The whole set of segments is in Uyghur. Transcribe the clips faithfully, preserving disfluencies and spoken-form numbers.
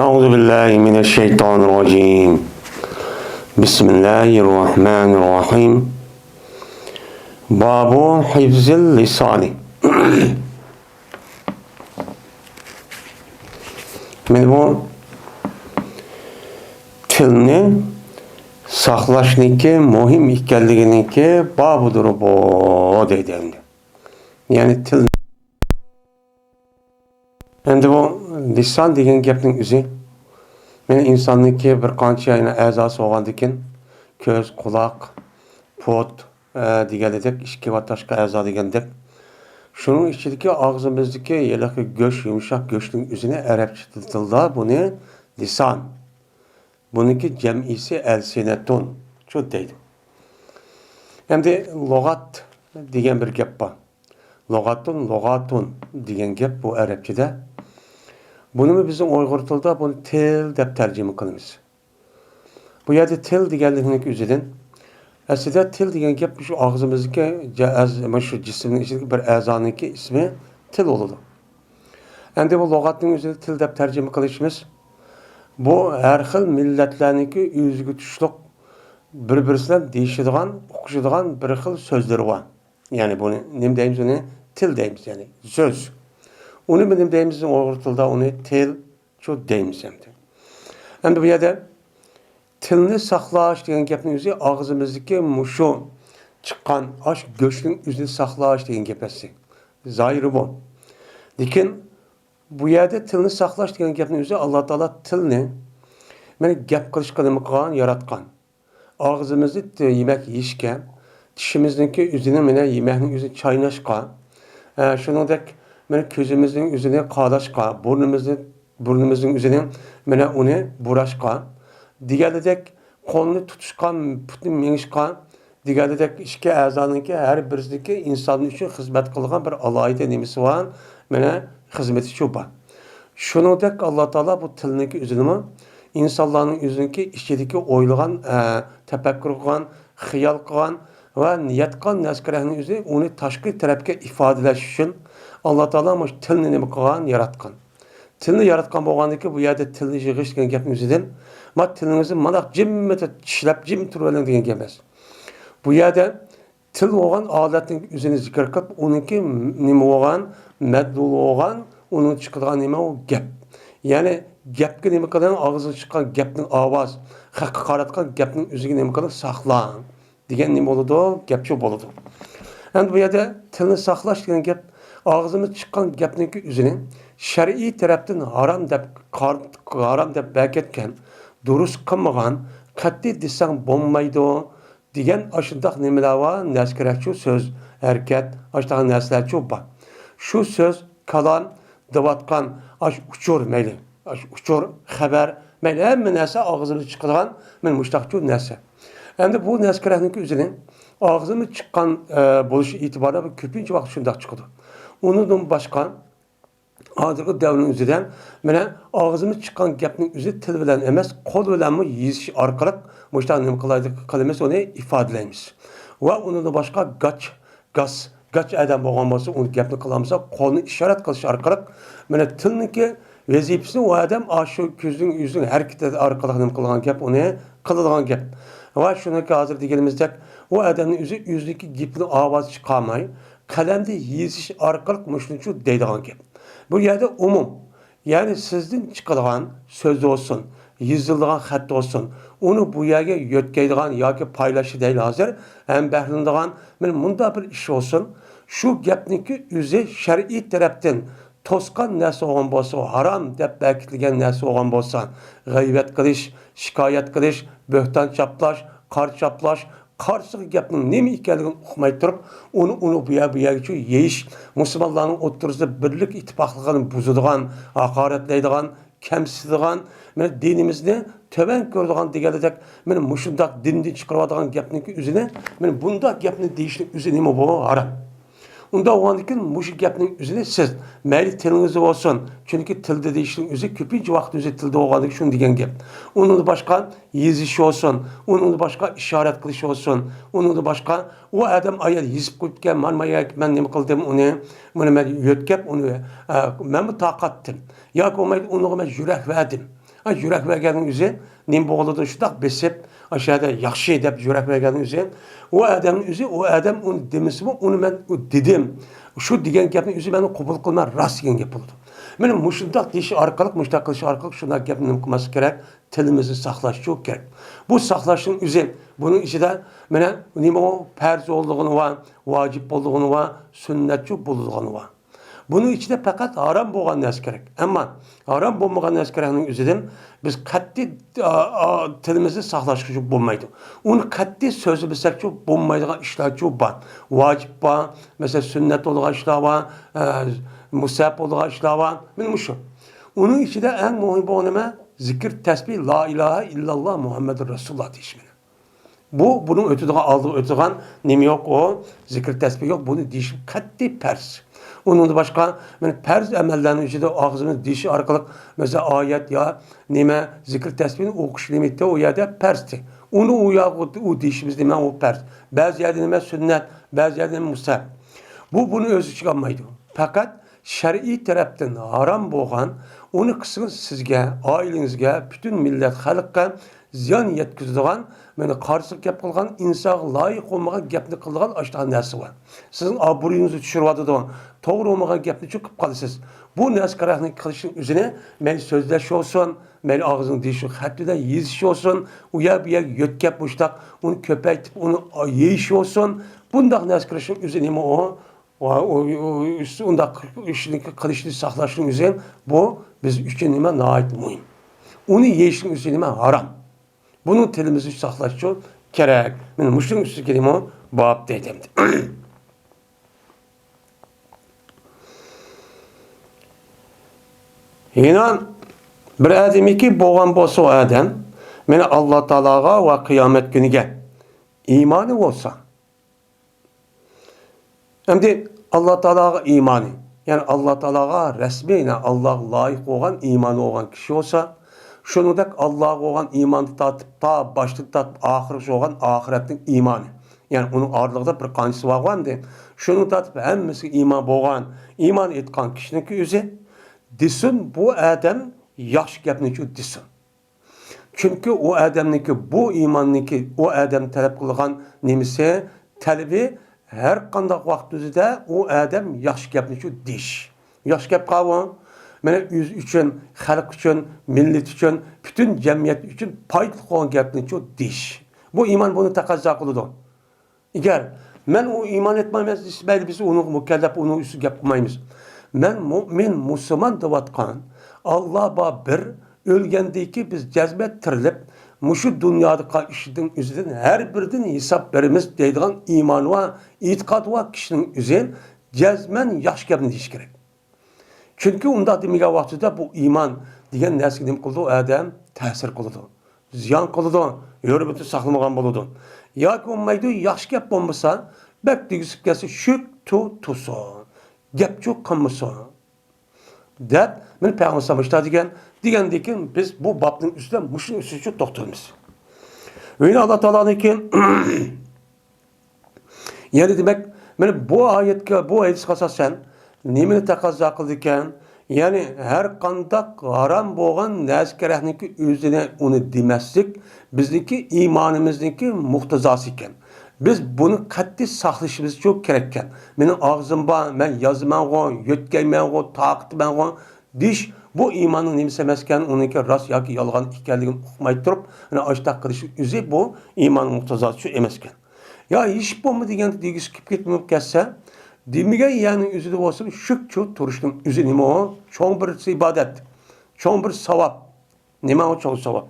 أعوذ بالله من الشيطان الرجيم. بسم الله الرحمن الرحيم. باب حفظ اللسان. مانا بۇ تىلنى ساقلاشنىڭكى مۇھىم ئىكەنلىكىنىڭكى بابىدۇر بۇ دەيدۇ ئەمدى. يەنى تىل. ئەمدى بۇ لىسان دېگەن گەپنىڭ ئۆزى، مانا ئىنساننىڭكى بىر قانچە يەنە ئەزاسى بولغاندىكىن، كۆز، قۇلاق، پۇت، ئە، دېگەندەك، ئىچكى ۋە تاشقى ئەزا دېگەندەك. شۇنىڭ ئىچىدىكى ئاغزىمىزدىكى ھېلىقى گۆش، يۇمشاق گۆشنىڭ ئۆزىنى ئەرەبچە تىلدا بۇنى لىسان. بۇنىڭكى جەمئىسى ئەلسىنەتۇن شۇ دەيدۇ. ئەمدى لۇغات دېگەن بىر گەپ بار. لۇغاتۇن، لۇغاتۇن دېگەن گەپ بۇ ئەرەبچىدە. بۇنىمۇ بىزنىڭ ئۇيغۇر تىلىدا بۇنى تىل دەپ تەرجىمە قىلىمىز. بۇ يەردە تىل دېگەنلىكنىڭ ئۆزىدىن، ئەسلىدە تىل دېگەن گەپ شۇ ئاغزىمىزدىكى جە-، ئەز-، مانا شۇ جىسىمنىڭ ئىچىدىكى بىر ئەزانىڭكى ئىسمى تىل بولىدۇ. ئەمدى بۇ لۇغەتنىڭ ئۆزىنى تىل دەپ تەرجىمە قىلىشىمىز، بۇ ھەر خىل مىللەتلەرنىڭكى ئۆزىگە تۇشلۇق، بىر-بىرسى بىلەن دېيىشىدىغان، ئۇقۇشىدىغان بىر خىل سۆزلىرى بار. يەنى بۇنى نېمە دەيمىز؟ ئۇنى تىل دەيمىز، يەنى سۆز. ئۇنى نېمە دەيمىز؟ ئۇيغۇر تىلىدا ئۇنى تىل، شۇ دەيمىز ئەمدى. ئەمدى بۇ يەردە تىلنى ساقلاش دېگەن گەپنىڭ ئۆزى ئاغزىمىزدىكى مۇشۇ چىققان ئاش گۆشنىڭ ئۆزىنى ساقلاش دېگەن گەپ ئەسلى. زاھىرى بۇ. لېكىن بۇ يەردە تىلنى ساقلاش دېگەن گەپنىڭ ئۆزى، ئاللا تائالا تىلنى، مانا، گەپ قىلىشقا نېمە قىلغان؟ ياراتقان. ئاغزىمىزنى ت-، يېمەك يېيىشكە، چىشىمىزنىڭكى ئۆزىنى، مانا، يېمەكنىڭ ئۆزىنى چايناشقا، ئە، شۇنىڭدەك، مانا، كۆزىمىزنىڭ ئۆزىنى قاداشقا، بۇرنىمىزنى، بۇرنىمىزنىڭ ئۆزىنى، مانا، ئۇنى بۇراشقا دېگەنلىدەك، قولنى تۇتۇشقا، پۇتنى مېڭىشقا دېگەنلىدەك، ئىككى ئەزانىڭكى ھەر بىرسىدىكى ئىنسان ئۈچۈن خىزمەت قىلىدىغان بىر ئالاھىدە نېمىسى بار، مانا، خىزمىتى شۇ بار. شۇنىڭدەك ئاللا تائالا بۇ تىلنىڭكى ئۆزىنىمۇ ئىنسانلارنىڭ ئۆزىنىڭكى ئىچىدىكى ئويلىغان، ئە، تەپەككۇر قىلغان، خىيال قىلغان ۋە نىيەت قىلغان نەرسە كېرەكنىڭ ئۆزى ئۇنى تاشقى تەرەپكە ئىپادىلەش ئۈچۈن ئاللا تائالا مۇشۇ تىلنى نېمە قىلغان؟ ياراتقان. تىلنى ياراتقان بولغاندىكىن، بۇ يەردە تىلنى يىغىش دېگەن گەپنىڭ ئۆزىدىن، ما تىلىڭىزنى مانداق جىممىدە چىشلەپ، جىم تۇرۇۋېلىڭ دېگەن گەپ ئەمەس. بۇ يەردە تىل بولغان ئالەتنىڭ ئۆزىنى زىكىر قىلىپ، ئۇنىڭكى نېمە بولغان، مەدلۇل بولغان، ئۇنىڭ چىقىدىغان نېمە ئۇ گەپ. يەنى گەپكە نېمە قىلىڭ، ئاغزىدىن چىققان گەپنىڭ ئاۋاز، خەققە قاراتقان گەپنىڭ ئۆزىگە نېمە قىلىڭ، ساقلاڭ. دېگەن نېمە بولىدۇ؟ گەپ شۇ بولىدۇ. ئەمدى بۇ يەردە تىلنى ساقلاش دېگەن گەپ، ئاغزىمىز چىققان گەپنىڭكى ئۆزىنى شەرئىي تەرەپتىن ھارام دەپ، قار-، ھارام دەپ بەركەتكەن، دۇرۇس قىلمىغان، قەتئىي دېسەڭ بولمايدۇ دېگەن ئاشۇنداق نېمىلەر بار، نەرسە كېرەكچۇ، سۆز، ھەرىكەت، ئاشۇنداق نەرسىلەرچۇ بار. شۇ سۆز، كالام، دەۋاتقان ئاشۇ ئۇچۇر مەيلى، ئاشۇ ئۇچۇر، خەۋەر مەيلى، ھەممە نەرسە ئاغزىمىزدىن چىقىدىغان مانا مۇشۇنداقچۇ نەرسە. ئەمدى بۇ نەرسە كېرەكنىڭكى ئۆزىنى ئاغزىمىز چىققان، ئە، بولۇشى ئېتىبارى بىلەن كۆپىنچە ۋاقىت شۇنداق چىقىدۇ. ئۇنىڭدىن باشقا، ھازىرقى دەۋرنىڭ ئۆزىدە مانا ئاغزىمىز چىققان گەپنىڭ ئۆزى تىل بىلەن ئەمەس، قول بىلەنمۇ يېزىش ئارقىلىق مۇشۇنداق نېمە قىلايلى، قىلىمىز، ئۇنى ئىپادىلەيمىز. ۋە ئۇنىڭدىن باشقا گاچ، گاس، گاچ ئادەم بولغان بولسا، ئۇنى گەپنى قىلالمىسا، قولنى ئىشارەت قىلىش ئارقىلىق، مانا تىلنىڭكى ۋەزىپىسىنى ئۇ ئادەم ئاشۇ كۆزنىڭ، يۈزنىڭ ھەرىكىتى ئارقىلىق نېمە قىلغان گەپ، ئۇنى قىلىدىغان گەپ. ۋە شۇنىڭكى ھازىر دېگىنىمىزدەك، ئۇ ئادەمنىڭ ئۆزى ئۆزىنىڭكى گېپىنىڭ ئاۋازى چىقارماي، قەلەمدە يېزىش ئارقىلىق مۇشۇنىچۇ دەيدىغان گەپ. بۇ يەردە ئومۇم، يەنى سىزدىن چىقىدىغان سۆز بولسۇن، يېزىلىدىغان خەت بولسۇن، ئۇنى بۇ يەرگە يۆتكەيدىغان ياكى پايلاشنى دەيلى ھازىر، ھەم بەھرىلىنىدىغان مانا مۇنداق بىر ئىش بولسۇن، شۇ گەپنىڭكى ئۆزى شەرئىي تەرەپتىن توسقان نەرسە بولغان بولسا، ھارام دەپ بەكىتىلگەن نەرسە بولغان بولسا، غەيۋەت قىلىش، شىكايەت قىلىش، بۆھتان چاپلاش، قارا چاپلاش، قارشىلىق گەپنىڭ نېمە ئىكەنلىكىنى ئۇقماي تۇرۇپ، ئۇنى، ئۇنى بۇ يەر، بۇ يەرگىچە يېيىش، مۇسۇلمانلارنىڭ ئوتتۇرىسىدا بىرلىك ئىتتىپاقلىقىنى بۇزىدىغان، ھاقارەتلەيدىغان، كەمسىتىدىغان، مانا دىنىمىزنى تۆۋەن كۆرىدىغان دېگەندەك، مانا مۇشۇنداق دىندىن چىقىرىۋاتىدىغان گەپنىڭكى ئۆزىنى، مانا بۇنداق گەپنى دېيىشنىڭ ئۆزى نېمە بۇ؟ ھارام. ئۇنداق بولغاندىكىن مۇشۇ گەپنىڭ ئۆزىنى سىز، مەيلى تىلىڭىزدا بولسۇن، چۈنكى تىلدا دېيىشنىڭ ئۆزى كۆپىنچە ۋاقىت ئۆزى تىلدا بولغاندىكىن شۇنى دېگەن گەپ. ئۇنىڭدىن باشقا يېزىش بولسۇن، ئۇنىڭدىن باشقا ئىشارەت قىلىش بولسۇن، ئۇنىڭدىن باشقا ئۇ ئادەم ئايال يېزىپ قويۇپتىكەن، مانا مانا مەن نېمە قىلدىم ئۇنى، بۇنى مەن يۆتكەپ ئۇنى، ئە، مەنمۇ تارقاتتىم. ياكى بولمايدۇ ئۇنىڭغا مەن يۈرەك بەردىم. ھە، يۈرەك بەرگەننىڭ ئۆزى نېمە بولىدۇ؟ شۇنداق بېسىپ، ئاشۇ يەردە ياخشى دەپ يۈرەك بەرگەننىڭ ئۆزى، ئۇ ئادەمنىڭ ئۆزى، ئۇ ئادەم ئۇنى دېمىسىمۇ، ئۇنى مەن ئۇ دېدىم. شۇ دېگەن گەپنىڭ ئۆزى مەن قوبۇل قىلىمەن، راست دېگەن گەپ بولىدۇ. مانا مۇشۇنداق دېيىش ئارقىلىق، مۇشۇنداق قىلىش ئارقىلىق شۇنداق گەپنى نېمە قىلماسلىق كېرەك؟ تىلىمىزنى ساقلاشچۇ كېرەك. بۇ ساقلاشنىڭ ئۆزى، بۇنىڭ ئىچىدە مانا نېمە ئۇ؟ پەرز بولىدىغىنى بار، ۋاجىپ بولىدىغىنى بار، سۈننەتچۇ بولىدىغىنى بار. بۇنىڭ ئىچىدە پەقەت ھارام بولغان نەرسە كېرەك. ئەمما ھارام بولمىغان نەرسە كېرەكنىڭ ئۆزىدىن بىز قەتئىي، ئا، ئا، تىلىمىزنى ساقلاشقىچۇ بولمايدۇ. ئۇنى قەتئىي سۆزلىمىسەكچۇ بولمايدىغان ئىشلارچۇ بار. ۋاجىپ بار، مەسىلەن، سۈننەت بولىدىغان ئىشلار بار، ئە، مۇستەھەب بولىدىغان ئىشلار بار. مانا مۇشۇ. ئۇنىڭ ئىچىدە ئەڭ مۇھىم بولغان نېمە؟ زىكىر، تەسبىھ، لا ئىلاھە ئىللاللا مۇھەممەدۇر رەسۇلۇللا دېيىش مانا. بۇ، بۇنىڭ ئۆتىدىغان، ئالدىغا ئۆتىدىغان نېمە يوق ئۇ؟ زىكىر تەسبىھ يوق، بۇنى دېيىش قەتئىي پەرز. ئۇنىڭدىن باشقا، مانا پەرز ئەمەللەرنىڭ ئىچىدە ئاغزىمىز دېيىش ئارقىلىق، مەسىلەن، ئايەت يا نېمە زىكىر تەسبىھنى ئوقۇش نېمە ئىدى؟ ئۇ يەردە پەرزتى. ئۇنى ئۇ ياق-، ئۇ دېيىشىمىز نېمە؟ ئۇ پەرز. بەزى يەردە نېمە سۈننەت، بەزى يەردە نېمە مۇستەھەب. بۇ، بۇنى ئۆز ئىچىگە ئالمايدۇ. پەقەت شەرئىي تەرەپتىن ھارام بولغان، ئۇنى قىلسىڭىز سىزگە، ئائىلىڭىزگە، پۈتۈن مىللەت خەلققە زىيان يەتكۈزىدىغان، مانا قارشىلىق گەپ قىلغان، ئىنسانغا لايىق بولمىغان گەپنى قىلىدىغان ئاشۇنداق نەرسە بار. سىزنىڭ ئابرۇيىڭىزنى چۈشۈرۈۋاتىدۇ. توغرا بولمىغان گەپنى چۈشۈرۈپ قالىسىز. بۇ نەرسە كېرەكنى قىلىشنىڭ ئۆزىنى مەيلى سۆزلەش بولسۇن، مەيلى ئاغزىنىڭ دېيىشى خەت بىلەن يېزىش بولسۇن، ئۇ يەر بۇ يەرگە يۆتكەپ مۇشتاق ئۇنى كۆپەيتىپ ئۇنى يېيىش بولسۇن، بۇنداق نەرسە كىرىشنىڭ ئۆزى نېمە ئۇ؟ ۋە ئۇ، ئۇ، ئۇ، ئۇنداق ئىشنى قىلىشنى ساقلاشنىڭ ئۆزى بۇ بىز ئۈچۈن نېمە ناھايىتى مۇھىم. ئۇنى يېيىشنىڭ ئۆزى نېمە ھارام. بۇنىڭ تىلىمىزنى ساقلاشچۇ كېرەك. مانا مۇشۇنىڭ ئۈستىگە نېمە باب دەيدۇ ئەمدى. يەنە بىر ئادەمكى بولغان بولسا ئۇ ئادەم مانا ئاللا تائالاغا ۋە قىيامەت كۈنىگە ئىمانى بولسا، ئەمدى ئاللا تائالاغا ئىمانى، يەنى ئاللا تائالاغا رەسمىي، يەنى ئاللاغا لايىق بولغان ئىمانى بولغان كىشى بولسا، شۇنىڭدەك ئاللاغا بولغان ئىماننى تارتىپ، تا باشتىن تارتىپ ئاخىرغىچە بولغان ئاخىرەتنىڭ ئىمانى، يەنى ئۇنىڭ ئارىلىقىدا بىر قانچىسى بارغۇ ئەمدى، شۇنىڭغا تارتىپ ھەممىسىگە ئىمان بولغان، ئىمان ئېيتقان كىشىنىڭكى ئۆزى دېسۇن، بۇ ئادەم ياخشى گەپنىچۇ دېسۇن. چۈنكى ئۇ ئادەمنىڭكى، بۇ ئىماننىڭكى، ئۇ ئادەم تەلەپ قىلىدىغان نېمىسى، تەلىپى، ھەر قانداق ۋاقىت ئۆزىدە ئۇ ئادەم ياخشى گەپنىچۇ دېيىش. ياخشى گەپ قاۋۇ. مانا ئۆزى ئۈچۈن، خەلق ئۈچۈن، مىللەت ئۈچۈن، پۈتۈن جەمئىيەت ئۈچۈن پايدىلىق بولغان گەپنىچۇ دېيىش. بۇ ئىمان بۇنى تەقەززا قىلىدۇ. ئەگەر مەن ئۇ ئىمان ئېيتمايمەن دېسە، مەيلى، بىز ئۇنىڭغا مۇكەللەپ، ئۇنىڭ ئۈستىگە گەپ قىلمايمىز. مەن مۇئمىن، مۇسۇلمان دەۋاتقان، ئاللا بار بىر، ئۆلگەندىن كېيىن بىز جەزمەن تىرىلىپ، مۇشۇ دۇنيادا قىلغان ئىشىدىن ئۆزىدىن ھەر بىرىدىن ھېساب بېرىمىز دەيدىغان ئىمانى بار، ئېتىقادى بار كىشىنىڭ ئۆزى جەزمەن ياخشى گەپنى دېيىشى كېرەك. چۈنكى ئۇنداق دېمىگەن ۋاقتىدا بۇ ئىمان دېگەن نەرسىگە نېمە قىلىدۇ؟ ئادەم تەسىر قىلىدۇ، زىيان قىلىدۇ، ھۆرمىتىنى ساقلىمىغان بولىدۇ. ياكى بولمايدۇ، ياخشى گەپ بولمىسا، بەك دېگۈسى كەلسە، شۈك تۇ تۇرسۇن، گەپچۇ قىلمىسۇن دەپ، مانا پەيغەمبەر ئەلەيھىسسالام مۇشۇنداق دېگەن، دېگەندىن كېيىن بىز بۇ بابنىڭ ئۈستىدە مۇشۇنىڭ ئۈستىدە توختىلىمىز. يەنە ئاللا تائالانىڭكى يەنى دېمەك، مانا بۇ ئايەتكە، بۇ ھەدىسكە ئاساسەن نېمىنى تەقەززا قىلىدىكەن؟ يەنى ھەر قانداق ھارام بولغان نەرسە كېرەكنىڭكى ئۆزىنى ئۇنى دېمەسلىك بىزنىڭكى ئىمانىمىزنىڭكى مۇقتىزاسى ئىكەن. بىز بۇنى قەتئىي ساقلىشىمىزچۇ كېرەككەن. مېنىڭ ئاغزىم بار، مەن يازىمەنغۇ، يۆتكەيمەنغۇ، تارقىتىمەنغۇ دېيىش، بۇ ئىماننىڭ نېمىسى ئەمەسكەن، ئۇنىڭكى راست ياكى يالغان ئىكەنلىكىنى ئۇقماي تۇرۇپ، يەنە ئاشتاق قىلىش ئۆزى بۇ ئىماننىڭ مۇقتىزاسى شۇ ئەمەسكەن. يا ھېچ بولما دېگەندە دېگۈسى كېلىپ كەتمەپ كەتسە، دېمىگەن يەرنىڭ ئۆزىدە بولسىمۇ شۈكچۇ تۇرۇشنىڭ ئۆزى نېمە ئۇ؟ چوڭ بىر ئىبادەت، چوڭ بىر ساۋاب. نېمە ئۇ چوڭ ساۋاب؟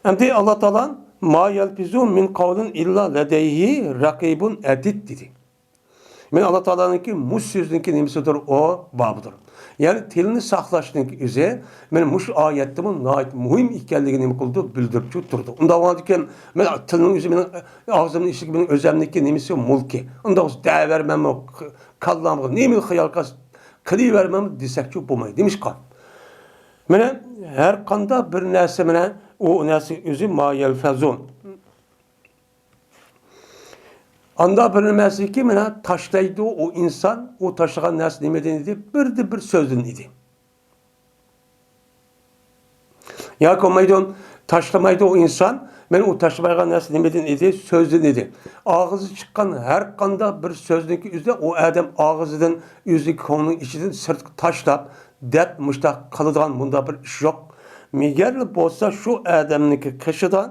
ئەمدى ئاللا تائالا، ما يەلپىزۇ مىن قەۋلىن ئىللا لەدەيھى رەقىبۇن ئەتىد دېدى. مانا ئاللا تائالانىڭكى مۇشۇ سۆزنىڭكى نېمىسىدۇر؟ ئۇ بابىدۇر. يەنى تىلنى ساقلاشنىڭكى ئۆزى مانا مۇشۇ ئايەتتىمۇ ناھايىتى مۇھىم ئىكەنلىكىنى نېمە قىلىدۇ؟ بىلدۈرۈپچۇ تۇرىدۇ. ئۇنداق بولغاندىكىن مانا تىلنىڭ ئۆزى مېنىڭ ئاغزىمنىڭ ئىچىدىكى مېنىڭ ئۆزەمنىڭكى نېمىسى؟ مۈلكى. ئۇنداق بولسا دەۋەرمەنمۇ، كاللامغا نېمىلا خىيال كەلسە قىلىۋەرمەنمۇ دېسەكچۇ بولمايدۇ. نېمىشقا؟ مانا ھەر قانداق بىر نەرسە مانا ئۇ نەرسە ئۆزى ما يەلفەزۇ. ئاندا بىر نېمەسىكى مانا تاشلايدۇ ئۇ ئىنسان، ئۇ تاشلىغان نەرسە نېمىدىن ئىدى؟ بىردىن بىر سۆزدىن ئىدى. ياكى بولمايدۇ، تاشلىمايدۇ ئۇ ئىنسان. مەن ئۇ تاشلىمايدىغان نەرسە نېمىدىن ئىدى؟ سۆزدىن ئىدى. ئاغزى چىققان ھەر قانداق بىر سۆزنىڭكى ئۆزىدە ئۇ ئادەم ئاغزىدىن ئۆزىنىڭ كۆڭلىنىڭ ئىچىدىن سىرتقا تاشلاپ، دەپ مۇشتاق قىلىدىغان مۇنداق بىر ئىش يوق. مېگەرلا بولسا شۇ ئادەمنىڭكى قېشىدا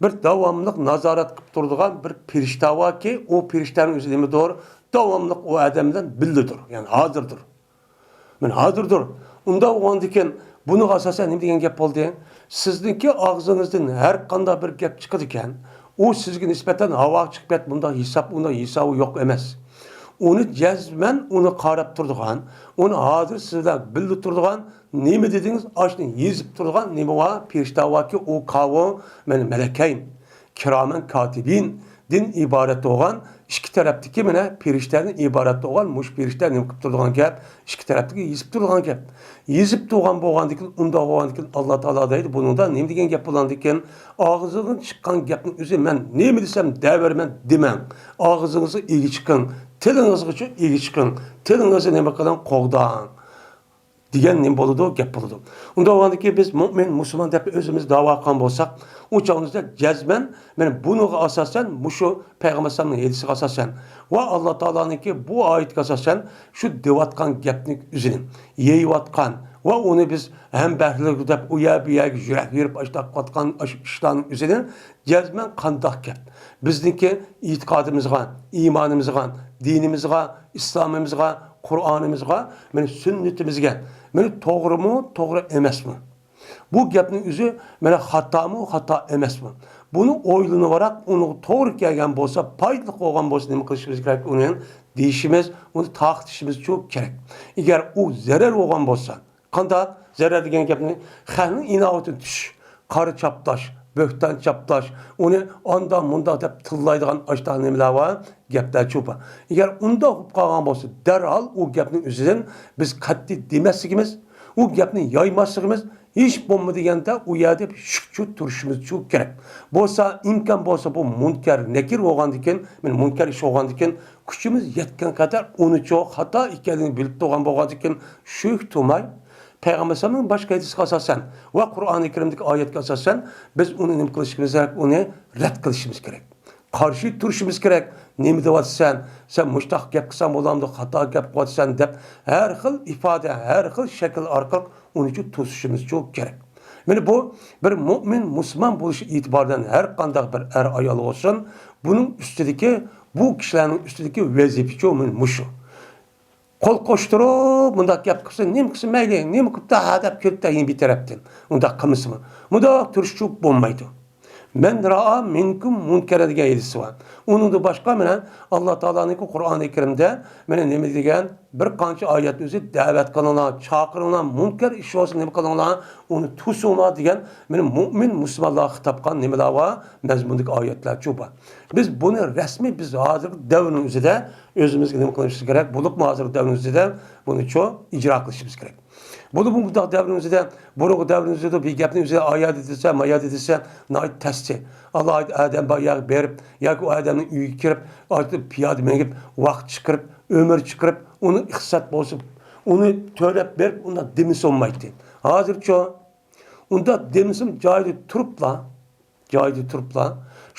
بىر داۋاملىق نازارەت قىلىپ تۇرىدىغان بىر پېرىشتە باركى، ئۇ پېرىشتەنىڭ ئۆزى نېمىدۇر؟ داۋاملىق ئۇ ئادەم بىلەن بىللىدۇر، يەنى ھازىردۇر. مەن ھازىردۇر. ئۇنداق بولغاندىكىن، بۇنىڭغا ئاساسەن نېمە دېگەن گەپ بولدى؟ سىزنىڭكى ئاغزىڭىزدىن ھەر قانداق بىر گەپ چىقىدىكەن، ئۇ سىزگە نىسبەتەن ھاۋاغا چىقىپ كەتتى، بۇنداق ھېساب، ئۇنداق ھېسابى يوق ئەمەس. ئۇنى جەزمەن ئۇنى قاراپ تۇرىدىغان، ئۇنى ھازىر سىز بىللە تۇرىدىغان، نېمە دېدىڭىز، ئاشۇنى يېزىپ تۇرىدىغان نېمە بار؟ پېرىشتە باركى، ئۇ قاۋۇ، مەن مەلەكەين، كىرامەن كاتىبىن، دىن ئىبارەت بولغان، ئىككى تەرەپتىكى مانا پېرىشتەدىن ئىبارەت بولغان، مۇشۇ پېرىشتە نېمە قىلىپ تۇرىدىغان گەپ؟ ئىككى تەرەپتىكى يېزىپ تۇرىدىغان گەپ. يېزىپ تۇرغان بولغاندىكىن، ئۇنداق بولغاندىكىن، ئاللا تائالا دەيدۇ، بۇنىڭدا نېمە دېگەن گەپ بولغاندىكىن، ئاغزىدىن چىققان گەپنىڭ ئۆزى، مەن نېمە دېسەم دەۋېرىمەن دېمەڭ. ئاغزىڭىزغا ئىگە چىقىڭ، تىلىڭىزغىچۇ ئىگە چىقىڭ، تىلىڭىزنى نېمە قىلىڭ، قوغداڭ. دېگەن نېمە بولىدۇ؟ گەپ بولىدۇ. ئۇنداق بولغاندىكىن بىز مۆمىن، مۇسۇلمان دەپ ئۆزىمىز داۋا قىلغان بولساق، ئۇ چاغىمىزدا جەزمەن مانا بۇنىڭغا ئاساسەن مۇشۇ پەيغەمبەر ئەلەيھىسسالامنىڭ ھەدىسىگە ئاساسەن ۋە ئاللا تائالانىڭكى بۇ ئايىتىگە ئاساسەن شۇ دەۋاتقان گەپنىڭ ئۆزىنى يېيىۋاتقان ۋە ئۇنى بىز ھەمبەھىرلىك دەپ ئۇ يەر بۇ يەرگە يۈرۈپ يۈرۈپ ئاشۇنداق قىلىۋاتقان ئاشۇ ئىشلارنىڭ ئۆزىنى جەزمەن قانداق گەپ؟ بىزنىڭكى ئېتىقادىمىزغا، ئىمانىمىزغا، دىنىمىزغا، ئىسلامىمىزغا، قۇرئانىمىزغا، مانا سۈننىتىمىزگە، مانا توغرىمۇ، توغرا ئەمەسمۇ؟ بۇ گەپنىڭ ئۆزى مانا خاتامۇ، خاتا ئەمەسمۇ؟ بۇنى ئويلىنىۋاراق، ئۇنىڭغا توغرا كەلگەن بولسا، پايدىلىق بولغان بولسا، نېمە قىلىشىمىز كېرەك؟ ئۇنى دېيىشىمىز، ئۇنى تارقىتىشىمىزچۇ كېرەك. ئەگەر ئۇ زەرەر بولغان بولسا، قانداق زەرەر دېگەن گەپنى، خەقنىڭ ئىناۋىتىدىن چۈشۈش، قارا چاپلاش، بۆھتان چاپلاش، ئۇنى ئانداق مۇنداق دەپ تىللايدىغان ئاشۇنداق نېمىلەر بار، گەپلەرچۇ بار. ئەگەر ئۇنداق بولۇپ قالغان بولسا، دەرھال ئۇ گەپنىڭ ئۆزىدىن بىز قەتئىي دېمەسلىكىمىز، ئۇ گەپنى يايماسلىقىمىز، ھېچ بولمىدى دېگەندە ئۇ يەردە شۈكچە تۇرۇشىمىزچۇ كېرەك. بولسا ئىمكان بولسا بۇ مۇنكەر، نەكىر بولغاندىكىن، مانا مۇنكەر ئىش بولغاندىكىن، كۈچىمىز يەتكەن قەدەر ئۇنىچۇ خاتا ئىكەنلىكىنى بىلىپ تۇرغان بولغاندىكىن، شۈك تۇرماي، پەيغەمبەر ئەلەيھىسسالامنىڭ باشقا ھەدىسىگە ئاساسەن ۋە قۇرئانى كەرىمدىكى ئايەتكە ئاساسەن بىز ئۇنى نېمە قىلىشىمىز كېرەك؟ ئۇنى رەت قىلىشىمىز كېرەك. قارشى تۇرۇشىمىز كېرەك. نېمە دەۋاتىسەن؟ سەن مۇشۇنداق گەپ قىلساڭ بولامدۇ؟ خاتا گەپ قىلىۋاتىسەن دەپ ھەر خىل ئىپادە، ھەر خىل شەكىل ئارقىلىق ئۇنىچۇ توسۇشىمىزچۇ كېرەك. مانا بۇ بىر مۆمىن، مۇسۇلمان بولۇش ئېتىبارىدىن ھەر قانداق بىر ئەر ئايال بولسۇن، بۇنىڭ ئۈستىدىكى، بۇ كىشىلەرنىڭ ئۈستىدىكى ۋەزىپىچۇ مانا مۇشۇ. قول قوشتۇرۇپ مۇنداق گەپ قىلسا، نېمە قىلسا مەيلى، نېمە قىپتۇ ھە دەپ كېلىپتۇ يەنە بىر تەرەپتىن. ئۇنداق قىلمىسىمۇ، مۇنداق تۇرۇشچۇ بولمايدۇ. مەن رائا مىنكۇم مۇنكەرەن دېگەن ھەدىسى بار. ئۇنىڭدىن باشقا مانا ئاللا تائالانىڭكى قۇرئانى كەرىمدە مانا نېمە دېگەن، بىر قانچە ئايەت ئۆزى دەۋەت قىلىڭلار، چاقىرىڭلار، مۇنكەر ئىش بولسا نېمە قىلىڭلار، ئۇنى توسۇڭلار دېگەن مانا مۆمىن مۇسۇلمانلارغا خىتاب قىلغان نېمىلەر بار، مەزمۇندىكى ئايەتلەرچۇ بار. بىز بۇنى رەسمىي، بىز ھازىرقى دەۋرنىڭ ئۆزىدە ئۆزىمىزگە نېمە قىلىشىمىز كېرەك؟ بولۇپمۇ ھازىرقى دەۋرنىڭ ئۆزىدە بۇنىچۇ ئىجرا قىلىشىمىز كېرەك. بولۇپمۇ بۇنداق دەۋرنىڭ ئۆزىدە، بۇرۇنقى دەۋرنىڭ ئۆزىدە بىر گەپنى ئۆزى ئايەردە دېسە، مايەردە دېسە، ناھايىتى تەستى. ئالاھىدە ئادەم بار يەرگە بېرىپ ياكى ئۇ ئادەمنىڭ ئۆيىگە كىرىپ، ئارتىپ پىيادە مېڭىپ، ۋاقىت چىقىرىپ، ئۆمۈر چىقىرىپ، ئۇنى ئىقتىساد بولسا، ئۇنى تۆلەپ بېرىپ، ئۇنداق دېمىسە بولمايتتى. ھازىرچۇ ئۇنداق دېمىسىمۇ جايىدا تۇرۇپلا، جايىدا تۇرۇپلا،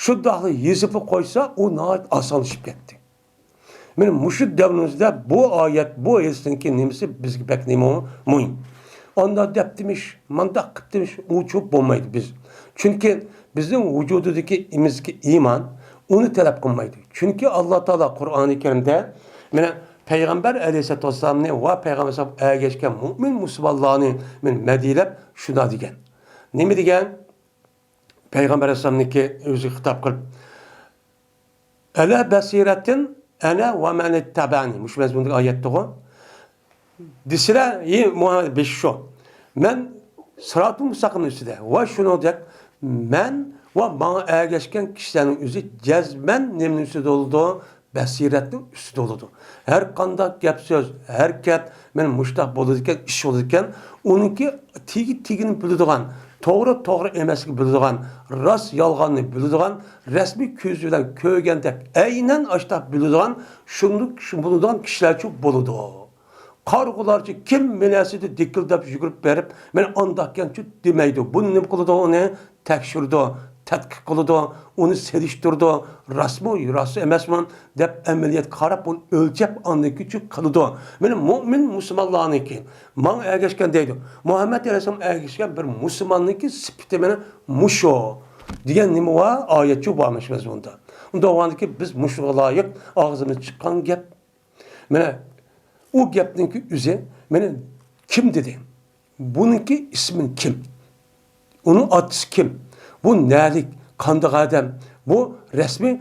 شۇنداقلا يېزىپلا قويسا، ئۇ ناھايىتى ئاسانلىشىپ كەتتى. مانا مۇشۇ دەۋرىمىزدە بۇ ئايەت، بۇ ھەدىسنىڭكى نېمىسى بىزگە بەك نېمە مۇھىم. ئانداق دەپتىمىش، مانداق قىپتىمىش، ئۇچۇپ بولمايدۇ بىز. چۈنكى بىزنىڭ ۋۇجۇدىدىكى ئىمىزكى ئىمان ئۇنى تەلەپ قىلمايدۇ. چۈنكى ئاللا تائالا قۇرئانى كەرىمدە مانا پەيغەمبەر ئەلەيھىسسالاتۇ ۋەسسالامنى ۋە پەيغەمبەر ئەلەيھىسسالام ئەگەشكەن مۆمىن مۇسۇلمانلارنى مانا مەدھىيەلەپ شۇنداق دېگەن. نېمە دېگەن؟ پەيغەمبەر ئەلەيھىسسالامنىڭكى ئۆزىگە خىتاب قىلىپ، «ئەلە بەسىرەتىن ئەنە ۋە مەنىتتەبەنى»، مۇشۇ مەزمۇندىكى ئايەتتىغۇ. دېسىلە، ئى مۇھەممەد بېشى شۇ، مەن سىراتۇل مۇستەقىمنىڭ ئۈستىدە ۋە شۇنىڭدەك مەن ۋە ماڭا ئەگەشكەن كىشىلەرنىڭ ئۆزى جەزمەن نېمىنىڭ ئۈستىدە بولىدۇ؟ بەسىرەتنىڭ ئۈستىدە بولىدۇ. ھەر قانداق گەپ سۆز، ھەرىكەت، مانا مۇشۇنداق بولىدىكەن، ئىش بولىدىكەن، ئۇنىڭكى تېگى تېگىنى بىلىدىغان، توغرا توغرا ئەمەسلىكىنى بىلىدىغان، راست يالغاننى بىلىدىغان، رەسمىي كۆز بىلەن كۆرگەندەك ئەينەن ئاشتاق بىلىدىغان، شۇنداق شۇ بولىدىغان كىشىلەرچۇ بولىدۇ. قارىغۇلارچە كىم مېنى ئەسلىدە دىكىلداپ يۈگۈرۈپ بېرىپ، مەن ئانداقكەنچۇ دېمەيدۇ. بۇنى نېمە قىلىدۇ؟ ئۇنى تەكشۈرىدۇ، تەتقىق قىلىدۇ، ئۇنى سېلىشتۇرىدۇ. راستمۇ، راست ئەمەسمۇ دەپ ئەمەلىيەتكە قاراپ ئۇنى ئۆلچەپ ئاندىن كېيىنچۇ قىلىدۇ. مانا مۆمىن مۇسۇلمانلارنىڭكى، ماڭا ئەگەشكەن دەيدۇ. مۇھەممەد ئەلەيھىسسالام ئەگەشكەن بىر مۇسۇلماننىڭكى سۈپىتى مانا مۇشۇ دېگەن نېمە بار؟ ئايەتچۇ بارمىش مەزمۇندا. ئۇنداق بولغاندىكىن بىز مۇشۇغا لايىق ئاغزىمىز چىققان گەپ. مانا ئۇ گەپنىڭكى ئۆزى، مانا كىم دېدى؟ بۇنىڭكى ئىسمى كىم؟ ئۇنىڭ ئاتىسى كىم؟ بۇ نەلىك، قانداق ئادەم؟ بۇ رەسمىي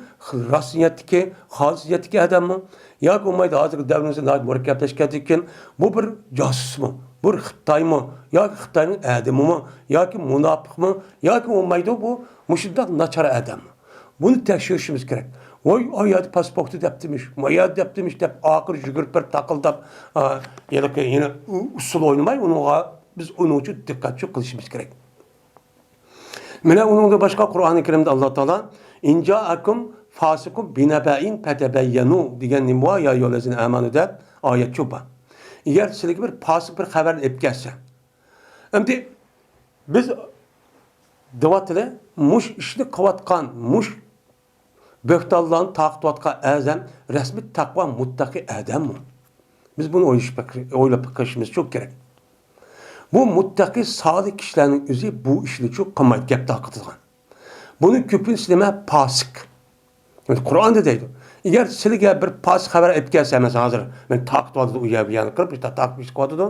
راست نىيەتتىكى، خالىس نىيەتتىكى ئادەممۇ؟ ياكى بولمايدۇ، ھازىرقى دەۋرىمىزدە ناھايىتى مۇرەككەپلەشكەندىكىن، بۇ بىر جاسۇسمۇ؟ بىر خىتايمۇ؟ ياكى خىتاينىڭ ئادىمىمۇ؟ ياكى مۇناپىقمۇ؟ ياكى بولمايدۇ، بۇ مۇشۇنداق ناچار ئادەممۇ؟ بۇنى تەكشۈرۈشىمىز كېرەك. ۋاي، ئا يەردە پاسپورتى دەپتىمىش، ما يەردە دەپتىمىش دەپ، ئاخىرى يۈگۈرۈپ بېرىپ تاقىلداپ، ئا، يەنە، يەنە ئۇ-، ئۇسسۇل ئوينىماي، ئۇنىڭغا بىز ئۇنىڭ ئۈچۈن دىققەتچى قىلىشىمىز كېرەك. مانا ئۇنىڭدىن باشقا قۇرئانى كەرىمدە ئاللا تائالا، «إن جاءكم فاسق بنبأ فتبينوا» دېگەن نېمە بار؟ «يا أيها الذين آمنوا» دەپ ئايەتچۇ بار. ئەگەر سىلەرگە بىر پاسىق بىر خەۋەرنى ئېلىپ كەلسە. ئەمدى بىز دەۋاتىلى مۇش ئىشنى قىلىۋاتقان، مۇش بۆھتانلارنى تارقىتىۋاتقان ئادەم رەسمىي تەقۋا مۇتتەقى ئادەممۇ؟ بىز بۇنى ئويلىشىپ بېقىر-، ئويلاپ بېقىشىمىزچۇ كېرەك. بۇ مۇتتەقى سالىھ كىشىلەرنىڭ ئۆزى بۇ ئىشنىچۇ قىلمايدۇ، گەپ تارقىتىدىغان. بۇنىڭ كۆپىنچىسى نېمە؟ پاسىق. قۇرئاندا دەيدۇ. ئەگەر سىلىگە بىر پاسىق خەۋەر ئېلىپ كەلسە، مەسىلەن، ھازىر مېنى تارقىتىۋاتىدۇ، ئۇ يەر بۇ يەرنى قىلىپ، بىر تارقىتىپ ئىش قىلىۋاتىدۇ.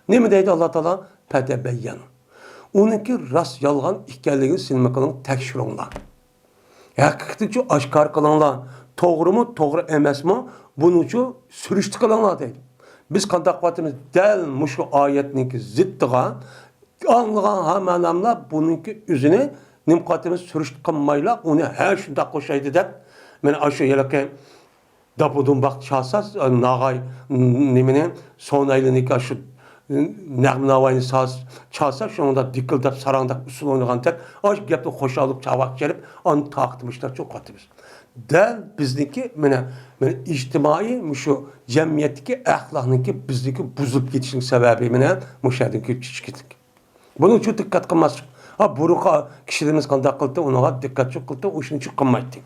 نېمە دەيدۇ ئاللا تائالا؟ «فتبينوا». ئۇنىڭكى راست يالغان ئىكەنلىكىنى سىلىمۇ قىلىڭ، تەكشۈرۈڭلار. ھەقىقىتىنىچۇ ئاشكارا قىلىڭلار. توغرىمۇ، توغرا ئەمەسمۇ، بۇنىچۇ سۈرۈشتە قىلىڭلار دەيدۇ. بىز قانداق قىلىۋاتىمىز؟ دەل مۇشۇ ئايەتنىڭكى زىتىغا ئاڭلىغان ھەممە ئادەملەر بۇنىڭكى ئۆزىنى نېمە قىلىۋاتىمىز؟ سۈرۈشتە قىلمايلا، ئۇنى ھە شۇنداق ئوخشايدۇ دەپ، مانا ئاشۇ ھېلىقى داپۇ دۇمباق چالسا، ناغاي، نېمىنى، سونايلىنىكى شۇ نەغمە ناۋاينى ساز-، چالسا، شۇنىڭدا دىكىلداپ، ساراڭداپ ئۇسسۇل ئوينىغاندەك، ئاشۇ گەپنى خۇشاللىق چاۋاك چېلىپ، ئاندىن تارقىتىپ مۇشۇنداق چوقۇۋاتىمىز. دەل بىزنىڭكى، مانا، مانا ئىجتىمائىي مۇشۇ جەمئىيەتتىكى ئەخلاقنىڭكى، بىزنىڭكى بۇزۇلۇپ كېتىشنىڭ سەۋەبى، مانا، مۇشۇ يەردىن كېلىپ چىقىشتىكى. بۇنىڭ ئۈچۈن دىققەت قىلماسلىق. ھا، بۇرۇنقى كىشىلىرىمىز قانداق قىلدى، ئۇنىڭغا دىققەت قىلدى، ئۇ ئىشنى قىلمايتتى.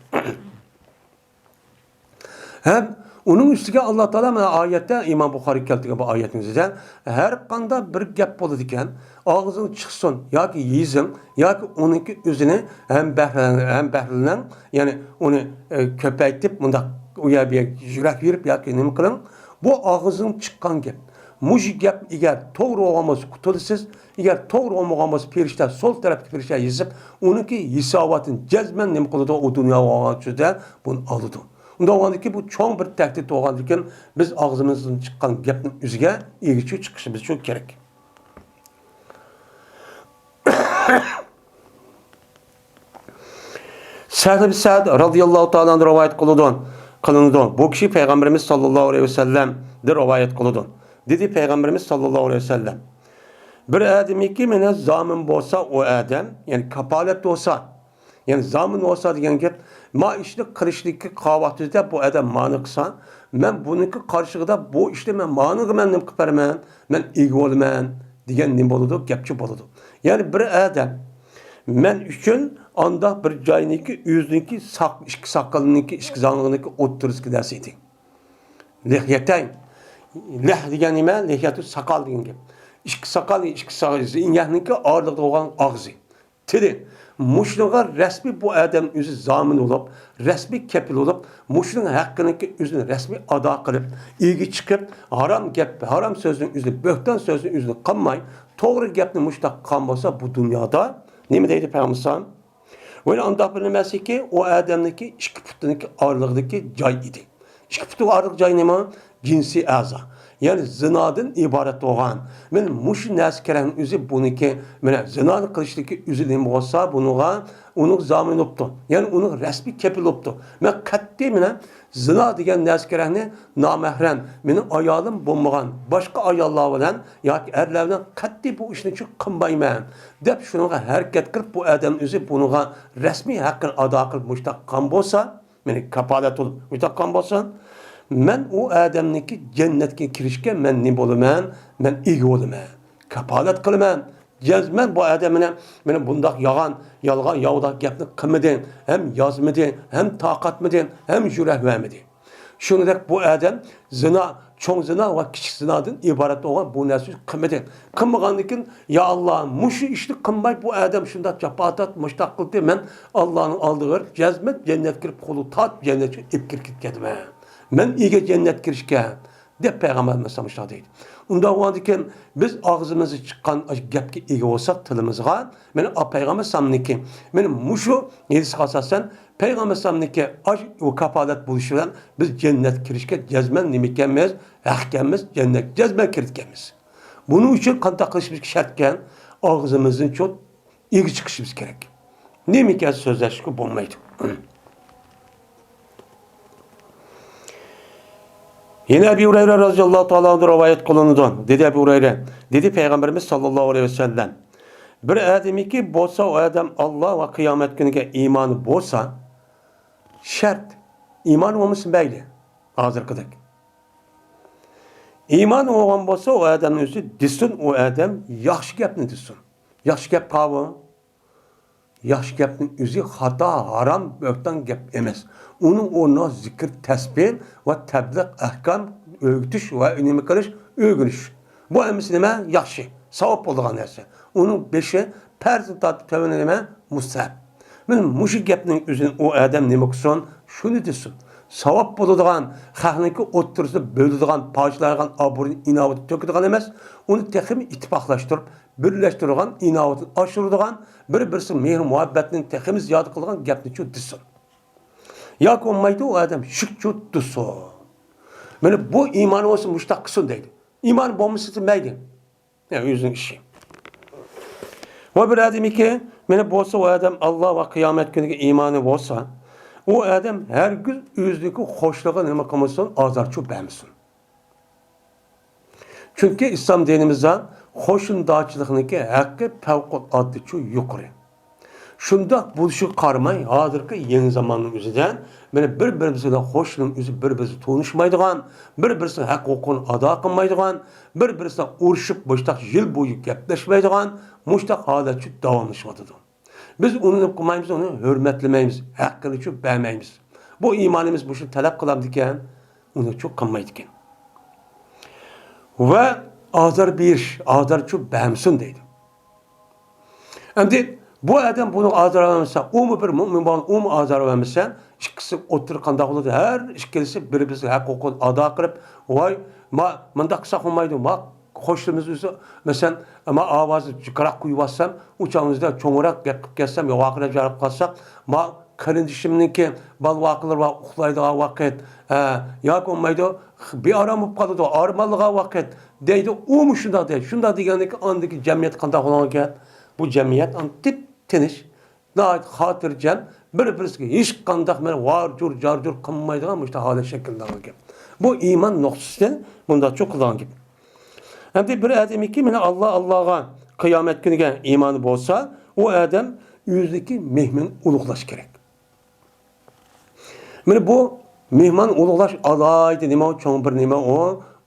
ھەم ئۇنىڭ ئۈستىگە ئاللا تائالا مانا ئايەتتە، ئىمام بۇخارىي كەلتۈرگەن بۇ ئايەتنىڭ ئۆزىدە، ھەر قانداق بىر گەپ بولىدىكەن، ئاغزىڭ چىقسۇن ياكى يېزىڭ، ياكى ئۇنىڭكى ئۆزىنى ھەم بەھرىلەن-، ھەم بەھرىلىنىڭ، يەنى ئۇنى، ئە، كۆپەيتىپ، مۇنداق ئۇ يەر بۇ يەرگە يۈرەك يۈرۈپ ياكى نېمە قىلىڭ، بۇ ئاغزىڭ چىققان گەپ. مۇشۇ گەپ ئەگەر توغرا بولغان بولسا، قۇتۇلىسىز. ئەگەر توغرا بولمىغان بولسا، پەرىشتە، سول تەرەپتىكى پەرىشتە يېزىپ، ئۇنىڭكى ھېساباتىنى جەزمەن نېمە قىلىدۇ؟ ئۇ دۇنيا بولغان چۈشىدە بۇنى ئالىدۇ. ئۇنداق بولغاندىكىن، بۇ چوڭ بىر تەھدىت بولغاندىكىن، بىز ئاغزىمىزدىن چىققان گەپنىڭ ئۆزىگە ئىگىچى چىقىشىمىز شۇ كېرەك. سەھل بىن سەئد رەزىياللاھۇ تائالا ئەنھۇ رىۋايەت قىلىدۇ، قىلىنىدۇ. بۇ كىشى پەيغەمبىرىمىز ساللاللاھۇ ئەلەيھى ۋەسەللەمدىن رىۋايەت قىلىدۇ. دېدى پەيغەمبىرىمىز ساللاللاھۇ ئەلەيھى ۋەسەللەم، بىر ئادەمنىڭكى مانا زامىن بولسا، ئۇ ئادەم، يەنى كاپالەت بولسا، يەنى زامىن بولسا دېگەن گەپ، ما ئىشنى قىلىشلىكى قاۋاقتىدا بۇ ئادەم مانى قىلسا، مەن بۇنىڭكى قارشىغىدا بۇ ئىشنى مەن مانىغا مەن نېمە قىلىپ بېرىمەن، مەن ئىگە بولىمەن دېگەن نېمە بولىدۇ؟ گەپچۇ بولىدۇ. يەنى بىر ئادەم مەن ئۈچۈن ئانداق بىر جاينىڭكى، ئۆزىنىڭكى ساق-، ئىككى ساقىلىنىڭكى، ئىككى زاڭلىقىنىڭكى ئوتتۇرىسىدىكى نەرسە ئىدى. لىھيەتەين. لەھ دېگەن نېمە؟ لىھيەتۇ ساقال دېگەن گەپ. ئىككى ساقال، ئىككى سا-، زىنگەكنىڭكى ئارىلىقىدا بولغان ئاغزى. تىلى. مۇشۇنىڭغا رەسمىي بۇ ئادەم ئۆزى زامىن بولۇپ، رەسمىي كەپىل بولۇپ، مۇشۇنىڭ ھەققىنىڭكى ئۆزىنى رەسمىي ئادا قىلىپ، ئىگە چىقىپ، ھارام گەپ، ھارام سۆزنىڭ ئۆزىنى، بۆھتان سۆزنىڭ ئۆزىنى قىلماي، توغرا گەپنى مۇشۇنداق قىلغان بولسا، بۇ دۇنيادا نېمە دەيدۇ پەيغەمبەر؟ ۋە ئانداق بىر نېمەسىكى، ئۇ ئادەمنىڭكى ئىككى پۇتىنىڭكى ئارىلىقىدىكى جاي ئىدى. ئىككى پۇتى ئارىلىق جاي نېمە؟ جىنسىي ئەزا. يەنى زىنادىن ئىبارەت بولغان. مانا مۇشۇ نەرسە كېرەكنىڭ ئۆزى بۇنىڭكى، مانا زىنانى قىلىشتىكى ئۆزى نېمە بولسا، بۇنىڭغا، ئۇنىڭ زامىن بوپتۇ. يەنى ئۇنىڭ رەسمىي كېپىل بوپتۇ. مەن قەتئىي مانا زىنا دېگەن نەرسە كېرەكنى نامەھرەم، مېنىڭ ئايالىم بولمىغان، باشقا ئاياللار بىلەن ياكى ئەرلەر بىلەن قەتئىي بۇ ئىشنى چۈ-، قىلمايمەن، دەپ شۇنىڭغا ھەرىكەت قىلىپ، بۇ ئادەم ئۆزى بۇنىڭغا رەسمىي ھەققىنى ئادا قىلىپ مۇشۇنداق قىلغان بولسا، مېنى كاپالەت بولۇپ مۇشۇنداق قىلغان بولسا، مەن ئۇ ئادەمنىڭكى جەننەتكە كىرىشكە مەن نېمە بولىمەن؟ مەن ئىگە بولىمەن، كاپالەت قىلىمەن. جەزمەن بۇ ئادەم مېنى، مېنى بۇنداق ياغان، يالغان، ياۋىداق گەپنى قىلمىدى، ھەم يازمىدى، ھەم تارقاتمىدى، ھەم يۈرەك بەرمىدى. شۇنىڭدەك بۇ ئادەم زىنا، چوڭ زىنا ۋە كىچىك زىنادىن ئىبارەت بولغان بۇ نەرسىنى قىلمىدى. قىلمىغاندىكىن، يا ئاللا، مۇشۇ ئىشنى قىلماي بۇ ئادەم شۇنداق جاپا تارتىپ، مۇشۇنداق قىلدى، مەن ئاللانىڭ ئالدىغا بېرىپ، جەزمەن جەننەتكە كىرىپ، قولىغا تارتىپ، جەننەتكە ئېلىپ كىرىپ كەتكەنمەن. مەن ئىگە جەننەتكە كىرىشكە، دەپ پەيغەمبەر ئەلەيھىسسالام شۇنداق دەيدۇ. ئۇنداق بولغاندىكىن، بىز ئاغزىمىزدىن چىققان ئاشۇ گەپكە ئىگە بولساق، تىلىمىزغا، مانا، پەيغەمبەر ئەلەيھىسسالامنىڭكى، مانا، مۇشۇ ھەدىسكە ئاساسەن، پەيغەمبەر ئەلەيھىسسالامنىڭكى ئاشۇ كاپالەت بولۇشى بىلەن بىز جەننەتكە كىرىشكە جەزمەن نېمە ئىكەنمىز؟ ھەق ئىكەنمىز، جەننەتكە جەزمەن كىرىدىكەنمىز. بۇنىڭ ئۈچۈن قانداق قىلىشىمىز شەرتكەن؟ ئاغزىمىزدىن چوت ئىگە چىقىشىمىز كېرەك. نېمىكەن سۆزلەشكە بولمايدۇ. يەنە ئەبى ھۇرەيرە رازىياللاھۇ تائالا ئەنھۇ رىۋايەت قىلىنىدۇ. دېدى ئەبى ھۇرەيرە، دېدى پەيغەمبىرىمىز ساللاللاھۇ ئەلەيھى ۋەسەللەم، بىر ئادەمكى بولسا، ئۇ ئادەم ئاللا ۋە قىيامەت كۈنىگە ئىمانى بولسا، شەرت، ئىمانى بولمىسا مەيلى، ھازىرقىدەك. ئىمانى بولغان بولسا، ئۇ ئادەمنىڭ ئۆزى دېسۇن، ئۇ ئادەم ياخشى گەپنى دېسۇن. ياخشى گەپ قاۋۇ. ياخشى گەپنىڭ ئۆزى خاتا، ھارام، بۆھتان گەپ ئەمەس. ئۇنىڭ ئورنىغا زىكىر، تەسبىھ ۋە تەبلىغ، ئەھكام ئۆگىتىش ۋە نېمە قىلىش، ئۆگىنىش. بۇ ھەممىسى نېمە؟ ياخشى، ساۋاب بولىدىغان نەرسە. ئۇنىڭ بېشى پەرزدىن تارتىپ تۆۋىنى نېمە؟ مۇستەھەب. مانا مۇشۇ گەپنىڭ ئۆزىنى ئۇ ئادەم نېمە قىلسۇن؟ شۇنى دېسۇن. ساۋاب بولىدىغان، خەقنىڭكى ئوتتۇرىسىدا بۆلىدىغان، پاچىلايدىغان، ئابرۇيىنى، ئىناۋىتىنى تۆكىدىغان ئەمەس، ئۇنى تېخىمۇ ئىتتىپاقلاشتۇرۇپ، بىرلەشتۈرىدىغان، ئىناۋىتىنى ئاشۇرىدىغان، بىر-بىرسىگە مېھىر-مۇھەببەتنى تېخىمۇ زىيادە قىلىدىغان گەپنىچۇ دېسۇن. ياكى بولمايدۇ، ئۇ ئادەم شۈكچۇ دېسۇن. مانا بۇ ئىمانى بولسا مۇشۇنداق قىلسۇن دەيدۇ. ئىمانى بولمىسا مەيلى. يا، ئۆزىنىڭ ئىشى. ۋە بىر ئادەمكى، مانا بولسا ئۇ ئادەم ئاللا ۋە قىيامەت كۈنىگە ئىمانى بولسا، ئۇ ئادەم ھەرگىز ئۆزىنىڭكى خوشلىقىغا نېمە قىلمىسۇن، ئازارچۇ بەرمىسۇن. چۈنكى ئىسلام دىنىمىزدا قوشنىدارچىلىقنىڭكى ھەققى پەۋقۇلئاددىچۇ يۇقىرى. شۇنداق بولۇشىغا قارىماي، ھازىرقى يېڭى زاماننىڭ ئۆزىدە مانا بىر-بىرىمىز بىلەن قوشنىنىڭ ئۆزى بىر-بىرىسى تونۇشمايدىغان، بىر-بىرىسىنىڭ ھەق ھوقۇقىنى ئادا قىلمايدىغان، بىر-بىرىسىنىڭ ئۇرۇشۇپ مۇشتاق يىل بويى گەپلەشمەيدىغان مۇشتاق ھالەتچۇ داۋاملىشىۋاتىدۇ. بىز ئۇنى نېمە قىلمايمىز، ئۇنى ھۆرمەتلىمەيمىز، ھەققىنىچۇ بەرمەيمىز. بۇ ئىمانىمىز مۇشۇنى تەلەپ قىلامدىكەن، ئۇنىچۇ قىلمايدىكەن. ۋە ئازار بېرىش، ئازارچۇ بەرمىسۇن دەيدۇ. ئەمدى بۇ ئادەم بۇنىڭ ئازار بەرمىسە، ئۇمۇ بىر مۇئمىن بولغان، ئۇمۇ ئازار بەرمىسە، ئىككىسى ئوتتۇرا قانداق بولىدۇ؟ ھەر ئىككىلىسى بىر-بىرسىگە ھەق ھوقۇقىنى ئادا قىلىپ، ۋاي، ما، مۇنداق قىلساق بولمايدۇ، ما، قوشنىمىز ئۆزى، مەسىلەن، ما ئاۋازنى جىقراق قويۇۋاتسام، ئۇ چاغدا چوڭراق گەپ قىلىپ كەتسەم، يا ۋارقىراپ جاراپ قالساق، ما قېرىندىشىمنىڭكى بالا ۋاقىلىرى بار، ئۇخلايدىغان ۋاقىت، ھە، ياكى بولمايدۇ، بىئارام بولۇپ قالىدۇ، ئارمانلىغان ۋاقىت دەيدۇ، ئۇمۇ شۇنداق دەيدۇ. شۇنداق دېگەندىن كېيىن ئاندىكى جەمئىيەت قانداق بولغان ئىكەن؟ بۇ جەمئىيەت ئاندىن تىپ-تىنچ، ناھايىتى خاتىرجەم، بىر-بىرسىگە ھېچقانداق بىر ۋارجۇر-جارجۇر قىلمايدىغان مۇشۇنداق ھالەت شەكىللەنگەن گەپ. بۇ ئىمان نۇقتىسىدىن مۇنداقچۇ قىلغان گەپ. ئەمدى بىر ئادەمكى مانا ئاللا، ئاللاغا، قىيامەت كۈنىگە ئىمانى بولسا، ئۇ ئادەم ئۆزىدىكى مېھمىنى ئۇلۇغلاش كېرەك. مانا بۇ مېھمان ئۇلۇغلاش ئالاھىدە نېمە، چوڭ بىر نېمە، ئۇ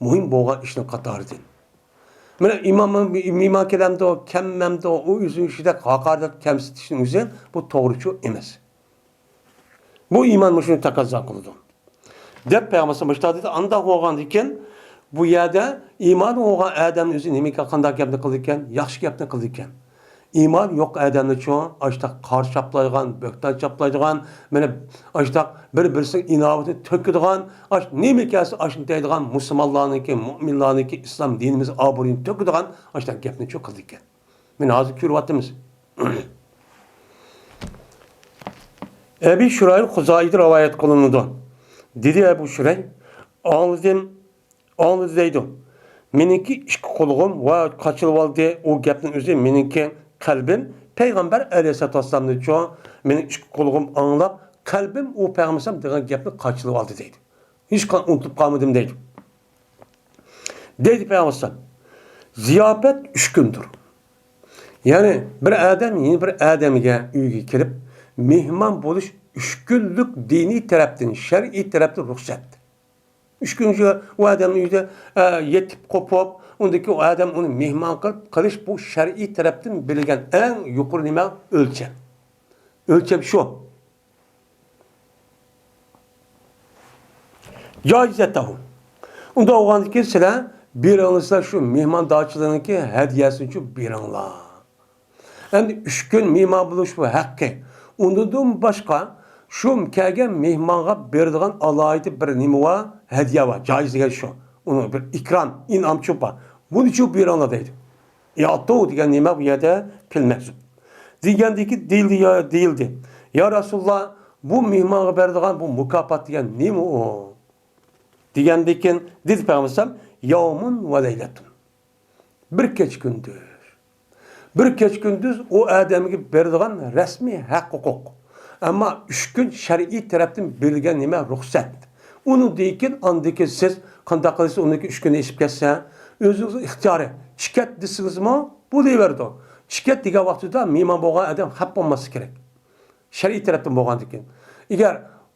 مۇھىم بولغان ئىشنىڭ قاتارىدىن. مانا ئىمام، مېھمان كېلەمدۇ، كەلمەمدۇ، ئۇ ئۆزىنىڭ ئىشىدەك ھاقارەت، كەمسىتىشنىڭ ئۆزى بۇ توغرىچۇ ئەمەس. بۇ ئىمان مۇشۇنى تەقەززا قىلىدۇ. دەپ پەيغەمبەر مۇشۇنداق دېدى، ئانداق بولغاندىكىن بۇ يەردە ئىمانى بولغان ئادەمنىڭ ئۆزى نېمىكەن، قانداق گەپنى قىلىدىكەن؟ ياخشى گەپنى قىلىدىكەن. ئىمانى يوق ئادەمنىچۇ ئاشتاق قارا چاپلايدىغان، بۆھتان چاپلايدىغان، مانا ئاشتاق بىر-بىرسىنىڭ ئىناۋىتىنى تۆكىدىغان، ئاش نېمە كەلسە ئاشۇنى دەيدىغان، مۇسۇلمانلارنىڭكى، مۇئمىنلارنىڭكى، ئىسلام دىنىمىز ئابرۇيىنى تۆكىدىغان ئاشتاق گەپنىچۇ قىلىدىكەن. مانا ھازىر كۆرۈۋاتىمىز. ئەبى شۇرەيھ خۇزائىدىن رىۋايەت قىلىنىدۇ. دېدى ئەبۇ شۇرەيھ، ئاڭلىدىم، ئاڭلىدى دەيدۇ. مېنىڭكى ئىككى قۇلىقىم ۋە قاچىلىۋالدى. ئۇ گەپنىڭ ئۆزى مېنىڭكى قەلبىم پەيغەمبەر ئەلەيھىسسالاتۇ ۋەسسالامنىچۇ مېنىڭ ئىككى قۇلىقىم ئاڭلاپ، قەلبىم ئۇ پەيغەمبەر دېگەن گەپنى قاچىلىۋالدى دەيدۇ. ھېچقانداق ئۇنتۇپ قالمىدىم دەيدۇ. دەيدۇ پەيغەمبەر ئەلەيھىسسالام، زىياپەت ئۈچ كۈندۇر. يەنى بىر ئادەم يەنە بىر ئادەمگە ئۆيگە كىرىپ، مېھمان بولۇش ئۈچ كۈنلۈك دىنىي تەرەپتىن، شەرئىي تەرەپتىن رۇخسەت. ئۈچ كۈن شۇ ئۇ ئادەمنىڭ ئۆيىدە، ئە، يېتىپ قوپۇپ، ئۇندىن كېيىن ئۇ ئادەم ئۇنى مېھمان قىلىپ قىلىش، بۇ شەرئىي تەرەپتىن بېرىلگەن ئەڭ يۇقىرى نېمە؟ ئۆلچەم. ئۆلچەم شۇ. جائزته. ئۇنداق بولغاندىكىن سىلەر بېرىڭلار، سىلەر شۇ مېھماندارچىلىقنىڭكى ھەدىيەسىنىچۇ بېرىڭلار. ئەمدى ئۈچ كۈن مېھمان بولۇش بۇ ھەققى. ئۇنىڭدىن باشقا شۇ كەلگەن مېھمانغا بېرىدىغان ئالاھىدە بىر نېمە بار؟ ھەدىيە بار. جائز دېگەن شۇ. ئۇنىڭ بىر ئىكرام، ئىنئامچۇ بار. بۇنىچۇ بېرىڭلار دەيدۇ. ئىئتۇ دېگەن نېمە بۇ يەردە؟ پېئىل مەھزۇپ. دېگەندىكى دېيىلدى، يا، دېيىلدى. يا رەسۇلاللا، بۇ مېھمانغا بېرىدىغان بۇ مۇكاپات دېگەن نېمە ئۇ؟ دېگەندىكىن دېدى پەيغەمبەر ئەلەيھىسسالام، يومۇن ۋە لەيلەتۇن. بىر كېچە كۈندۈز. بىر كېچە كۈندۈز ئۇ ئادەمگە بېرىدىغان رەسمىي ھەق ھوقۇق. ئەمما ئۈچ كۈن شەرئىي تەرەپتىن بېرىلگەن نېمە؟ رۇخسەت. ئۇنىڭدىن كېيىن، ئاندىن كېيىن سىز قانداق قىلىسىز؟ ئۇنىڭكى ئۈچ كۈنى ئېشىپ كەتسە، ئۆزىڭىزنىڭ ئىختىيارى. چىكەت دېسىڭىزمۇ بولۇۋېرىدۇ. چىكەت دېگەن ۋاقتىدا مېھمان بولغان ئادەم خەپ بولماسلىقى كېرەك. شەرئىي تەرەپتىن بولغاندىكىن. ئەگەر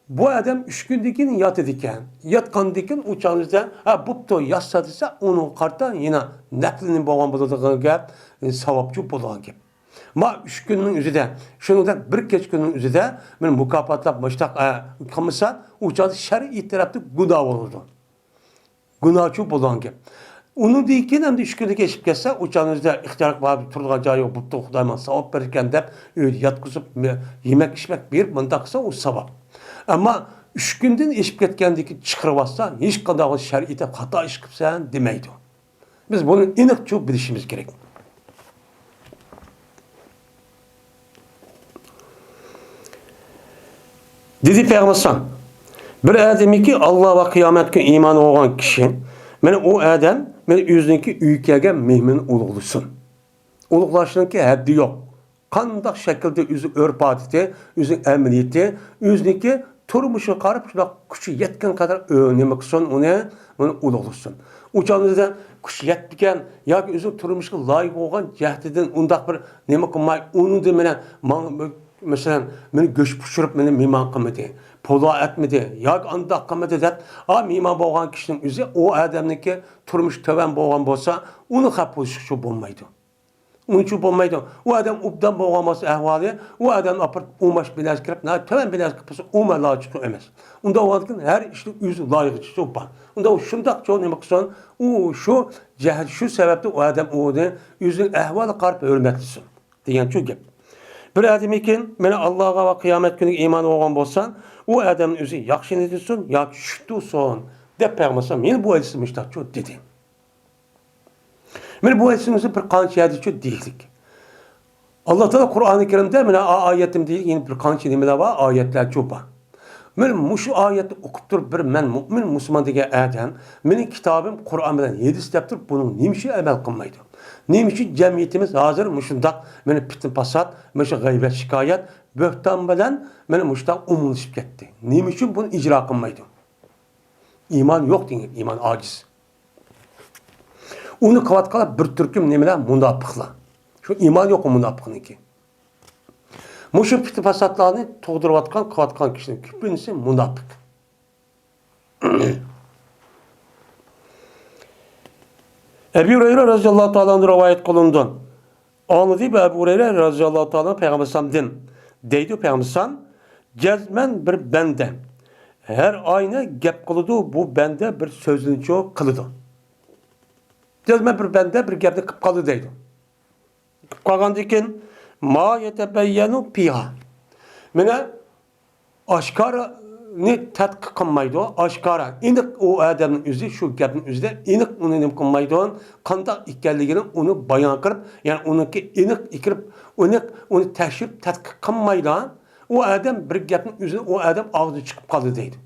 بۇ ئادەم ئۈچ كۈندىن كېيىن ياتىدىكەن، ياتقاندىكىن ئۇ چاغدا، ھە، بوپتۇ، ياتسا دېسە، ئۇنىڭغا قارىتا يەنە نەپلىنى بولغان بولىدىغان گەپ، ساۋابچۇ بولىدىغان گەپ. ما ئۈچ كۈننىڭ ئۆزىدە، شۇنىڭدەك بىر كەچ كۈننىڭ ئۆزىدە مېنى مۇكاپاتلاپ مۇشتاق، ئە، قىلمىسا، ئۇ چاغدا شەرئىي تەرەپتە گۇناھ بولىدۇ. گۇناھچۇ بولىدىغان گەپ. ئۇنىڭدىن كېيىن ئەمدى ئۈچ كۈندىن كېيىن ئېشىپ كەتسە، ئۇ چاغنىڭ ئۆزىدە ئىختىيار بار، تۇرىدىغان جايى يوق، بوپتۇ، خۇدايىم ماڭا ساۋاب بېرىكەن دەپ، ئۆيدە ياتقۇزۇپ، مە-، يېمەك-ئىچمەك بېرىپ، مۇنداق قىلسا، ئۇ ساۋاب. ئەمما ئۈچ كۈندىن ئېشىپ كەتكەندىن كېيىن چىقىرىۋاتسا، ھېچقانداق شەرئىيەتتە خاتا ئىش قىپسەن دېمەيدۇ. بىز بۇنى ئېنىقچۇ بىلىشىمىز كېرەك. دېدى پەيغەمبەر ئەلەيھىسسالام، بىر ئادەمكى ئاللا ۋە قىيامەت كۈنى ئىمانى بولغان كىشى، مانا ئۇ ئادەم، مانا ئۆزىنىڭكى ئۆيگە كەلگەن مېھمىنىنى ئۇلۇغلىسۇن. ئۇلۇغلاشنىڭكى ھەددى يوق. قانداق شەكىلدە ئۆزى ئۆرپ-ئادىتى، ئۆزىنىڭ ئەمەلىيىتى، ئۆزىنىڭكى تۇرمۇشىغا قاراپ شۇنداق كۈچى يەتكەن قەدەر ئۆ-، نېمە قىلسۇن، ئۇنى، ئۇنى ئۇلۇغلىسۇن. ئۇ چاغدا ئۆزى كۈچى يەتمىگەن ياكى ئۆزىنىڭ تۇرمۇشىغا لايىق بولغان جەھىتىدىن ئۇنداق بىر نېمە قىلماي، ئۇنىڭدىن مېنى، ماڭ-، مەسىلەن، مېنى گۆش پىشۇرۇپ، مېنى مېھمان قىلمىدى، پالو ئەتمىدى ياكى ئانداق قىلمىدى دەپ، ئا، مېھمان بولغان كىشىنىڭ ئۆزى ئۇ ئادەمنىڭكى تۇرمۇشى تۆۋەن بولغان بولسا، ئۇنى خەپ بولۇشقا بولمايدۇ. ئۇنچە بولمايدۇ. ئۇ ئادەم ئوبدان بولغان بولسا ئەھۋالى، ئۇ ئادەمنى ئاپىرىپ ئۇ ماش بىناسى كىرىپ، ناھايىتى تۆۋەن بىناسى كىرىپ قالسا، ئۇمۇ لايىقى ئەمەس. ئۇنداق بولغاندىكىن ھەر ئىشنىڭ ئۆز لايىقىچىسى بار. ئۇنداق شۇنداقچۇ نېمە قىلسۇن، ئۇ شۇ جەھەت، شۇ سەۋەبتىن ئۇ ئادەم ئۇنى ئۆزىنىڭ ئەھۋالىغا قاراپ ھۆرمەتلىسۇن دېگەنچۇ گەپ. بىر ئادەمكىن، مانا ئاللاغا ۋە قىيامەت كۈنىگە ئىمان بولغان بولسا، ئۇ ئادەمنى ئۆزى ياخشى نېتىسۇن ياكى شۇتۇسۇن دەپ پەيغەمبەر ئەلەيھىسسالام يەنە بۇ ھەدىسىدە مۇشۇنداقچۇ دېدى. مانا بۇ ھەدىسىمىزدە بىر قانچە ھەدىسچۇ دېيىلدى. ئاللا تائالا قۇرئانى كەرىمدە مانا ئا-، ئايەتتىن دېيىلگەن يەنە بىر قانچە نېمىلەر بار، ئايەتلەرچۇ بار. مانا مۇشۇ ئايەتنى ئوقۇپ تۇرۇپ بىر مەن مۇئمىن مۇسۇلمان دېگەن ئادەم، مېنىڭ كىتابىم قۇرئان بىلەن ھەدىس دەپ تۇرۇپ، بۇنىڭ نېمە ئۈچۈن ئەمەل قىلمايدۇ؟ نېمە ئۈچۈن جەمئىيىتىمىز ھازىر مۇشۇنداق مانا پىتنە-پاسات، مۇشۇ غەيۋەت-شىكايەت، بۆھتان بىلەن مانا مۇشۇنداق ئومۇملىشىپ كەتتى؟ نېمە ئۈچۈن بۇنى ئىجرا قىلمايدۇ؟ ئىمان يوق دېگەن، ئىمان ئاجىز. ئۇنى قىلىۋاتقانلار بىر تۈركۈم نېمىلەر؟ مۇناپىقلار. شۇ ئىمان يوق مۇناپىقنىڭكى. مۇشۇ پىتنە-پاساتلارنى تۇغدۇرۇۋاتقان، قىلىۋاتقان كىشىنىڭ كۆپىنچىسى مۇناپىق. ئەبۇ ھۇرەيرە رەزىياللاھۇ تائالا ئەنھۇ رىۋايەت قىلىنىدۇ. ئاڭلىدى بۇ ئەبۇ ھۇرەيرە رەزىياللاھۇ تائالا پەيغەمبەر ئەلەيھىسسالامدىن. دەيدۇ پەيغەمبەر ئەلەيھىسسالام، جەزمەن بىر بەندە ھەر ئاينى گەپ قىلىدۇ، بۇ بەندە بىر سۆزنىچۇ قىلىدۇ. جەزمەن بىر بەندە بىر گەپنى قىلىپ قالدى دەيدۇ. قىلىپ قالغاندىن كېيىن، ما يەتەبەييەنۇ پىھا. مانا ئاشكارىنى تەتقىق قىلمايدۇ، ئاشكارا، ئېنىق ئۇ ئادەمنىڭ ئۆزى شۇ گەپنىڭ ئۆزىدە ئېنىق ئۇنى نېمە قىلمايدۇ، قانداق ئىكەنلىكىنى ئۇنى بايان قىلىپ، يەنى ئۇنىڭكى ئېنىق ئېكىرىپ، ئېنىق ئۇنى تەكشۈرۈپ تەتقىق قىلمايدۇ. ئۇ ئادەم بىر گەپنىڭ ئۆزىنى ئۇ ئادەم ئاغزىدىن چىقىپ قالدى دەيدۇ.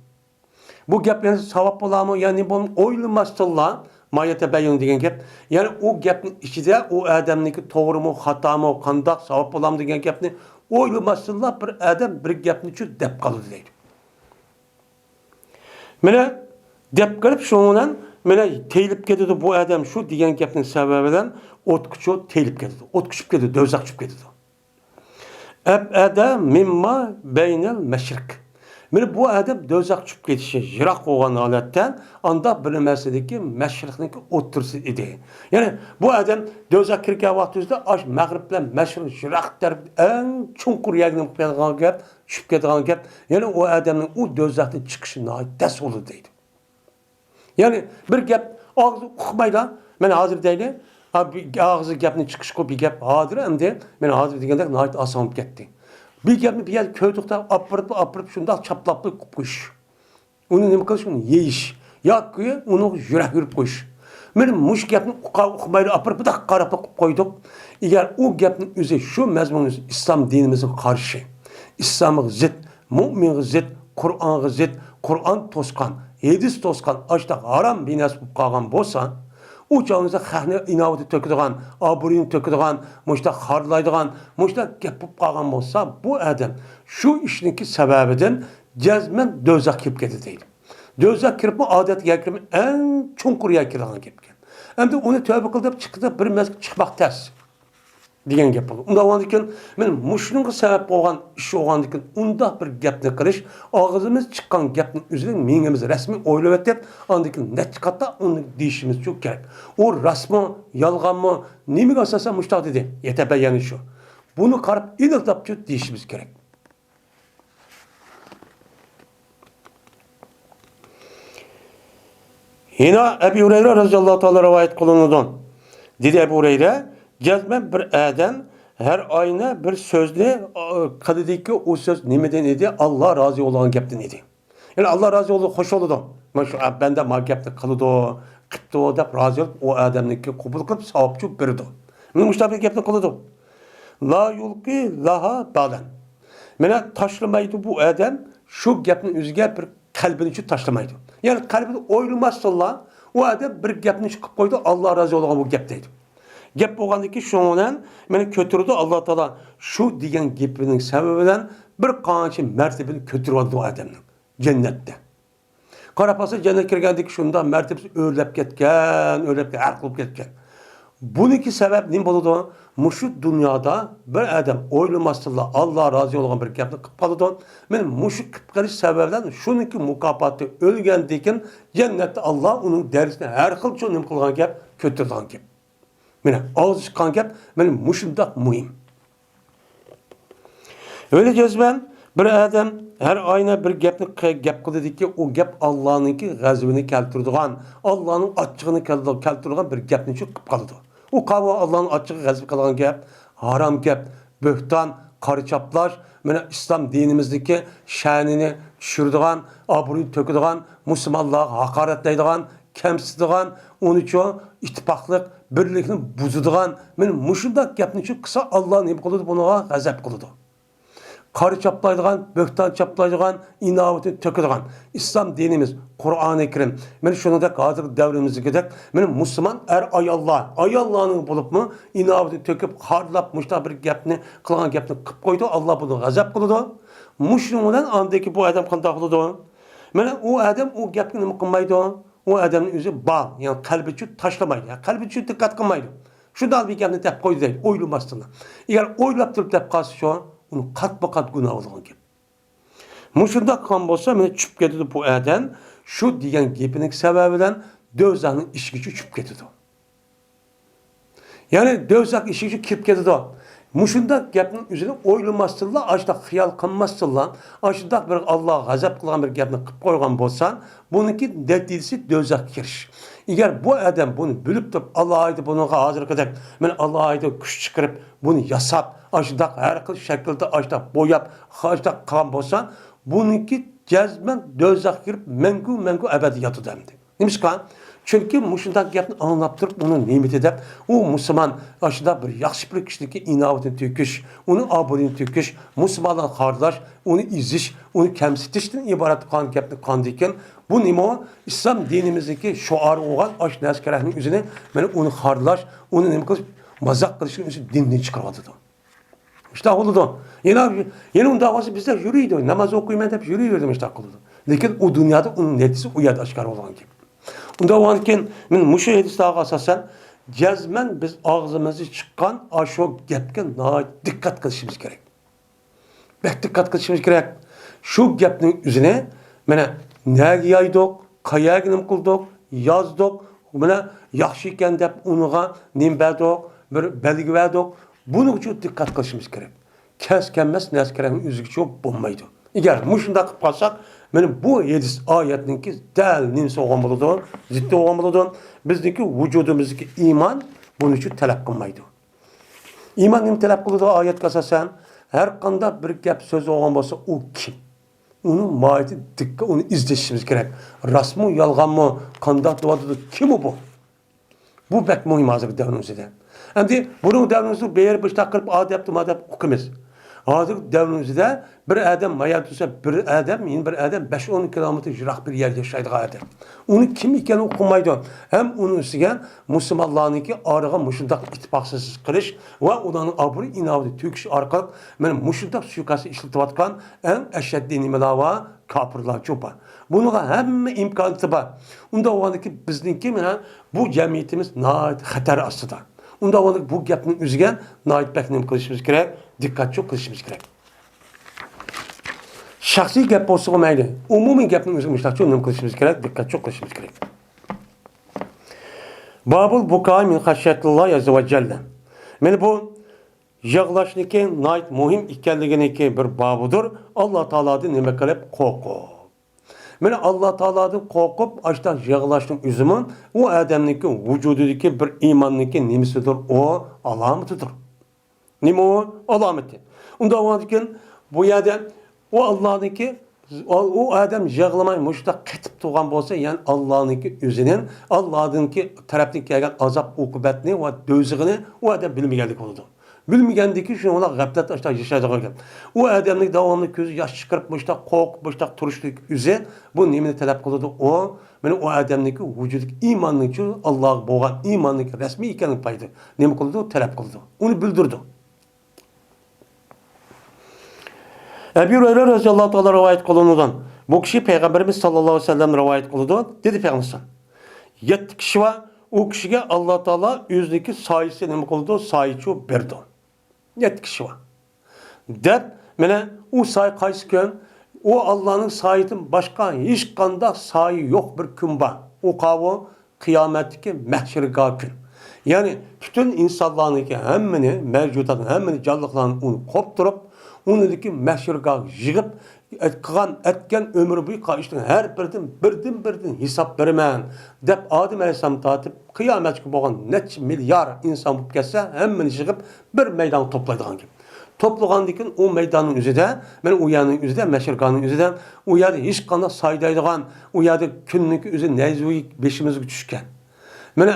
بۇ گەپ يەنە ساۋاب بولامۇ يا نېمە بولامۇ ئويلىماستىنلا، ما يەتەبەييەنۇ دېگەن گەپ، يەنى ئۇ گەپنىڭ ئىچىدە ئۇ ئادەمنىڭكى توغرىمۇ، خاتامۇ، قانداق ساۋاب بولامدۇ دېگەن گەپنى ئويلىماستىنلا بىر ئادەم بىر گەپنىچۇ دەپ قالىدۇ دەيدۇ. مانا دەپ قېلىپ، شۇنىڭ بىلەن مانا تېيىلىپ كېتىدۇ بۇ ئادەم شۇ دېگەن گەپنىڭ سەۋەبى بىلەن ئوتقىچۇ تېيىلىپ كېتىدۇ. ئوتقا چۈشۈپ كېتىدۇ، دوزاخقا چۈشۈپ كېتىدۇ. ئەبئەدە مىمما بەينەل مەشرىق. مانا بۇ ئادەم دوزاخ چۈشۈپ كېتىشى يىراق بولغان ھالەتتە، ئانداق بىلىنمەسلىكى مەشرىقنىڭكى ئوتتۇرىسى ئىدى. يەنى بۇ ئادەم دوزاخ كىرگەن ۋاقتىمىزدا ئاش مەغرىب بىلەن مەشرىق يىراق تەرەپ ئەڭ چوڭقۇر يەرگە نېمە قىلىپ كېتىدىغان گەپ، چۈشۈپ كېتىدىغان گەپ. يەنى ئۇ ئادەمنىڭ ئۇ دوزاختىن چىقىشى ناھايىتى تەس بولىدۇ دەيدۇ. يەنى بىر گەپ ئاغزى ئۇقمايلا، مانا ھازىر دەيلى، ھا، بىر ئاغزى گەپنى چىقىش قىلىپ بىر گەپ ھازىر ئەمدى، مانا ھازىر دېگەندەك ناھايىتى ئاسان بولۇپ كەتتى. بىر گەپنى بىر يەردە كۆتۈرۈپ ئاپىرىپ، ئاپىرىپ شۇنداق چاپلاپلا قىلىپ قويۇش. ئۇنى نېمە قىلىش؟ ئۇنى يېيىش. ياكى ئۇنىڭغا يۈرەك يۈرۈپ قويۇش. مانا مۇشۇ گەپنى ئۇقا-، ئۇقمايلا ئاپىرىپ بۇنداق قاراپلا قىلىپ قويدۇق. ئەگەر ئۇ گەپنىڭ ئۆزى شۇ مەزمۇنى ئىسلام دىنىمىزغا قارشى، ئىسلامغا زىت، مۆمىنگە زىت، قۇرئانغا زىت، قۇرئان توسقان، ھەدىس توسقان، ئاشتاق ھارام بىر نەرسە بولۇپ قالغان بولسا، ئۇ چاغىمىزدا خەقنى ئىناۋىتى تۆكىدىغان، ئابرۇيىنى تۆكىدىغان، مۇشتاق خارلايدىغان، مۇشتاق گەپ بولۇپ قالغان بولسا، بۇ ئادەم شۇ ئىشنىڭكى سەۋەبىدىن جەزمەن دوزاخ كىرىپ كېتىدۇ دەيدۇ. دوزاخ كىرىپمۇ ئادەتتىكى يەر كىرىپ ئەڭ چوڭقۇر يەر كىرىدىغان گەپكەن. ئەمدى ئۇنى تۆبە قىل دەپ چىقتى، بىر مەزگىل چىقماق تەس. دېگەن گەپ بولىدۇ. ئۇنداق بولغاندىكىن، مانا مۇشۇنىڭغا سەۋەب بولغان ئىش بولغاندىكىن، ئۇنداق بىر گەپنى قىلىش، ئاغزىمىز چىققان گەپنىڭ ئۆزىنى مېڭىمىز رەسمىي ئويلىۋېتىپ، ئاندىن كېيىن نەچچە قاتتا ئۇنى دېيىشىمىزچۇ كېرەك. ئۇ راستمۇ، يالغانمۇ، نېمىگە ئاساسەن مۇشۇنداق دېدى؟ يەتەبەييەنى شۇ. بۇنى قاراپ ئېنىقلاپچۇ دېيىشىمىز كېرەك. يەنە ئەبۇ ھۇرەيرە رەزىياللاھۇ تائالا رىۋايەت قىلىنىدۇ. دېدى ئەبۇ ھۇرەيرە، جەزمەن بىر ئادەم ھەر ئاينى بىر سۆزنى، ئا، قىلىدىكى، ئۇ سۆز نېمىدىن ئىدى؟ ئاللا رازى بولغان گەپتىن ئىدى. يەنى ئاللا رازى بولىدۇ، خوش بولىدۇ. مانا شۇ بەندە ما گەپنى قىلىدۇ، قىپتۇ دەپ رازى بولۇپ، ئۇ ئادەمنىڭكى قوبۇل قىلىپ، ساۋابچۇ بېرىدۇ. مانا مۇشۇنداق بىر گەپنى قىلىدۇ. لا يۇلقى لەھا بالەن. مانا تاشلىمايدۇ بۇ ئادەم شۇ گەپنى ئۆزىگە بىر قەلبىنى شۇ تاشلىمايدۇ. يەنى قەلبىدە ئويلىماستىنلا ئۇ ئادەم بىر گەپنى شۇ قىلىپ قويدى، ئاللا رازى بولغان بۇ گەپ دەيدۇ. گەپ بولغاندىن كېيىن شۇنىڭ بىلەن مانا كۆتۈرىدۇ ئاللا تائالا شۇ دېگەن گېپىنىڭ سەۋەبى بىلەن بىر قانچە مەرتىبىنى كۆتۈرۈۋالىدۇ ئۇ ئادەمنىڭ جەننەتتە. قاراپ قالسا، جەننەتكە كىرگەندىكىن شۇنداق مەرتىۋىسى ئۆرلەپ كەتكەن، ئۆرلەپ كەتكەن، ھەر قىلىپ كەتكەن. بۇنىڭكى سەۋەب نېمە بولىدۇ؟ مۇشۇ دۇنيادا بىر ئادەم ئويلىماستىنلا ئاللا رازى بولغان بىر گەپنى قىلىپ قالىدۇ. مانا مۇشۇ قىلىپ قېلىش سەۋەبىدىن شۇنىڭكى مۇكاپاتى ئۆلگەندىن كېيىن جەننەتتە ئاللا ئۇنىڭ دەرىجىسىنى ھەر خىل شۇ نېمە قىلغان گەپ، كۆتۈرىدىغان گەپ. مانا، ئاغزى چىققان گەپ، مانا مۇشۇنداق مۇھىم. ئۆيلە جەزمەن بىر ئادەم ھەر ئاينى بىر گەپنى ق-، گەپ قىلىدىكى، ئۇ گەپ ئاللانىڭكى غەزىپىنى كەلتۈرىدىغان، ئاللانىڭ ئاچچىقىنى كەل-، كەلتۈرىدىغان بىر گەپنى شۇ قىلىپ قالىدۇ. ئۇ قاۋا ئاللانىڭ ئاچچىقىغا غەزىپ قىلغان گەپ، ھارام گەپ، بۆھتان، قارا چاپلاش، مانا ئىسلام دىنىمىزدىكى شەنىنى چۈشۈرىدىغان، ئابرۇيىنى تۆكىدىغان، مۇسۇلمانلارغا ھاقارەتلەيدىغان، كەمسىتىدىغان، ئۇنىچۇ ئىتتىپاقلىق، بىرلىكنى بۇزىدىغان، مانا مۇشۇنداق گەپنىچۇ قىلسا، ئاللا نېمە قىلىدۇ؟ بۇنىڭغا غەزەپ قىلىدۇ. قارا چاپلايدىغان، بۆھتان چاپلايدىغان، ئىناۋىتىنى تۆكىدىغان ئىسلام دىنىمىز، قۇرئانى كەرىم، مانا شۇنىڭدەك ھازىرقى دەۋرىمىزدىكىدەك، مانا مۇسۇلمان ئەر-ئاياللار، ئاياللارنىڭ بولۇپمۇ ئىناۋىتىنى تۆكۈپ، خارلاپ، مۇشۇنداق بىر گەپنى قىلغان گەپنى قىلىپ قويدى، ئاللا بۇنىڭغا غەزەپ قىلىدۇ. مۇشۇنىڭ بىلەن ئاندىن كېيىن بۇ ئادەم قانداق قىلىدۇ؟ مانا ئۇ ئادەم ئۇ گەپنى نېمە قىلمايدۇ؟ ئۇ ئادەمنىڭ ئۆزى بال، يەنى قەلبىچۇ تاشلىمايدۇ، يەنى قەلبىچۇ دىققەت قىلمايدۇ. شۇنداق بىر گەپنى دەپ قويدى دەيدۇ، ئويلىماستىنلا. ئەگەر ئويلاپ تۇرۇپ دەپ قالسا شۇ، ئۇنى قاتمۇ قات گۇناھ بولغان گەپ. مۇشۇنداق قىلغان بولسا، مانا چۈشۈپ كېتىدۇ بۇ ئادەم، شۇ دېگەن گېپىنىڭ سەۋەبى بىلەن دوزاخنىڭ ئىشىكىگە چۈشۈپ كېتىدۇ. يەنى دوزاخ ئىشىكىگە كىرىپ كېتىدۇ. مۇشۇنداق گەپنىڭ ئۆزىنى ئويلىماستىنلا، ئاشۇنداق خىيال قىلماستىنلا، ئاشۇنداق بىر ئاللاغا غەزەپ قىلغان بىر گەپنى قىلىپ قويغان بولسا، بۇنىڭكى نەتىجىسى دوزاخقا كىرىش. ئەگەر بۇ ئادەم بۇنى بىلىپ تۇرۇپ، ئالاھىدە بۇنىڭغا ھازىرقىدەك، مەن ئالاھىدە كۈچ چىقىرىپ، بۇنى ياساپ، ئاشۇنداق ھەر خىل شەكىلدە ئاشۇنداق بوياپ، ئاشۇنداق قىلغان بولسا، بۇنىڭكى جەزمەن دوزاخقا كىرىپ، مەڭگۈ، مەڭگۈ ئەبەدىي ياتىدۇ ئەمدى. نېمىشقا؟ چۈنكى مۇشۇنداق گەپنى ئاڭلاپ تۇرۇپ، ئۇنىڭ نىيىتى دەپ، ئۇ مۇسۇلمان ئاشۇنداق بىر ياخشى بىر كىشىنىڭكى ئىناۋىتىنى تۆكۈش، ئۇنىڭ ئابرۇيىنى تۆكۈش، مۇسۇلمانلارنى خارلاش، ئۇنى ئېزىش، ئۇنى كەمسىتىشتىن ئىبارەت قىلغان گەپنى قىلغاندىكىن، بۇ نېمە؟ ئىسلام دىنىمىزدىكى شوئارى بولغان ئاشۇ نەرسە كېرەكنىڭ ئۆزىنى، مانا ئۇنى خارلاش، ئۇنى نېمە قىلىش، مازاق قىلىشنىڭ ئۆزى دىندىن چىقىرىۋاتىدۇ. مۇشۇنداق بولىدۇ. يەنە، يەنە ئۇنداق بولسا بىزدە يۈرىدۇ. ناماز ئوقۇيمەن دەپ يۈرۈۋېرىدۇ، مۇشۇنداق قىلىدۇ. لېكىن ئۇ دۇنيادا ئۇنىڭ نەتىجىسى ئۇ يەردە ئاشكارا بولغان گەپ. ئۇنداق بولغاندىكىن، مانا مۇشۇ ھەدىسلەرگە ئاساسەن، جەزمەن بىز ئاغزىمىزدىن چىققان ئاشۇ گەپكە ناھايىتى دىققەت قىلىشىمىز كېرەك. بەك دىققەت قىلىشىمىز كېرەك. شۇ گەپنىڭ ئۆزىنى مانا نەگە يايدۇق، قەيەرگە نېمە قىلدۇق، يازدۇق، مانا ياخشى ئىكەن دەپ ئۇنىڭغا نېمە بەردۇق، بىر بەلگە بەردۇق. بۇنىڭغىچۇ دىققەت قىلىشىمىز كېرەك. كەس كەلمەس نەرسە كېرەكنىڭ ئۆزىگىچۇ بولمايدۇ. ئەگەر مۇشۇنداق قىلىپ قالساق، مانا بۇ ھەدىس ئايەتنىڭكى دەل نېمىسى بولغان بولىدۇ، زىتى بولغان بولىدۇ. بىزنىڭكى ۋۇجۇدىمىزدىكى ئىمان بۇنىچۇ تەلەپ قىلمايدۇ. ئىمان نېمە تەلەپ قىلىدۇ ئايەتكە ئاساسەن؟ ھەر قانداق بىر گەپ سۆز بولغان بولسا، ئۇ كىم؟ ئۇنىڭ ماھىيىتى دىققەت، ئۇنى ئىزدىشىمىز كېرەك. راستمۇ، يالغانمۇ، قانداق دەۋاتىدۇ، كىم ئۇ بۇ؟ بۇ بەك مۇھىم ھازىرقى دەۋرىمىزدە. ئەمدى بۇنىڭ دەۋرىمىزدە بېرىپ بۇشتاق قىلىپ ئا دەپتۇ، ما دەپ ئۇقىمىز. ھازىرقى دەۋرىمىزدە بىر ئادەم مايا تۇرسا، بىر ئادەم، يەنە بىر ئادەم بەش ئون كىلومېتىر يىراق بىر يەردە ياشايدىغان ئادەم. ئۇنى كىم ئىكەنلىكىنى ئۇقۇلمايدۇ. ھەم ئۇنىڭ ئۈستىگە مۇسۇلمانلارنىڭكى ئارىغا مۇشۇنداق ئىتتىپاقسىزلىق قىلىش ۋە ئۇلارنىڭ ئابرۇي ئىناۋىتى تۆكۈش ئارقىلىق مانا مۇشۇنداق سۇيىقەستنى ئىشلىتىۋاتقان ئەڭ ئەشەددىي نېمىلەر بار؟ كاپىرلارچۇ بار. بۇنىڭغا ھەممە ئىمكانىيىتى بار. ئۇنداق بولغاندىكىن بىزنىڭكى مانا بۇ جەمئىيىتىمىز ناھايىتى خەتەر ئاستىدا. ئۇنداق بولغاندىكىن بۇ گەپنىڭ ئۆزىگە ناھايىتى بەك نېمە قىلىشىمىز كېرەك؟ دىققەتچۇ قىلىشىمىز كېرەك. شەخسىي گەپ بولسىغۇ مەيلى، ئومۇمىي گەپنىڭ ئۆزىگە مۇشۇنداقچۇ نېمە قىلىشىمىز كېرەك؟ دىققەتچۇ قىلىشىمىز كېرەك. بابۇل بۇكائى مىن خەشيەتىللاھى ئەززە ۋە جەللە. مانا بۇ يىغلاشنىڭكى ناھايىتى مۇھىم ئىكەنلىكىنىڭكى بىر بابىدۇر، ئاللا تائالادىن نېمە قىلىپ؟ قورقۇپ. مانا ئاللا تائالادىن قورقۇپ ئاشۇنداق يىغلاشنىڭ ئۆزىمۇ ئۇ ئادەمنىڭكى ۋۇجۇدىدىكى بىر ئىماننىڭكى نېمىسىدۇر، ئۇ ئالامىتىدۇر. نېمە ئۇ؟ ئالامىتى. ئۇنداق بولغاندىكىن بۇ يەردە ئۇ ئاللانىڭكى، ئۇ ئادەم يىغلىماي مۇشۇنداق قېتىپ تۇرغان بولسا، يەنى ئاللانىڭكى ئۆزىنىڭ، ئاللادىنكى تەرەپتىن كەلگەن ئازاب ئوقۇبەتنى ۋە دوزىخىنى ئۇ ئادەم بىلمىگەنلىك بولىدۇ. بىلمىگەندىكىن شۇنىڭ بىلەن غەپلەتتە ئاشۇنداق ياشايدىغان گەپ. ئۇ ئادەمنىڭ داۋاملىق كۆزى ياش چىقىرىپ مۇشۇنداق قورقۇپ مۇشۇنداق تۇرۇشلۇق ئۆزى بۇ نېمىنى تەلەپ قىلىدۇ؟ ئۇ مانا ئۇ ئادەمنىڭكى ۋۇجۇدىدىكى ئىماننىڭچۇ، ئاللاغا بولغان ئىماننىڭكى رەسمىي ئىكەنلىكىنى پايدا نېمە قىلىدۇ؟ تەلەپ قىلىدۇ. ئۇنى بىلدۈرىدۇ. ئەبۇ ھۇرەيرە رەزىياللاھۇ تائالا رىۋايەت قىلىنىدۇ. بۇ كىشى پەيغەمبىرىمىز ساللاللاھۇ ئەلەيھى ۋەسەللەم رىۋايەت قىلىدۇ. دېدى پەيغەمبەر: يەتتە كىشى بار، ئۇ كىشىگە ئاللا تائالا ئۆزىنىڭكى سايىسى نېمە قىلىدۇ؟ سايىچۇ بېرىدۇ. يەتتە كىشى بار. دەپ، مانا ئۇ سايە قايسى كۈن؟ ئۇ ئاللانىڭ سايىدىن باشقا ھېچقانداق سايە يوق بىر كۈن بار. ئۇ قاۋۇ قىيامەتتىكى مەھشەرگاھ كۈن. يەنى پۈتۈن ئىنسانلارنىڭكى ھەممىنى، مەۋجۇدات ھەممىنى، جانلىقلارنى ئۇنى قوپتۇرۇپ، ئۇنىڭدىكى مەھشەرگاھقا يىغىپ، قىلغان، ئەتكەن ئۆمۈر بويى قىلغان ئىشنىڭ ھەر بىرىدىن، بىردىن، بىردىن ھېساب بېرىمەن، دەپ ئادەم ئەلەيھىسسالام تارتىپ قىيامەتكە بولغان نەچچە مىليار ئىنسان بولۇپ كەتسە، ھەممىنى يىغىپ بىر مەيدانغا توپلايدىغان گەپ. توپلىغاندىن كېيىن ئۇ مەيداننىڭ ئۆزىدە، مانا ئۇ يەرنىڭ ئۆزىدە، مەھشەرگاھنىڭ ئۆزىدە، ئۇ يەردە ھېچقانداق سايدايدىغان، ئۇ يەردە كۈننىڭكى ئۆزى نەيزىۋى بېشىمىزغا چۈشكەن. مانا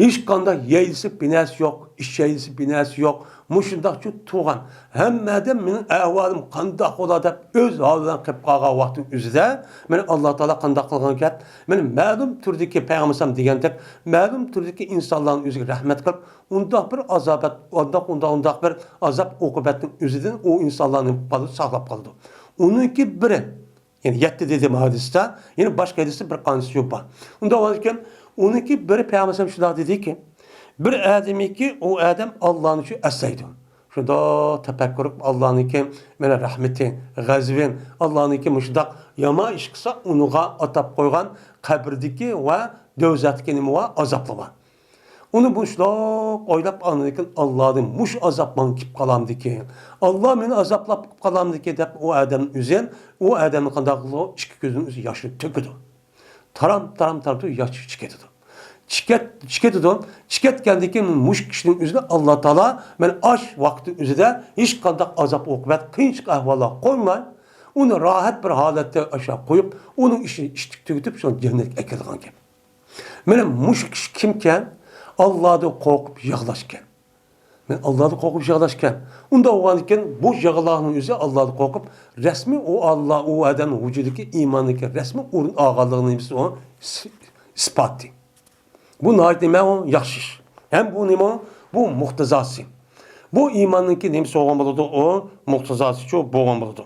ھېچقانداق يەيلىسە بىر نەرسە يوق، ئىچەيلىسە بىر نەرسە يوق. مۇشۇنداقچۇ تۇرغان. ھەممە ئادەم مېنىڭ ئەھۋالىم قانداق بولا دەپ ئۆز ھالى بىلەن قېلىپ قالغان ۋاقتىنىڭ ئۆزىدە، مانا ئاللا تائالا قانداق قىلغان گەپ؟ مانا مەلۇم تۈردىكى پەيغەمبەر دېگەندەك، مەلۇم تۈردىكى ئىنسانلارنىڭ ئۆزىگە رەھمەت قىلىپ، ئۇنداق بىر ئازابەت، ئۇنداق، ئۇنداق، ئۇنداق بىر ئازاب ئوقۇبەتنىڭ ئۆزىدىن ئۇ ئىنسانلارنى قالدۇرۇپ ساقلاپ قالىدۇ. ئۇنىڭكى بىرى، يەنى يەتتە دېدىم ھەدىستە، يەنە باشقا ھەدىستە بىر قانچىسى بار. ئۇنداق بولغاندىكىن، ئۇنىڭكى بىرى پەيغەمبەر شۇنداق دېدىكى، بىر ئادەمكى ئۇ ئادەم ئاللانى شۇ ئەسلەيدۇ. شۇنداق تەپەككۇر قىلىپ، ئاللانىڭكى مانا رەھمىتى، غەزىپى، ئاللانىڭكى مۇشۇنداق يامان ئىش قىلسا، ئۇنىڭغا ئاتاپ قويغان قەبرىدىكى ۋە دوزاختىكى نېمە بار؟ ئازابلار بار. ئۇنى بۇ شۇنداق ئويلاپ، ئاندىن كېيىن ئاللادىن مۇشۇ ئازاب ماڭا كېلىپ قالامدىكىن، ئاللا مېنى ئازابلاپ قالامدىكىن دەپ، ئۇ ئادەم ئۆزى، ئۇ ئادەمنى قانداق قىلىدۇ؟ ئىككى كۆزىنىڭ ئۆزى ياشنى تۆكىدۇ. تارام، تارام، تارام تۆكۈپ ياش چىقىدۇ. چىكەت-، چىكەتىدۇ. چىكەتكەندىن كېيىن مۇشۇ كىشىنىڭ ئۆزىنى ئاللا تائالا مانا ئاش ۋاقتى ئۆزىدە ھېچقانداق ئازاب ئوقۇبەت، قىيىنچىلىق ئەھۋاللار قويماي، ئۇنى راھەت بىر ھالەتتە ئاشۇ قويۇپ، ئۇنىڭ ئىشىنى ئىشتىك تۈگىتىپ، شۇ جەننەتكە ئەكىرىدىغان گەپ. مانا مۇشۇ كىشى كىمكەن؟ ئاللادىن قورقۇپ يىغلاشكەن. مانا ئاللادىن قورقۇپ يىغلاشكەن. ئۇنداق بولغاندىكىن بۇ يىغلاغنىڭ ئۆزى ئاللادىن قورقۇپ، رەسمىي ئۇ ئاللا، ئۇ ئادەمنىڭ ۋۇجۇدىدىكى ئىماننىڭكى رەسمىي ئورۇن ئالغانلىقىنىڭ نېمىسى ئۇ؟ ئىس-، ئىسپاتى. بۇ ناھايىتى نېمە ئۇ؟ ياخشى ئىش. ھەم بۇ نېمە ئۇ؟ بۇ مۇقتىزاسى. بۇ ئىماننىڭكى نېمىسى بولغان بولىدۇ؟ ئۇ مۇقتىزاسىچۇ بولغان بولىدۇ.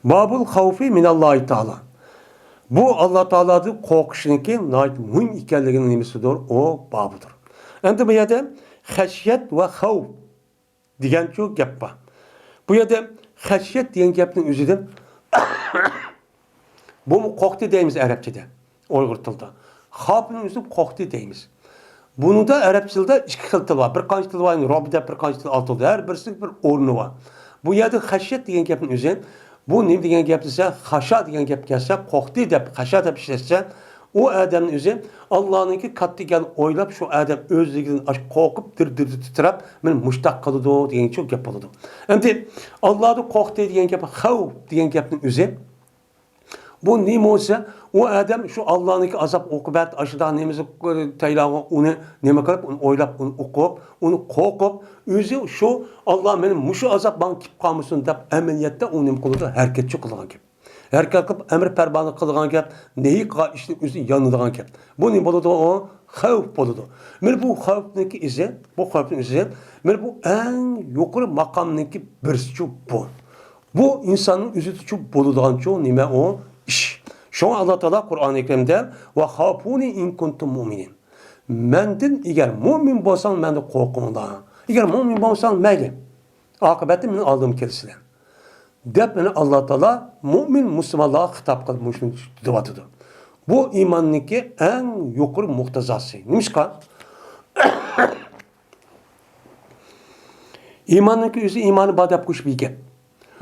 بابۇل خەۋفى مىنەللاھى تائالا. بۇ ئاللا تائالادىن قورقۇشنىڭكى ناھايىتى مۇھىم ئىكەنلىكىنىڭ نېمىسىدۇر؟ ئۇ بابىدۇر. ئەمدى بۇ يەردە خەشيەت ۋە خەۋپ دېگەنچۇ گەپ بار. بۇ يەردە خەشيەت دېگەن گەپنىڭ ئۆزىدىن بۇمۇ قورقتى دەيمىز ئەرەبچىدە، ئۇيغۇر تىلىدا. خاپنىڭ ئۆزىنى قورقتى دەيمىز. بۇنىڭدا ئەرەب تىلىدا ئىككى خىل تىل بار. بىر قانچە تىل بار، يەنى رۇئب دەپ بىر قانچە تىل ئاتىلىدۇ. ھەر بىرسىنىڭ بىر ئورنى بار. بۇ يەردە خەشيەت دېگەن گەپنىڭ ئۆزى، بۇ نېمە دېگەن گەپ دېسە، خاشا دېگەن گەپ كەلسە، قورقتى دەپ، خاشا دەپ ئىشلەتسە، ئۇ ئادەمنىڭ ئۆزى ئاللانىڭكى كاتتا ئىكەنلىكىنى ئويلاپ، شۇ ئادەم ئۆزلۈكىدىن ئاش-، قورقۇپ، دىر-دىر تىترەپ، مېنى مۇشتاق قىلىدۇ دېگەنچۇ گەپ بولىدۇ. ئەمدى ئاللادىن قورقتى دېگەن گەپ، خەۋپ دېگەن گەپنىڭ ئۆزى، بۇ نېمە بولسا، ئۇ ئادەم شۇ ئاللانىڭكى ئازاب-ئوقۇبەت، ئاشۇنداق نېمىسى تەييارلانغان، ئۇنى نېمە قىلىپ، ئۇنى ئويلاپ، ئۇنى ئوقۇپ، ئۇنى قورقۇپ، ئۆزى شۇ، «ئاللا، مېنى مۇشۇ ئازاب ماڭا كېلىپ قالمىسۇن» دەپ، ئەمەلىيەتتە ئۇ نېمە قىلىدۇ؟ ھەرىكەتچۇ قىلىدىغان گەپ. ھەرىكەت قىلىپ، ئەمر پەرماننى قىلىدىغان گەپ، نەھى قىلغان ئىشنى ئۆزى يانىدىغان گەپ. بۇ نېمە بولىدۇ؟ ئۇ خەۋپ بولىدۇ. مانا بۇ خەۋپنىڭكى ئىزى، بۇ خەۋپنىڭ ئىزى، مانا بۇ ئەڭ يۇقىرى ماقامنىڭكى بىرسىچۇ بۇ. بۇ ئىنساننىڭ ئۆزىدىچۇ بولىدىغانچۇ نېمە ئۇ ئىش. شۇڭا ئاللا تائالا قۇرئانى كەرىمدە، «ۋە خافۇنى ئىن كۇنتۇم مۇئمىنىن.» مەندىن ئەگەر مۇئمىن بولساڭ، مەندىن قورقۇڭلار. ئەگەر مۇئمىن بولمىساڭ، مەيلى. ئاقىۋەتتە مېنىڭ ئالدىمغا كېلىسىلەر. دەپ، مانا ئاللا تائالا مۇئمىن مۇسۇلمانلارغا خىتاب قىلىپ مۇشۇنى دەۋاتىدۇ. بۇ ئىماننىڭكى ئەڭ يۇقىرى مۇقتەزاسى. نېمىشقا؟ ئىماننىڭكى ئۆزى ئىمانى بار دەپ قويۇش بىر گەپ.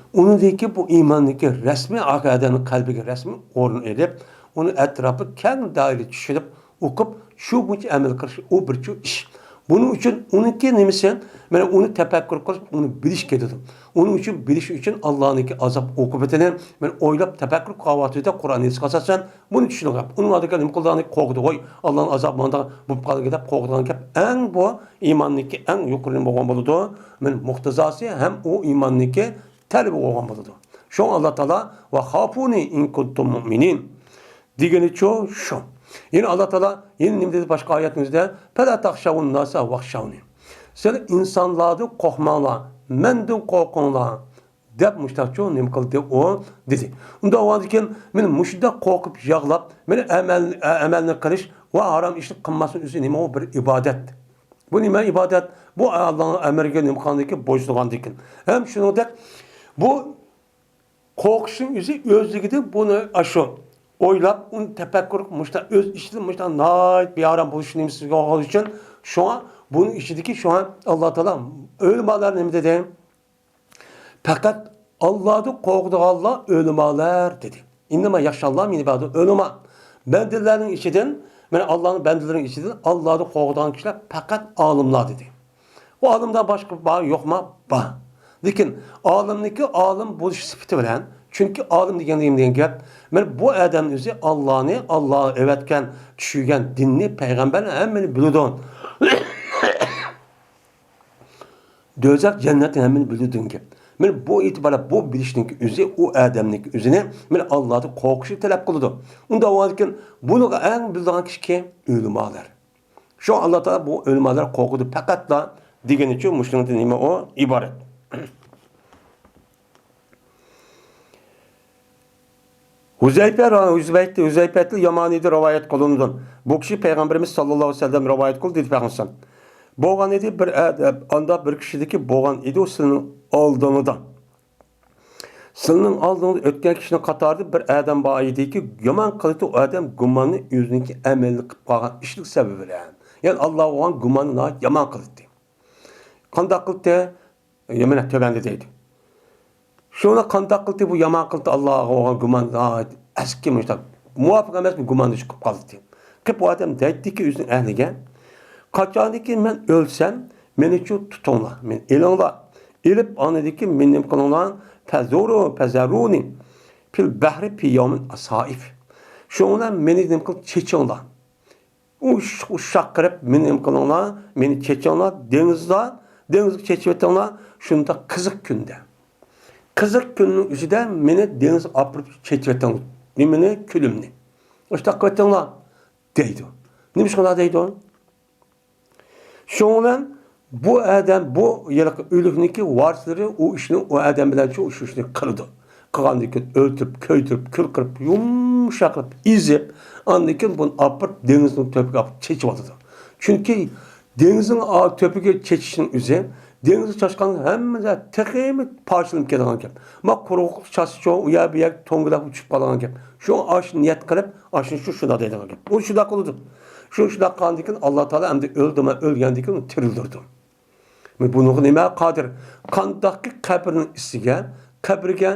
ئۇنىڭدىن كېيىن بۇ ئىماننىڭكى رەسمىي ئادەمنىڭ قەلبىگە رەسمىي ئورۇن ئېلىپ، ئۇنى ئەتراپى كەڭ دائىرە چۈشىنىپ، ئوقۇپ، شۇ بويىچە ئەمەل قىلىش، ئۇ بىرچۇ ئىش. بۇنىڭ ئۈچۈن ئۇنىڭكى نېمىسى، مانا ئۇنى تەپەككۇر قىلىش، ئۇنى بىلىش كېتىدۇ. ئۇنىڭ ئۈچۈن بىلىش ئۈچۈن ئاللانىڭكى ئازاب ئوقۇبىتىنى مانا ئويلاپ تەپەككۇر قىلىۋاتىدۇ، قۇرئان ھەدىسكە ئاساسەن بۇنى چۈشىنىدىغان گەپ. ئۇنىڭ ئادەمگە نېمە قىلىدىغانلىقى قورقىدۇ، ۋاي، ئاللانىڭ ئازابى ماڭا بولۇپ قالدى دەپ قورقىدىغان گەپ. ئەڭ بۇ ئىماننىڭكى ئەڭ يۇقىرى نېمە بولغان بولىدۇ؟ مانا مۇقتىزاسى ھەم ئۇ ئىماننىڭكى تەلىپى بولغان بولىدۇ. شۇڭا ئاللا تائالا، «ۋە خافۇنى ئىن كۇنتۇم مۇئمىنىن» دېگىنىچۇ شۇ. يەنە ئاللا تائالا يەنە نېمە دېدى باشقا ئايەتىمىزدە؟ «فەلا تەخشەۋۇن ناسە ۋەخشەۋنى.» سىلەر ئىنسانلاردىن قورقماڭلار، مەندىن قورقۇڭلار، دەپ مۇشۇنداقچۇ نېمە قىلدى ئۇ دېدى. ئۇنداق بولغاندىكىن، مانا مۇشۇنداق قورقۇپ يىغلاپ، مانا ئەمەل، ئەمەلنى قىلىش ۋە ھارام ئىشنى قىلماسلىق ئۆزى نېمە ئۇ؟ بىر ئىبادەت. بۇ نېمە ئىبادەت؟ بۇ ئاللانىڭ ئەمرىگە نېمە قىلغاندىكىن، بويسۇنغاندىكىن. ھەم شۇنىڭدەك بۇ قورقۇشنىڭ ئۆزى ئۆزلۈكىدىن بۇنى ئاشۇ ئويلاپ، ئۇنى تەپەككۇر، مۇشۇنداق ئۆز ئىچىدىن مۇشۇنداق ناھايىتى بىئارام بولۇش نېمىسى بولغانلىقى ئۈچۈن، شۇڭا بۇنىڭ ئىچىدىكى، شۇڭا ئاللا تائالا، ئۆلىمالار نېمە دېدى؟ «پەقەت ئاللادىن قورقىدىغانلار ئۆلىمالار» دېدى. «ئىننەما يەخشەللاھ مىن ئىبادىل ئۇلەما.» بەندىلەرنىڭ ئىچىدىن، مانا ئاللانىڭ بەندىلىرىنىڭ ئىچىدىن ئاللادىن قورقىدىغان كىشىلەر پەقەت ئالىملار دېدى. ئۇ ئالىمدىن باشقا بار يوقما؟ بار. لېكىن ئالىمنىڭكى ئالىم بولۇش سۈپىتى بىلەن، چۈنكى ئالىم دېگەن نېمە دېگەن گەپ؟ مانا بۇ ئادەم ئۆزى ئاللانى، ئاللا ئەۋەتكەن، چۈشۈرگەن دىننى، پەيغەمبەرنى ھەممىنى بىلىدۇ. دوزاخ، جەننەتنى ھەممىنى بىلىدۇ دېگەن گەپ. مانا بۇ ئېتىباردا بۇ بىلىشنىڭكى ئۆزى ئۇ ئادەمنىڭكى ئۆزىنى مانا ئاللادىن قورقۇشنى تەلەپ قىلىدۇ. ئۇنداق بولغاندىكىن بۇنىڭغا ئەڭ بىلىدىغان كىشى كىم؟ ئۆلىمالار. شۇ ئاللا تائالا بۇ ئۆلىمالار قورقىدۇ پەقەتلا دېگىنىچۇ مۇشۇنىڭدىن نېمە ئۇ ئىبارەت. ھۇزەيپە را-، ھۇزەيپە، ھۇزەيپەتىل يامانىدىن رىۋايەت قىلىنىدۇ. بۇ كىشى پەيغەمبىرىمىز ساللاللاھۇ ئەلەيھى ۋەسەللەم رىۋايەت قىلدى دېدى پەيغەمبەر. بولغان ئىدى بىر ئە-، ئاندا بىر كىشىدىكى بولغان ئىدى سىلىنىڭ ئالدىڭىدا. سىلىنىڭ ئالدىڭىزدا ئۆتكەن كىشىنىڭ قاتارىدا بىر ئادەم بار ئىدىكى، يامان قىلىدۇ ئۇ ئادەم گۇماننى ئۆزىنىڭكى ئەمەلنى قىلىپ قالغان ئىشلىق سەۋەبى بىلەن. يەنى ئاللاغا بولغان گۇماننى ناھايىتى يامان قىلىدۇ. قانداق قىلدى؟ يەنە تۆۋەندە دەيدۇ. شۇنى قانداق قىلدى بۇ يامان قىلدى، ئاللاغا بولغان گۇمان ناھايىتى ئەسكى مۇشتاق. مۇۋاپىق ئەمەس بۇ گۇماندا چىقىپ قالدى. قىپ ئۇ ئادەم دەيتتىكى ئۆزىنىڭ ئەھلىگە، قاچاندىكى مەن ئۆلسەم، مېنىچۇ تۇتۇڭلار، مېنى ئېلىڭلار. ئېلىپ ئاندىكى مېنى نېمە قىلىڭلار؟ فەزۇرۇ، فەزەرۇنى فىل بەھرى فى يەۋمىن ئاسائىف. شۇنىڭ بىلەن مېنى نېمە قىلىپ چېچىڭلار. ئۇ ئۇششاق قىرىپ مېنى نېمە قىلىڭلار، مېنى چېچىڭلار، دېڭىزدا، دېڭىزغا چېچىۋېتىڭلار، شۇنداق قىزىق كۈندە. قىزىق كۈننىڭ ئىچىدە مېنى دېڭىزغا ئاپىرىپ چېچىۋېتىڭلار، نېمىنى، كۈلۈمنى. ئۇششاق قىلىۋېتىڭلار، دەيدۇ. نېمىشقا ئۇنداق دەيدۇ؟ شۇنىڭ بىلەن بۇ ئادەم، بۇ ھېلىقى ئۆلۈكنىڭكى ۋارىسلىرى ئۇ ئىشنى، ئۇ ئادەم بىلەن شۇ، شۇ ئىشنى قىلىدۇ. قىلغاندىن كېيىن ئۆلتۈرۈپ، كۆيدۈرۈپ، كۈل قىلىپ، يۇمشاق قىلىپ، ئېزىپ، ئاندىن كېيىن بۇنى ئاپىرىپ دېڭىزنىڭ تۆپىگە ئاپىرىپ چېچىۋاتىدۇ. چۈنكى دېڭىزنىڭ ئا-، تۆپىگە چېچىشنىڭ ئۆزى دېڭىزغا چاچقان ھەممىسى تېخىمۇ پارچىلىنىپ كېتىدىغان گەپ. ما قۇرۇقلۇق چاچسىچۇ، ئۇ يەر بۇ يەر توڭگىلاپ چۈشۈپ قالىدىغان گەپ. شۇڭا ئاشۇ نىيەت قىلىپ، ئاشۇ شۇ شۇنداق دەيدىغان گەپ. ئۇ شۇنداق قىلىدۇ. شۇ شۇنداق قىلغاندىن كېيىن ئاللا تائالا ئەمدى ئۆلدىمۇ، ئۆلگەندىن كېيىن ئۇنى تىرىلدۈرىدۇ. بۇنىڭغا نېمە قادىر؟ قانداقكى قەبرىنىڭ ئىچىگە، قەبرىگە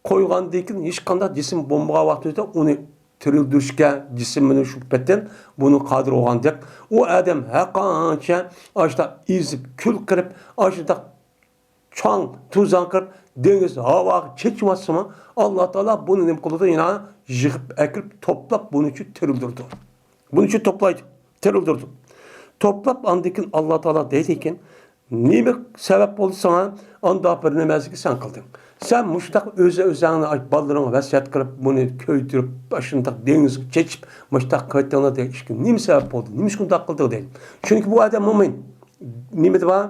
قويغاندىن كېيىن ھېچقانداق جىسىم بولمىغان ۋاقتىدا ئۇنى تىرىلدۈرۈشكە جىسىمنى شۇ پېتىن بۇنى قادىر بولغاندەك، ئۇ ئادەم ھەر قانچە ئاشۇنداق ئېزىپ، كۈل قىرىپ، ئاشۇنداق چاڭ، توزان قىلىپ، دېڭىز ھاۋاغا چېچىۋاتسىمۇ، ئاللا تائالا بۇنى نېمە قىلىدۇ؟ يەنە يىغىپ ئەكىرىپ، توپلاپ، بۇنى شۇ تىرىلدۈرىدۇ. بۇنى شۇ توپلايدۇ، تىرىلدۈرىدۇ. توپلاپ، ئاندىن كېيىن ئاللا تائالا دەيدىكەن، نېمە سەۋەب بولدى ساڭا ئانداق بىر نېمەسىگە سەن قىلدىڭ؟ سەن مۇشۇنداق ئۆزى ئۆزۈڭنى، ئاي، بالىلىرىڭغا ۋەسىيەت قىلىپ، بۇنى كۆيدۈرۈپ، ئاشۇنداق دېڭىزغا چېچىپ، مۇشۇنداق قىلىۋەتتىڭلار دېگەن ئىشقا نېمە سەۋەب بولدى؟ نېمە ئۈچۈن ئۇنداق قىلدىڭ دەيدۇ. چۈنكى بۇ ئادەم مۇئمىن. نېمىدە بار؟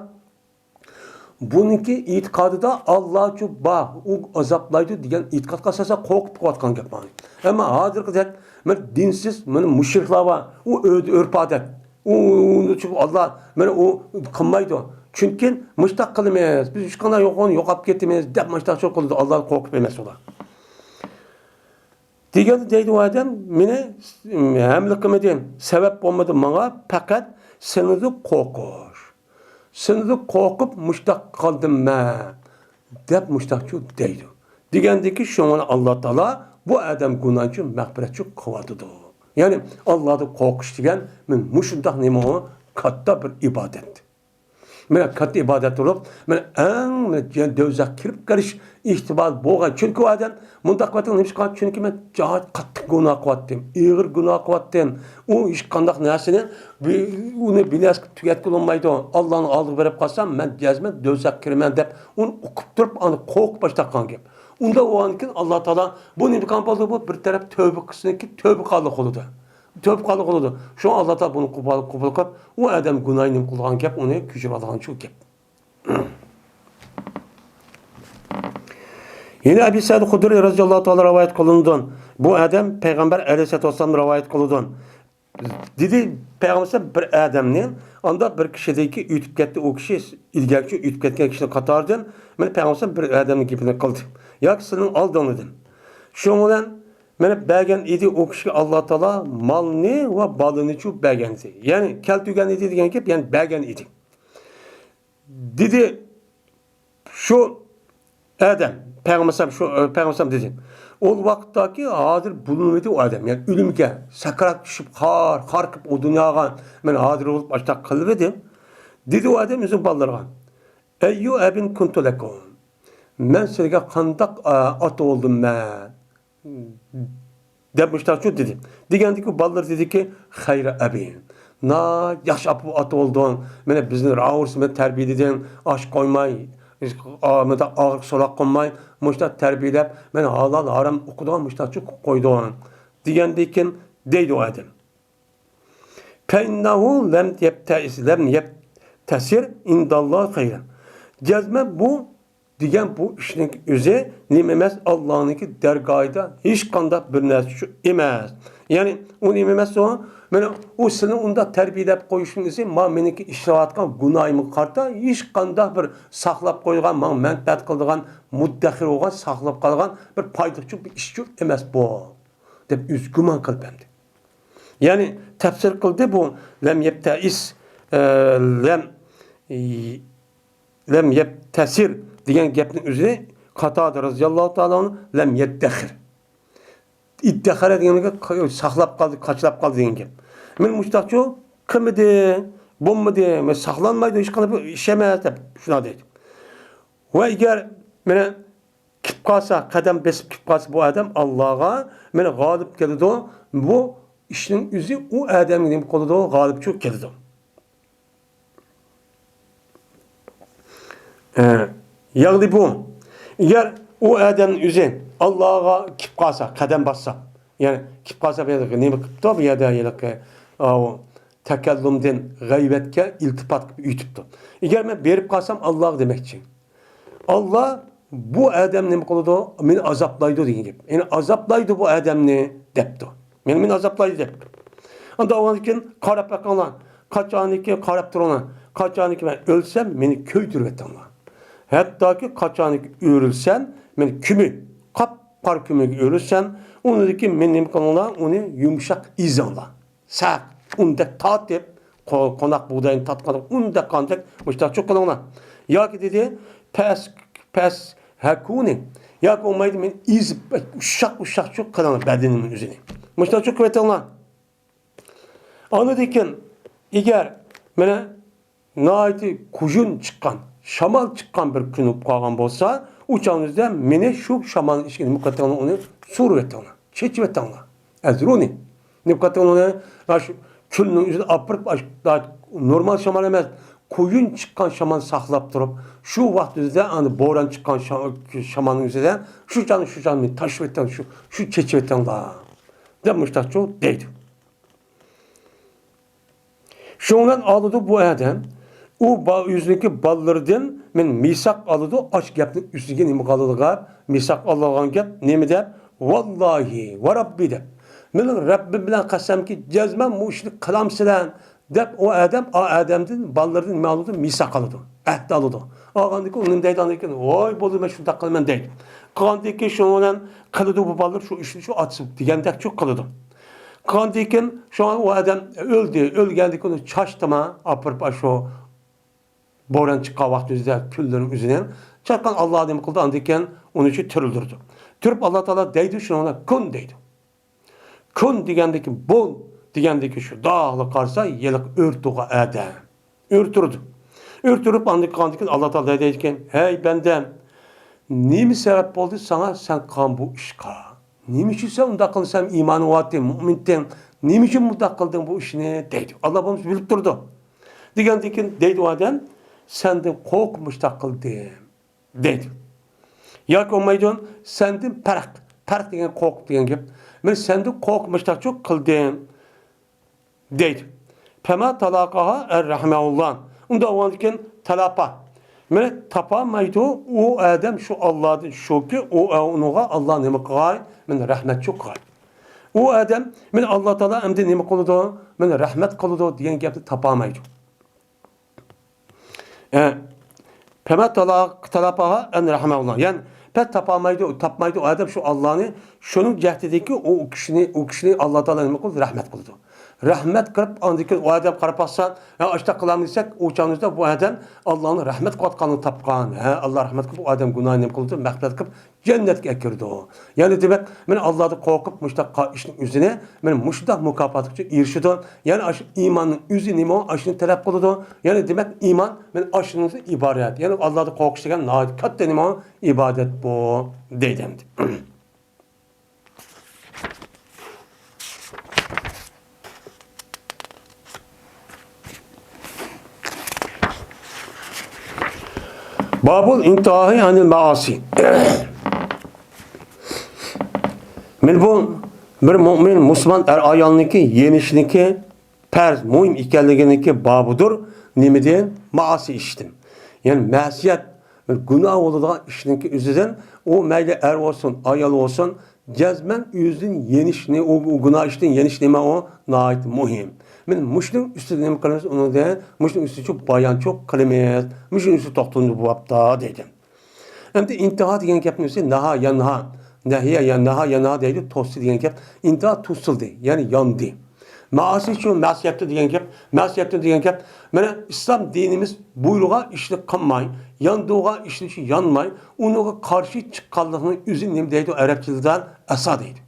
بۇنىڭكى ئېتىقادىدا ئاللاچۇ بار، ئۇ ئازابلايدۇ دېگەن ئېتىقادقا ئاساسەن قورقۇپ قىلىۋاتقان گەپ مانا. ئەمما ھازىرقىدەك مانا دىنسىز، مانا مۇشرىكلار بار، ئۇ ئۆ-، ئۆرپ-ئادەت. ئۇ، ئۇ، ئۇ، ئۇ، ئاللا مانا ئۇ قىلمايدۇ. چۈنكى مۇشتاق قىلىمىز، بىز ھېچقانداق يوق، يوقاپ كېتىمىز دەپ مۇشتاق شۇ قىلىدۇ. ئاللادىن قورقۇپ ئەمەس ئۇلار. دېگەندە دەيدۇ ئۇ ئادەم، مېنى ھەملە قىلمىدى، سەۋەب بولمىدى ماڭا، پەقەت سېنىڭدىن قورقۇش. سېنىڭدىن قورقۇپ مۇشتاق قىلدىم مەن، دەپ مۇشتاقچۇ دەيدۇ. دېگەندىكى شۇڭا ئاللا تائالا بۇ ئادەم گۇناھنىچۇ مەغپىرەتچۇ قىلىۋاتىدۇ. يەنى ئاللادىن قورقۇش دېگەن مەن مۇشۇنداق نېمە، كاتتا بىر ئىبادەت. مانا كاتتا ئىبادەت بولۇپ، مانا ئەڭ، مانا دوزاخقا كىرىپ قېلىش ئېھتىمالى بولغان. چۈنكى ئۇ ئادەم مۇنداق قىلىۋاتقان، نېمىشقا؟ چۈنكى مەن جاھات قاتتىق گۇناھ قىلىۋاتتىم، ئېغىر گۇناھ قىلىۋاتتىم. ئۇ ھېچقانداق نەرسىنى بى-، ئۇنى بىنەسكە تۈگەتكىلى بولمايدۇ. ئاللانىڭ ئالدىغا بېرىپ قالسام، مەن جەزمەن دوزاخقا كىرىمەن دەپ ئۇنى ئۇقۇپ تۇرۇپ، ئاندىن قورقۇپ باشلاپ قالغان گەپ. ئۇنداق بولغاندىن كېيىن ئاللا تائالا بۇ نېمە قىلغان بولدى؟ بۇ بىر تەرەپ تۆبە قىلسىنكى، تۆبە قىلغانلىق بولىدۇ. تۆبە قىلغانلىق بولىدۇ. شۇڭا ئاللا تائالا بۇنى قوبۇل، قوبۇل قىلىپ، ئۇ ئادەم گۇناھى نېمە قىلغان گەپ، ئۇنى كۆچۈرۈپ ئالغان شۇ گەپ. يەنە ئەبى سەئىد خۇدرى رەزىياللاھۇ تائالا رىۋايەت قىلىنىدۇ. بۇ ئادەم پەيغەمبەر ئەلەيھىسسالاتۇ ۋەسسالام رىۋايەت قىلىدۇ. دېدى پەيغەمبەر بىر ئادەمنى، ئاندا بىر كىشىدىكى ئۆتۈپ كەتتى، ئۇ كىشى ئىلگەركى ئۆتۈپ كەتكەن كىشىنىڭ قاتارىدىن، مانا پەيغەمبەر بىر ئادەمنىڭ گېپىنى قىلدى. ياكى سىزنىڭ ئالدىڭلىدىن. شۇنىڭ بىلەن مانا بەرگەن ئىدى ئۇ كىشىگە ئاللا تائالا مالنى ۋە بالىنىچۇ بەرگەن ئىدى. يەنى كەلتۈرگەن ئىدى دېگەن گەپ، يەنى بەرگەن ئىدى. دېدى، شۇ ئادەم، پەيغەمبەر شۇ، پەيغەمبەر دېدى. ئۇ ۋاقىتتاكى ھازىر بولۇنمىدى ئۇ ئادەم. يەنى ئۆلۈمگە، سەكرات چۈشۈپ، خار، خار قىلىپ ئۇ دۇنياغا، مەن ھازىر بولۇپ ئاشتاق قىلىۋىدىم. دېدى ئۇ ئادەم ئۆزىنىڭ بالىلىرىغا. ئەييۇ ئەبىن كۇنتۇ لەكۇم. مەن سىلەرگە قانداق، ئا، ئاتا بولدۇم مەن؟ دەپ مۇشتاقچۇ دېدى. دېگەندىكى بالىلىرى دېدىكى، خەيرە ئەبى. ناھايىتى ياخشى ئاپا ئاتا بولدۇڭ. مانا بىزنى راۋۇرۇسى بىلەن تەربىيەلىدىڭ. ئاش قويماي، ئا-، مانا ئاغرىق سوراق قويماي، مۇشتاق تەربىيەلەپ، مانا ھالال ھارام ئوقۇيدىغان مۇشتاقچۇ قويدۇڭ. دېگەندىكىن دەيدۇ ئۇ ئادەم. فەئىننەھۇ لەم يەبتەئىس، لەم يەبتەسىر ئىندەللاھى خەيرەن. جەزمەن بۇ دېگەن بۇ ئىشنىڭ ئۆزى نېمە ئەمەس، ئاللانىڭكى دەرگاھىدا ھېچقانداق بىر نەرسە ئۈچۈن ئەمەس. يەنى ئۇ نېمە ئەمەس ئۇ؟ مانا ئۇ سېنى ئۇنداق تەربىيەلەپ قويۇشنىڭ ئۆزى ما مېنىڭكى ئىشلەۋاتقان گۇناھىمغا قارىتا ھېچقانداق بىر ساقلاپ قويغان، ماڭا مەنپەئەت قىلىدىغان، مۇددەخىر بولغان، ساقلاپ قالغان بىر پايدىلىق بىر ئىش ئۈچۈن ئەمەس بۇ. دەپ ئۆزى گۇمان قىلىپ ئەمدى. يەنى تەپسىر قىلدى بۇ لەم يەبتەئىس، ئە، لەم، لەم يەبتەسىر دېگەن گەپنىڭ ئۆزىنى قاتادە رەزىياللاھۇ تائالا ئەنھۇ لەم يەددەخىر. ئىددەخەرە دېگەنگە ساقلاپ قالدى، قاچىلاپ قالدى دېگەن گەپ. مەن مۇشتاقچۇ قىلمىدى، بولمىدى، مەن ساقلانمايدۇ، ھېچقانداق بىر ئىش ئەمەس دەپ شۇنداق دەيدۇ. ۋە ئەگەر مانا كېلىپ قالسا، قەدەم بېسىپ كېلىپ قالسا بۇ ئادەم ئاللاغا مانا غالىب كېلىدۇ. بۇ ئىشنىڭ ئۆزى ئۇ ئادەمگە نېمە قىلىدۇ؟ غالىبچۇ كېلىدۇ. ئە، يەغلىبۇ. ئەگەر ئۇ ئادەمنىڭ ئۆزى ئاللاغا كېلىپ قالسا، قەدەم باسسا، يەنى كېلىپ قالسا، بۇ يەردە نېمە قىپتۇ؟ بۇ يەردە ھېلىقى، ئاۋۇ، تەكەللۇمدىن غەيۋەتكە ئىلتىپات قىلىپ ئۆتۈپتۇ. ئەگەر مەن بېرىپ قالسام ئاللاغا دېمەكچى. ئاللا بۇ ئادەم نېمە قىلىدۇ؟ مېنى ئازابلايدۇ دېگەن گەپ. يەنى ئازابلايدۇ بۇ ئادەمنى دەپتۇ. مېنى، مېنى ئازابلايدۇ دەپتۇ. ئاندا ئۇنىڭدىن كېيىن قاراپ بېقىڭلار. قاچانكى قاراپ تۇرۇڭلار. قاچانكى مەن ئۆلسەم، مېنى كۆيدۈرۈۋېتىڭلار. ھەتتاكى قاچانكى ئۆرۈلسەم، مېنى كۆمۈپ، قاپقارا كۆمۈرگە ئۆرۈلسەم، ئۇنىڭدىن كېيىن مېنى نېمە قىلىڭلار، ئۇنى يۇمشاق ئېزىڭلار. سەق ئۇندەك تارتىپ، قو-، قوناق بۇغداينى تارتقاندەك ئۇندەك قاندەك مۇشتاقچۇ قىلىڭلار. ياكى دېدى، پەس، پەس ھەكۇنى. ياكى بولمايدۇ، مېنى ئېزىپ، ئۇششاق، ئۇششاقچۇ قىلىڭلار بەدىنىمنىڭ ئۆزىنى. مۇشتاقچۇ قىلىۋېتىڭلار. ئاندىن كېيىن، ئەگەر مانا ناھايىتى قۇيۇن چىققان، شامال چىققان بىر كۈن بولۇپ قالغان بولسا، ئۇ چاغنىڭىزدا مېنى شۇ شامالنىڭ ئىچىگە نېمە قىلىۋېتىڭلار، ئۇنى سۈرۈۋېتىڭلار، چېچىۋېتىڭلار. ئەزرۇنى. نېمە قىلىۋېتىڭلار، ئۇنى مانا شۇ كۈننىڭ ئۆزىدە ئاپىرىپ، ئاش-، نورمال شامال ئەمەس، قۇيۇن چىققان شامال ساقلاپ تۇرۇپ، شۇ ۋاقىت ئۆزىدە ئاندىن بوران چىققان شا-، شامالنىڭ ئۆزىدە شۇ چاغنى، شۇ چاغنى مېنى تاشلىۋېتىڭ، شۇ، شۇ چېچىۋېتىڭلار، دەپ مۇشتاقچۇ دەيدۇ. شۇنىڭ بىلەن ئالىدۇ بۇ ئادەم. ئۇ با-، ئۆزىنىڭكى بالىلىرىدىن مەن مىساق ئالىدۇ، ئاش گەپنىڭ ئۈستىگە نېمە قالىدىغان مىساق ئالىدىغان گەپ نېمە دەپ، ۋاللاھى ۋە رەببى دەپ. مېنىڭ رەببىم بىلەن قەسەمكى، جەزمەن بۇ ئىشنى قىلامسىلەر دەپ، ئۇ ئادەم، ئا ئادەمدىن، بالىلىرىدىن نېمە ئالىدۇ؟ مىساق ئالىدۇ، ئەھدە ئالىدۇ. ئالغاندىن كېيىن ئۇ نېمە دەيدۇ؟ ئاندىن كېيىن، ۋاي بولدى، مەن شۇنداق قىلىمەن دەيدۇ. قىلغاندىن كېيىن شۇنىڭ بىلەن قىلىدۇ بۇ بالىلار شۇ ئىشنى، شۇ ئاتىسى دېگەندەكچۇ قىلىدۇ. قىلغاندىن كېيىن شۇڭا ئۇ ئادەم ئۆلدى. ئۆلگەندىن كېيىن ئۇنى چاچتىما ئاپىرىپ ئاشۇ بوران چىققان ۋاقتى ئۆزىدە كۈنلىرىنىڭ ئۆزىنى چاچقان ئاللا نېمە قىلدى؟ ئاندىن كېيىن ئۇنى شۇ تىرىلدۈردى. تۇرۇپ ئاللا تائالا دەيدۇ، شۇنىڭ بىلەن كۇن دەيدۇ. كۇن دېگەندىكى بول دېگەندىكى شۇ داغلىق قارىسا ھېلىقى ئۆرە تۇرغان ئادەم. ئۆرە تۇرىدۇ. ئۆرە تۇرۇپ ئاندىن قالغاندىن كېيىن ئاللا تائالا دەيدىكەن، ھەي بەندەم، نېمە سەۋەب بولدى ساڭا سەن قىلغان بۇ ئىشقا؟ نېمە ئۈچۈن سەن ئۇنداق قىلىسەن؟ ئىمانىڭ بارتى، مۇئمىنتىڭ، نېمە ئۈچۈن بۇنداق قىلدىڭ بۇ ئىشنى؟ دەيدۇ. ئاللا بولمىسا بىلىپ تۇرىدۇ. دېگەندىن كېيىن دەيدۇ ئادەم، سەندىن قورقۇپ مۇشۇنداق قىلدىم. دەيدۇ. ياكى بولمايدۇ، سەندىن پەرق، پەرق دېگەن قورقۇپ دېگەن گەپ. مەن سەندىن قورقۇپ مۇشتاقچۇ قىلدىم، دەيدۇ. پەما تالاقاھا ئەن رەھمەھۇللا. ئۇنداق بولغاندىكىن تالاپا. مەن تاپالمايدۇ، ئۇ ئادەم شۇ ئاللادىن شۇكى، ئۇ، ئۇنىڭغا ئاللا نېمە قىلغاي؟ مەن رەھمەتچۇ قىلغاي. ئۇ ئادەم، مەن ئاللا تائالا ئەمدى نېمە قىلىدۇ؟ مەن رەھمەت قىلىدۇ دېگەن گەپنى تاپالمايدۇ. ئە، پەمە تالاق-، تالاپاغا ئەن رەھمەھۇللا. يەنى پەت تاپالمايدۇ، تاپمايدۇ ئادەم شۇ ئاللانى، شۇنىڭ جەھىتىدىكى ئۇ كىشىنى، ئۇ كىشىنى ئاللا تائالا نېمە قىلىدۇ؟ رەھمەت قىلىدۇ. رەھمەت قىلىپ، ئاندىن كېيىن ئۇ ئادەم قاراپ باقسا، ھە، ئاشۇنداق قىلامدۇ دېسەك، ئۇ چاغنىڭدا بۇ ئادەم ئاللانىڭ رەھمەت قىلىۋاتقانلىقىنى تاپقان. ھە، ئاللا رەھمەت قىلىپ، ئۇ ئادەم گۇناھى نېمە قىلىدۇ؟ مەغپىرەت قىلىپ، جەننەتكە ئەكىرىدۇ. يەنى دېمەك، مەن ئاللادىن قورقۇپ مۇشۇنداق قا-، ئىشنىڭ ئۆزىنى، مەن مۇشۇنداق مۇكاپاتقىچە ئېرىشىدۇ. يەنى ئاشۇ ئىماننىڭ ئۆزى نېمە، ئاشۇنى تەلەپ قىلىدۇ. يەنى دېمەك، ئىمان مەن ئاشۇنىڭدىن ئىبارەت. يەنى ئاللادىن قورقۇش دېگەن ناھايىتى كاتتا نېمە، ئىبادەت بۇ، دەيدۇ ئەمدى. بابۇل ئىنتىھائى ئەنىل مەئاسى. مانا بۇ بىر مۆمىن مۇسۇلمان ئەر ئايالنىڭكى يېنىشنىڭكى پەرز، مۇھىم ئىكەنلىكىنىڭكى بابىدۇر. نېمىدىن؟ مائاسىي ئىشتىن. يەنى مەسىيەت، بىر گۇناھ بولىدىغان ئىشنىڭكى ئۆزىدىن، ئۇ مەيلى ئەر بولسۇن، ئايال بولسۇن، جەزمەن ئۆزىدىن يېنىشنى، ئۇ، ئۇ گۇناھ ئىشتىن يېنىش نېمە ئۇ؟ ناھايىتى مۇھىم. مانا مۇشۇنىڭ ئۈستىدە نېمە قىلىمىز؟ ئۇنىڭدىن مۇشۇنىڭ ئۈستىدە شۇ بايانچۇ قىلىمىز. مۇشۇنىڭ ئۈستىدە توختىلىمىز بۇ بابتا دەيدۇ. ئەمدى ئىنتىھا دېگەن گەپنىڭ ئۆزى ناھا، يانھا، نەھيە، يا ناھا، يانھا دەيدۇ، توستى دېگەن گەپ. ئىنتىھا توسۇلدى، يەنى ياندى. مائاسى شۇ مەسىيەتتە دېگەن گەپ، مەسىيەتتە دېگەن گەپ. مانا ئىسلام دىنىمىز بۇيرۇغان ئىشنى قىلماي، ياندۇرغان ئىشنى شۇ يانماي، ئۇنىڭغا قارشى چىققانلىقنىڭ ئۆزى نېمە دەيدۇ؟ ئەرەبچىلىدە ئەسا دەيدۇ.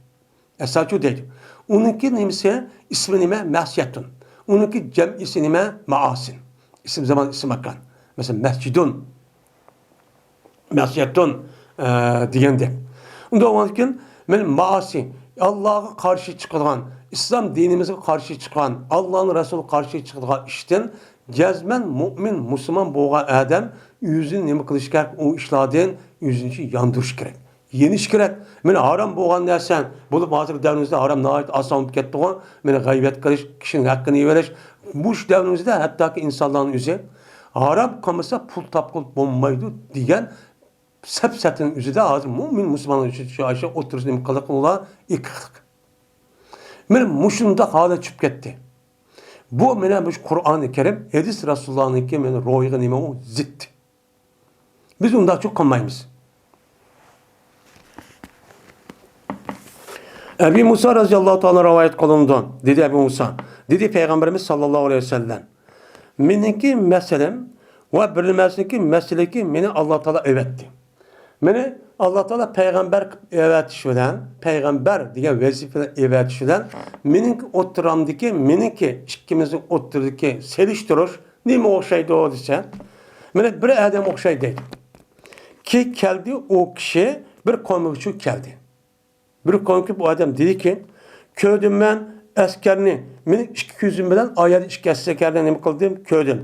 ئەساچۇ دەيدۇ. ئۇنىڭكى نېمىسى، ئىسمى نېمە؟ مەسىيەتتۇن. ئۇنىڭكى جەمئىسى نېمە؟ مائاسىن. ئىسىم زامان، ئىسىم ماكان. مەسىلەن، مەسجىدۇن. مەسىيەتتۇن، ئە، دېگەندەك. ئۇنداق بولغاندىكىن، مەن مائاسى، ئاللاغا قارشى چىقىدىغان، ئىسلام دىنىمىزغا قارشى چىققان، ئاللانىڭ رەسۇلىغا قارشى چىقىدىغان ئىشتىن جەزمەن مۇئمىن، مۇسۇلمان بولغان ئادەم ئۆزىنى نېمە قىلىشى كېرەك؟ ئۇ ئىشلاردىن ئۆزىنى ياندۇرۇشى كېرەك. يېنىش كېرەك. مانا ھارام بولغان نەرسە، بولۇپ ھازىرقى دەۋرىمىزدە ھارام ناھايىتى ئاسان بولۇپ كەتتىغۇ. مانا غەيۋەت قىلىش، كىشىنىڭ ھەققىنى يېۋېلىش. مۇشۇ دەۋرىمىزدە ھەتتاكى ئىنسانلارنىڭ ئۆزى ھارام قىلمىسا پۇل تاپقىلى بولمايدۇ دېگەن سەپسەتىنىڭ ئۆزىدە ھازىر مۇئمىن مۇسۇلمانلار ئۈچۈن شۇ ئاشۇ ئوتتۇرىسىدا نېمە قىلدۇق ئۇلار؟ ئېقىقلىق. مانا مۇشۇنداق ھالەت چۈشۈپ كەتتى. بۇ مانا مۇشۇ قۇرئانى كەرىم، ھەدىس رەسۇلۇللانىڭكى مانا روھىغا نېمە ئۇ زىت. بىز ئۇنداقچۇ قىلمايمىز. ئەبى مۇسا رەزىياللاھۇ تائالا رىۋايەت قىلىنىدۇ. دېدى ئەبى مۇسا، دېدى پەيغەمبىرىمىز ساللاللاھۇ ئەلەيھى ۋەسەللەم، مېنىڭكى مەسىلەم ۋە بىرلىمەسنىڭكى مەسىلىكى مېنى ئاللا تائالا ئەۋەتتى. مېنى ئاللا تائالا پەيغەمبەر قىلىپ ئەۋەتىش بىلەن، پەيغەمبەر دېگەن ۋەزىپە بىلەن ئەۋەتىش بىلەن مېنىڭكى ئوتتۇرامدىكى، مېنىڭكى ئىككىمىزنىڭ ئوتتۇرىدىكى سېلىشتۇرۇش نېمە ئوخشايدۇ دېسە، مانا بىر ئادەم ئوخشايدۇ دەيدۇ. كى كەلدى، ئۇ كىشى بىر قومۇغا كەلدى. بىر قومغا ئۇ ئادەم دېدىكى، كۆردۈم مەن ئەسكەرنى، مېنىڭ ئىككى كۆزۈم بىلەن ئايەر ئىككى ئەسكەرنى نېمە قىلدىم، كۆردۈم.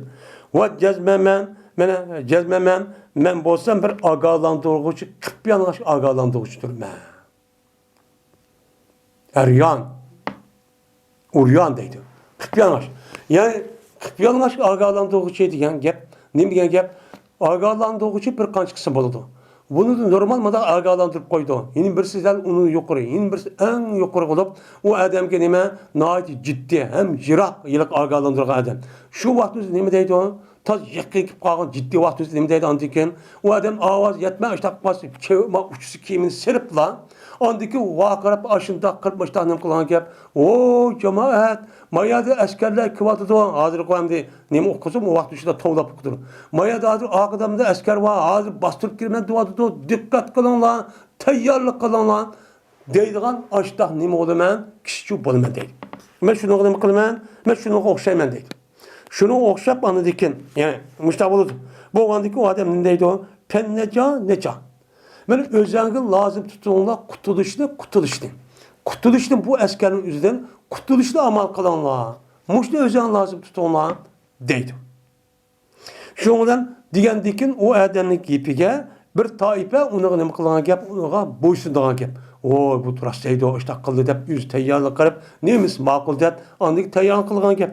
ۋە جەزمەمەن، مانا جەزمەمەن، مەن بولسام بىر ئاگاھلاندۇرغۇچى، قىپيالىڭاچ ئاگاھلاندۇرغۇچىدۇرمەن. ئەريان، ئۇريان دەيدۇ. قىپيالىڭاچ. يەنى قىپيالىڭاچ ئاگاھلاندۇرغۇچى دېگەن گەپ نېمە دېگەن گەپ؟ ئاگاھلاندۇرغۇچى بىر قانچە قىسىم بولىدۇ. بۇنى نورمال مۇنداق ئاگاھلاندۇرۇپ قويىدۇ. يەنى بىرسى دەل ئۇنىڭ يۇقىرى، يەنە بىرسى ئەڭ يۇقىرى بولۇپ، ئۇ ئادەمگە نېمە؟ ناھايىتى جىددىي ھەم يىراق ھېلىقى ئاگاھلاندۇرغان ئادەم. شۇ ۋاقتىمىزدا نېمە دەيدۇ؟ تاز يېقىن كېلىپ قالغان جىددىي ۋاقتىمىزدا نېمە دەيدۇ ئاندىن كېيىن؟ ئۇ ئادەم ئاۋازى يەتمەي ئاشۇنداق قىلىپ، كېۋە-، ما-، ئۇچىسى كىيىمىنى سېلىپلا، ئاندىن كېيىن ۋارقىراپ، ئاشۇنداق قىلىپ، مۇشۇنداق نېمە قىلغان گەپ، ۋوي جامائەت، ما يەردە ئەسكەرلەر كېلىۋاتىدۇ، ھازىرقى ئەمدى نېمە ئوقۇسۇن، ئۇ ۋاقىت ئىچىدە توۋلاپ ئوقۇدۇ. ما يەردە ھازىر ئارقىدامدا ئەسكەر بار، ھازىر باستۇرۇپ كىرىمەن دەۋاتىدۇ، دىققەت قىلىڭلار، تەييارلىق قىلىڭلار. دەيدىغان ئاشتاق نېمە بولىمەن؟ كىشىچۇ بولىمەن دەيدۇ. مەن شۇنىڭغا نېمە قىلىمەن؟ مەن شۇنىڭغا ئوخشايمەن دەيدۇ. شۇنىڭغا ئوخشاپ ئاندىن كېيىن، يەنى مۇشۇنداق بولىدۇ. بولغاندىن كېيىن ئۇ ئادەم نېمە دەيدۇ؟ پەننەجا نەجا. مانا ئۆزەڭگە لازىم تۇتۇڭلار قۇتۇلۇشنى، قۇتۇلۇشنى. قۇتۇلۇشنى بۇ ئەسكەرنىڭ ئۆزىدىن قۇتۇلۇشنى ئامال قىلىڭلار. مۇشۇنى ئۆزەڭگە لازىم تۇتۇڭلار دەيدۇ. شۇنىڭ بىلەن دېگەندىكىن ئۇ ئادەمنىڭ گېپىگە بىر تائىپە ئۇنىڭغا نېمە قىلغان گەپ، ئۇنىڭغا بويسۇنىدىغان گەپ. ۋوي، بۇ راست دەيدۇ، ئىشتاق قىلدى دەپ ئۆزى تەييارلىق قىلىپ، نېمىسى ماقۇل دەپ ئاندىن تەييارلىق قىلغان گەپ.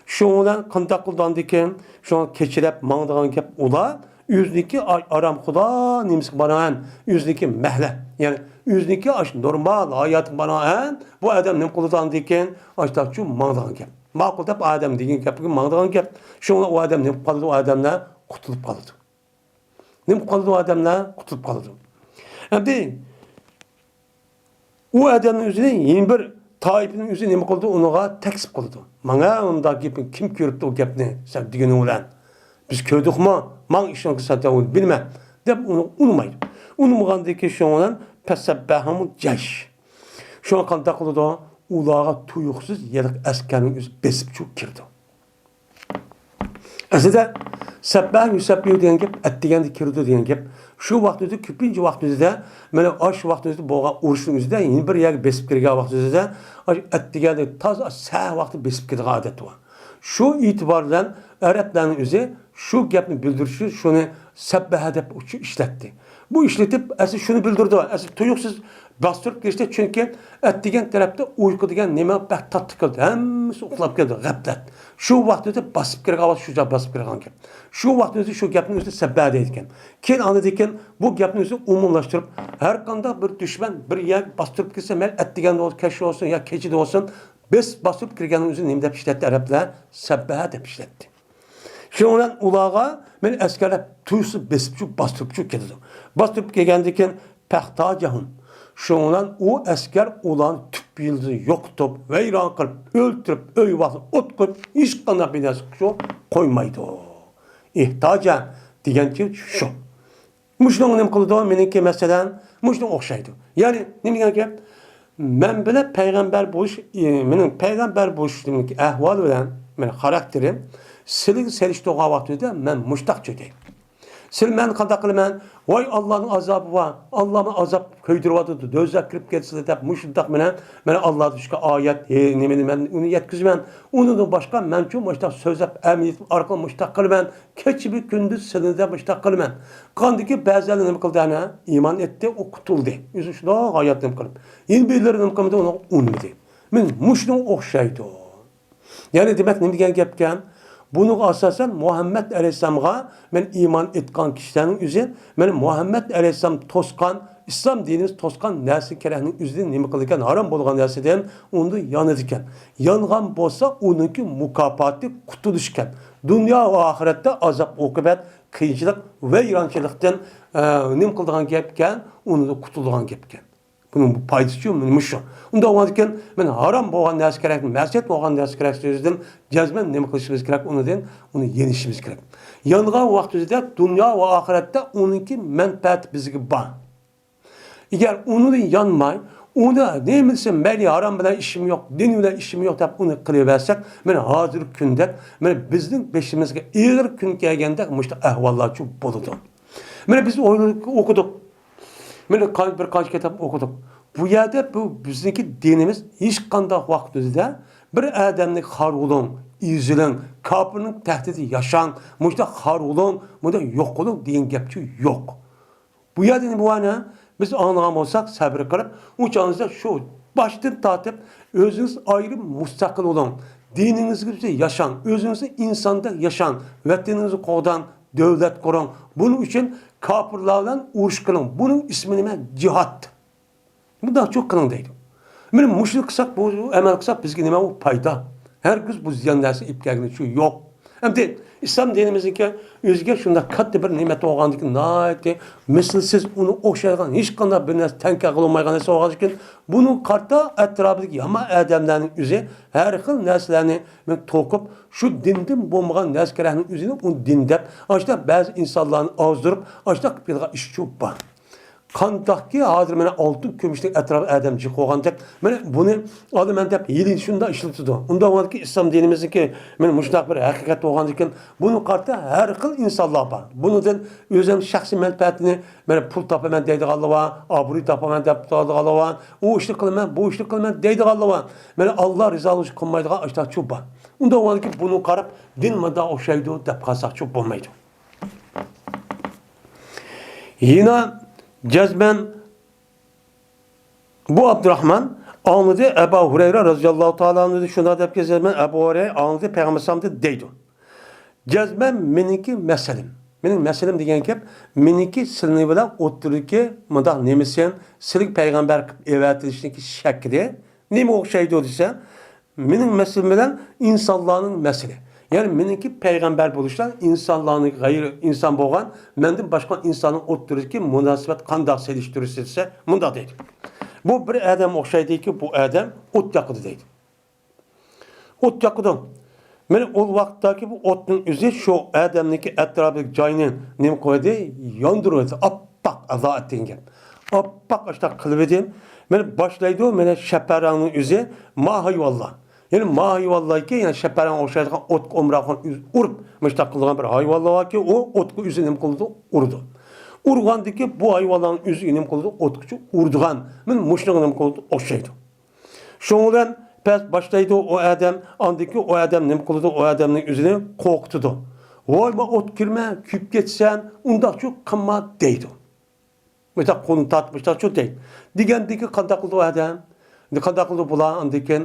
شۇنىڭ بىلەن قانداق قىلىدۇ ئاندىكىن؟ شۇڭا كېچىلەپ ماڭىدىغان گەپ ئۇلار ئۆزىنىڭكى ئا-، ئارامخۇدا نېمىسىگە بارغان، ئۆزىنىڭكى مەھلە، يەنى ئۆزىنىڭكى ئاشۇ نورمال ھاياتىغا بارغان بۇ ئادەم نېمە قىلىدۇ ئاندىكىن؟ ئاشتاقچۇ ماڭىدىغان گەپ. ماقۇل دەپ ئادەم دېگەن گەپكە ماڭىدىغان گەپ. شۇڭا ئۇ ئادەم نېمە قىلىدۇ؟ ئۇ ئادەملەر قۇتۇلۇپ قالىدۇ. نېمە قىلىدۇ؟ ئۇ ئادەملەر قۇتۇلۇپ قالىدۇ. ئەمدى ئۇ ئادەمنىڭ ئۆزىنى يەنە بىر تائىپىنىڭ ئۆزى نېمە قىلىدۇ؟ ئۇنىڭغا تەكلىپ قىلىدۇ. ماڭا ئۇنداق گېپىڭ كىم كۆرۈپتۇ ئۇ گەپنى سەن دېگىنىڭ بىلەن؟ بىز كۆردۇقمۇ؟ ماڭ ئىشىڭغا سەن ئۇنى بىلمە دەپ ئۇنى ئۇنىمايدۇ. ئۇنىمىغاندىن كېيىن شۇنىڭ بىلەن پەسەببەھۇمۇل جەيش. شۇڭا قانداق قىلىدۇ؟ ئۇلارغا تۇيۇقسىز يەنە ئەسكەرنىڭ ئۆزى بېسىپچۇ كىرىدۇ. ئەسلىدە سەببەھ يۇسەببىھۇ دېگەن گەپ ئەتىگەندە كىرىدۇ دېگەن گەپ. شۇ ۋاقتىمىزدا، كۆپىنچە ۋاقتىمىزدا، مانا ئاشۇ ۋاقتىمىزدا بولغان ئۇرۇشنىڭ ئۆزىدە يەنە بىر يەرگە بېسىپ كىرگەن ۋاقتىمىزدا، ئاشۇ ئەتىگەندە تازا سەھەر ۋاقتى بېسىپ كىرىدىغان ئادەت بار. شۇ ئېتىبار بىلەن ئەرەبلەرنىڭ ئۆزى شۇ گەپنى بىلدۈرۈش ئۈچۈن شۇنى سەببەھە دەپ ئىشلەتتى. بۇ ئىشلىتىپ، ئەسلى شۇنى بىلدۈرىدۇ. ئەسلى تۇيۇقسىز باستۇرۇپ كىرىشتە، چۈنكى ئەتىگەن تەرەپتە ئۇيقۇ دېگەن نېمە بەك تاتلىق كېلىدۇ. ھەممىسى ئۇخلاپ كېتىدۇ، غەپلەت. شۇ ۋاقتىدا باسىپ كىرگەن ۋاقىت شۇ جاي باسىپ كىرگەن گەپ. شۇ ۋاقتىمىزدا شۇ گەپنى ئۆزى سەببەھە دەيدىكەن. كېيىن ئاندىن كېيىن بۇ گەپنى ئۆزى ئومۇملاشتۇرۇپ، ھەر قانداق بىر دۈشمەن بىر يەرگە باستۇرۇپ كىرسە، مەيلى ئەتىگەندە بولسۇن، كەچ بولسۇن يا كېچىدە بولسۇن، بېسىپ باستۇرۇپ كىرگەننىڭ ئۆزىنى نېمە دەپ ئىشلەتتى ئەرەبلەر؟ سەببەھە دەپ ئىشلەتتى. شۇنىڭ بىلەن ئۇلارغا مەن ئەسكەرلەر تۇيۇقسىز بېسىپچۇ، باستۇرۇپچۇ كېلىدۇ. باستۇرۇپ كەلگەندىن كېيىن پەختاجەھۇم. شۇنىڭ بىلەن ئۇ ئەسكەر ئۇلارنى تۈپ يىلتىزى يوقىتىپ، ۋەيران قىلىپ، ئۆلتۈرۈپ، ئۆي ۋاقتىدا ئوت قويۇپ، ھېچقانداق بىر نەرسە قويمايدۇ. ئىھتاجە دېگەنچە شۇ. مۇشۇنىڭغا نېمە قىلىدۇ؟ مېنىڭكى مەسىلەم مۇشۇنىڭغا ئوخشايدۇ. يەنى نېمە دېگەن گەپ؟ مەن بىلەن پەيغەمبەر بولۇش، ئى، مېنىڭ پەيغەمبەر بولۇشۇمدىكى ئەھۋالى بىلەن مېنىڭ خاراكتېرىم سىلىگە سېلىشتۇرغان ۋاقتىدا مەن مۇشتاق چۆتەي. سىلى مەن قانداق قىلىمەن؟ ۋاي ئاللانىڭ ئازابى بار، ئاللا ماڭا ئازاب كۆيدۈرۈۋاتىدۇ، دوزاخقا كىرىپ كېتىسىلەر دەپ مۇشۇنداق مېنى، مانا ئاللا چۈشكەن ئايەت، ھې، نېمىنى مەن ئۇنى يەتكۈزىمەن. ئۇنىڭدىن باشقا مەنچۇ مۇشتاق سۆزلەپ، ئەمەلىيەت ئارقىلىق مۇشتاق قىلىمەن. كېچە بىر كۈندۈز سىلىنى دەپ مۇشتاق قىلىمەن. قاندىكى بەزىلەر نېمە قىلدى ئەنە؟ ئىمان ئېيتتى، ئۇ قۇتۇلدى. ئۆزى شۇنداق ھايات نېمە قىلىپ. يەنە بىرلىرى نېمە قىلمىدى، ئۇنىڭغا ئۇنىمىدى. مېنى مۇشۇنىڭغا ئوخشايدۇ. يەنى دېمەك نېمە دېگەن گەپكەن؟ بۇنىڭغا ئاساسەن مۇھەممەد ئەلەيھىسسالامغا مەن ئىمان ئېيتقان كىشىلەرنىڭ ئۆزى، مەن مۇھەممەد ئەلەيھىسسالام توسقان ئىسلام دىنىمىز توسقان نەرسە كېرەكنىڭ ئۆزىدىن نېمە قىلىدىكەن؟ ھارام بولغان نەرسىدىن ئۇنى يانىدىكەن. يانغان بولسا ئۇنىڭكى مۇكاپاتى قۇتۇلۇشكەن. دۇنيا ۋە ئاخىرەتتە ئازاب ئوقۇبەت، قىيىنچىلىق، ۋەيرانچىلىقتىن، ئە، نېمە قىلىدىغان گەپكەن؟ ئۇنىڭدا قۇتۇلىدىغان گەپكەن. بۇنىڭ پايدىسىچۇ؟ مۇشۇ. ئۇنداق بولغاندىكىن، مەن ھارام بولغان نەرسە كېرەك، مەسىيەت بولغان نەرسە كېرەك سۆزىدىن جەزمەن نېمە قىلىشىمىز كېرەك؟ ئۇنىدىن، ئۇنى يېنىشىمىز كېرەك. يانغان ۋاقتىمىزدا دۇنيا ۋە ئاخىرەتتە ئۇنىڭكى مەنپەئەتى بىزگە بار. ئەگەر ئۇنىڭدىن يانماي، ئۇنى نېمە دېسە مەيلى، ھارام بىلەن ئىشىم يوق، دىن بىلەن ئىشىم يوق دەپ ئۇنى قىلىۋەرسەك، مانا ھازىرقى كۈندەك، مانا بىزنىڭ بېشىمىزغا ئېغىر كۈن كەلگەندەك مۇشۇنداق ئەھۋاللارچۇ بولىدۇ. مانا بىز ئويلىدۇق، ئوقۇدۇق. مانا قان-، بىر قانچە كىتاب ئوقۇدۇق. بۇ يەردە بۇ بىزنىڭكى دىنىمىز ھېچقانداق ۋاقىت ئۆزىدە بىر ئادەمنى خار بولۇڭ، ئېزىلىڭ، كاپىرنىڭ تەھدىتى ياشاڭ، مۇشۇنداق خار بولۇڭ، مۇنداق يوق قىلىڭ دېگەن گەپچۇ يوق. بۇ يەردە نېمە بار؟ بىز ئاڭلىغان بولساق، سەۋر قىلىپ، ئۇ چاغىمىزدا شۇ باشتىن تارتىپ، ئۆزىڭىز ئايرىم مۇستەقىل بولۇڭ، دىنىڭىزگە ياشاڭ، ئۆزىڭىزنى ئىنساندەك ياشاڭ، ۋەتىنىڭىزنى قوغداڭ، دۆلەت قۇرۇڭ. بۇنىڭ ئۈچۈن كاپىرلار بىلەن ئۇرۇش قىلىڭ. بۇنىڭ ئىسمى نېمە؟ جىھاد. مۇنداقچۇ قىلىڭ دەيدۇ. مانا مۇشۇنى قىلساق، بۇ ئەمەل قىلساق، بىزگە نېمە ئۇ پايدا؟ ھەرگىز بۇ زىيان نەرسە ئېلىپ كەلگىنى شۇ يوق. ئەمدى ئىسلام دىنىمىزنىڭكى ئۆزىگە شۇنداق كاتتا بىر نېمەت بولغاندىكىن، ناھايىتى مىسلىسىز، ئۇنىڭ ئوخشايدىغان ھېچقانداق بىر نەرسە تەڭ كەلگىلى بولمايدىغان نەرسە بولغاندىكىن، بۇنىڭ قارىتا ئەتراپىدىكى يامان ئادەملەرنىڭ ئۆزى ھەر خىل نەرسىلەرنى توقۇپ، شۇ دىندىن بولمىغان نەرسە كېرەكنىڭ ئۆزىنى ئۇ دىن دەپ، ئاشۇنداق بەزى ئىنسانلارنى ئازدۇرۇپ، ئاشۇنداق قىلىپ كېلىدىغان ئىشچۇ بار. قانداقكى ھازىر مانا ئالتۇن كۈمۈشنىڭ ئەتراپىدا ئادەم جىق بولغاندەك، مانا بۇنى ئالىمەن دەپ ھېلى شۇنداق ئىشلىتىدۇ. ئۇنداق بولغاندىكىن ئىسلام دىنىمىزنىڭكى مانا مۇشۇنداق بىر ھەقىقەت بولغاندىكىن، بۇنىڭ قارىتا ھەر خىل ئىنسانلار بار. بۇنىڭدىن ئۆزۈم شەخسىي مەنپەئەتىنى، مانا پۇل تاپىمەن دەيدىغانلار بار، ئابرۇي تاپىمەن دەپ تۇرىدىغانلار بار، ئۇ ئىشنى قىلىمەن، بۇ ئىشنى قىلىمەن دەيدىغانلار بار. مانا ئاللا رىزالىقى ئۈچۈن قىلمايدىغان ئاشۇنداقچۇ بار. ئۇنداق بولغاندىكىن بۇنىڭغا قاراپ دىن مۇنداق ئوخشايدۇ دەپ قالساقچۇ بولمايدۇ. يەنە جەزمەن بۇ ئابدۇراخمان ئاڭلىدى، ئەبۇ ھۇرەيرە رەزىياللاھۇ تائالا ئەنھۇدىن شۇنداق دەپ كەلسە، جەزمەن ئەبۇ ھۇرەيرە ئاڭلىدى، پەيغەمبەر ئەلەيھىسسالامدىن دەيدۇ. جەزمەن مېنىڭكى مەسىلەم. مېنىڭ مەسىلەم دېگەن گەپ، مېنىڭكى سىلىنى بىلەن ئوتتۇرىدىكى مۇنداق نېمىسى، سىلىگە پەيغەمبەر قىلىپ ئەۋەتىلىشنىڭكى شەكلى نېمە ئوخشايدۇ دېسە، مېنىڭ مەسىلەم بىلەن ئىنسانلارنىڭ مەسىلى. يەنى مېنىڭكى پەيغەمبەر بولۇشلار ئىنسانلارنىڭ غەيرىي ئىنسان بولغان، مەندىن باشقا ئىنساننىڭ ئوتتۇرىسىدىكى مۇناسىۋەت قانداق سېلىشتۇرۇشى دېسە، مۇنداق دەيدۇ. بۇ بىر ئادەم ئوخشايدۇكى، بۇ ئادەم ئوت ياقىدۇ دەيدۇ. ئوت ياقىدۇ. مانا ئۇ ۋاقىتتاكى بۇ ئوتنىڭ ئۆزى شۇ ئادەمنىڭكى ئەتراپىدىكى جاينى نېمە قىلىۋەتتى؟ ياندۇرۇۋەتتى. ئاپئاق ئازا ئەتتىگەن گەپ. ئاپئاق ئاشتاق قىلىۋەتتى. مانا باشلايدۇ، مانا شەپەرەڭنىڭ ئۆزى ما ھايۋانلار. يەنى ما ھايۋانلاركى، يەنى شەپەرەڭ ئوخشايدىغان ئوتقا ئومراق ئۇرۇپ، مۇشتاق قىلىدىغان بىر ھايۋانلار باركى، ئۇ ئوتقا ئۆزى نېمە قىلىدۇ؟ ئۇرىدۇ. ئۇرغاندىكى بۇ ھايۋانلارنىڭ ئۆزى نېمە قىلىدۇ؟ ئوتقىچۇ ئۇرىدىغان. مانا مۇشۇنىڭغا نېمە قىلىدۇ؟ ئوخشايدۇ. شۇنىڭ بىلەن پەس باشلايدۇ ئۇ ئادەم، ئاندىن كېيىن ئۇ ئادەم نېمە قىلىدۇ؟ ئۇ ئادەمنى ئۆزىنى قورقۇتىدۇ. ۋاي، ما ئوت كىرمە، كۆيۈپ كېتىسەن، ئۇنداقچۇ قىلما دەيدۇ. مۇشۇنداق قولىنى تارتىپ، مۇشۇنداقچۇ دەيدۇ. دېگەندىن كېيىن قانداق قىلىدۇ ئۇ ئادەم؟ قانداق قىلىدۇ بۇلار؟ ئاندىن كېيىن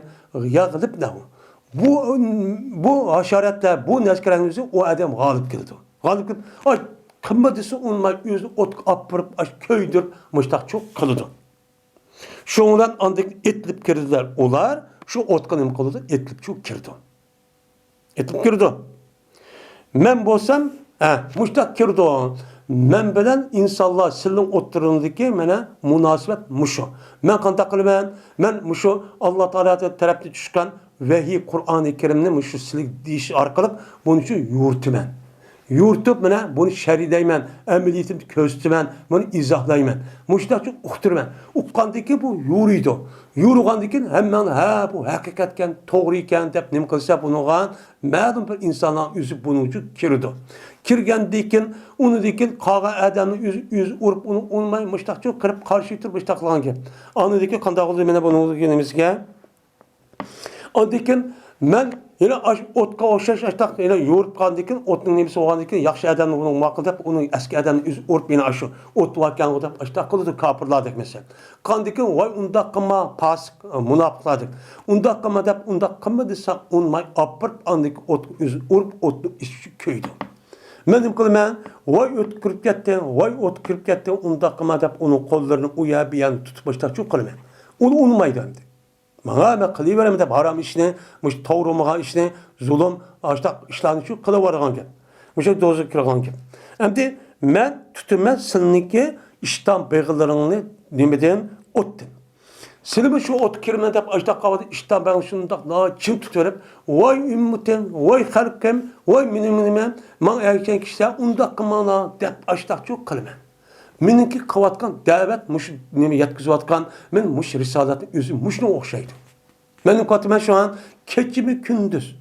ياغلىپ نەۋۇ. بۇ، بۇ ھاشاراتلار، بۇ نەچچە كەرەڭ ئۆزى ئۇ ئادەم غالىب كېلىدۇ. غالىب كېلىپ، ئاي، قىلما دېسە ئۇنىماي، ئۆزىنى ئوتقا ئاپىرىپ، ئاش كۆيدۈرۈپ، مۇشۇنداقچۇ قىلىدۇ. شۇنىڭ بىلەن ئاندىن ئېتىلىپ كىردىلەر ئۇلار، شۇ ئوتقا نېمە قىلىدۇ؟ ئېتىلىپچۇ كىرىدۇ. ئېتىلىپ كىرىدۇ. مەن بولسام، ھە، مۇشتاق كىرىدۇ. مەن بىلەن ئىنسانلار سىلىنىڭ ئوتتۇرىڭىزدىكى مانا مۇناسىۋەت مۇشۇ. مەن قانداق قىلىمەن؟ مەن مۇشۇ ئاللا تائالا تەرەپتىن چۈشكەن ۋەھىي، قۇرئانى كەرىمنى مۇشۇ سىلىگە دېيىش ئارقىلىق بۇنى شۇ يورۇتىمەن. يورۇتۇپ، مانا بۇنى شەرھلەيمەن، ئەمەلىيىتىمدە كۆرسىتىمەن، بۇنى ئىزاھلايمەن. مۇشۇنداقچە ئۇقتۇرىمەن. ئۇققاندىن كېيىن بۇ يورۇيدۇ. يورۇغاندىن كېيىن ھەممەڭلار، ھە، بۇ ھەقىقەتكەن، توغرا ئىكەن دەپ نېمە قىلسا، بۇنىڭغا مەلۇم بىر ئىنسانلارنىڭ ئۆزى بۇنىڭ ئۈچۈن كىرىدۇ. كىرگەندىن كېيىن، ئۇنىڭدىن كېيىن قالغان ئادەمنىڭ ئۆزى، ئۆزى ئۇرۇپ، ئۇنى ئۇنىماي، مۇشتاقچە كىرىپ قارشى تۇرۇپ مۇشتاق قىلغان گەپ. ئاندىن كېيىن قانداق بولدى؟ مانا بۇنىڭ نېمىسىگە ئاندىن كېيىن مەن يەنە ئاش-، ئوتقا ئوخشاش ئاشتاق يەنە يورۇپ قالغاندىن كېيىن، ئوتنىڭ نېمىسى بولغاندىن كېيىن، ياخشى ئادەمنى بۇنىڭ ماقۇل دەپ، ئۇنىڭ ئەسكى ئادەمنى ئۆزى ئۇرۇپ يەنە ئاشۇ ئوت باركەنغۇ دەپ ئاشتاق قىلىدۇ كاپىرلاردەك مەسىلەن. قاندىن كېيىن، ۋاي ئۇنداق قىلما، پاسىق، مۇناپىقلاردەك. ئۇنداق قىلما دەپ، ئۇنداق قىلما دېسە، ئۇنىماي ئاپىرىپ، ئاندىن كېيىن ئوتقا ئۆزى ئۇرۇپ، ئوتنى ئىچى كۆيىدۇ. مەن نېمە قىلىمەن؟ ۋاي ئوت كىرىپ كەتتى، ۋاي ئوت كىرىپ كەتتى، ئۇنداق قىلما دەپ ئۇنىڭ قوللىرىنى ئۇ يەر بۇ يەرنى تۇتۇپ مۇشۇنداق قىلىمەن. ئۇنى ئۇنىمايدۇ ئەمدى. ماڭا مەن قىلىۋېرىمەن دەپ ھارام ئىشنى، مۇشۇ توغرا بولمىغان ئىشنى، زۇلۇم، ئاشتاق ئىشلارنى شۇ قىلىۋالغان گەپ. مۇشۇ دوزاخقا كىرغان گەپ. ئەمدى مەن تۇتىمەن سىلىنىڭكى ئىشتان بېغىلىرىڭنى نېمىدىن؟ ئوتتىن. سىلىمۇ شۇ ئوتقا كىرىمەن دەپ ئاشتاق قاۋادا ئىشتان بېغىنى شۇنداق ناھايىتى چىڭ تۇتۇۋېرىپ، ۋاي ئۈممىتىم، ۋاي خەلقىم، ۋاي مېنىڭ نېمەم، ماڭا ئەگىشكەن كىشىلەر ئۇنداق قىلماڭلار دەپ ئاشتاقچۇ قىلىمەن. مېنىڭكى قىلىۋاتقان دەۋەت مۇشۇ نېمە يەتكۈزۈۋاتقان، مەن مۇشۇ رىسالەتنىڭ ئۆزى مۇشۇنىڭغا ئوخشايدۇ. مەن قاتىمەن شۇڭا كېچىمۇ كۈندۈز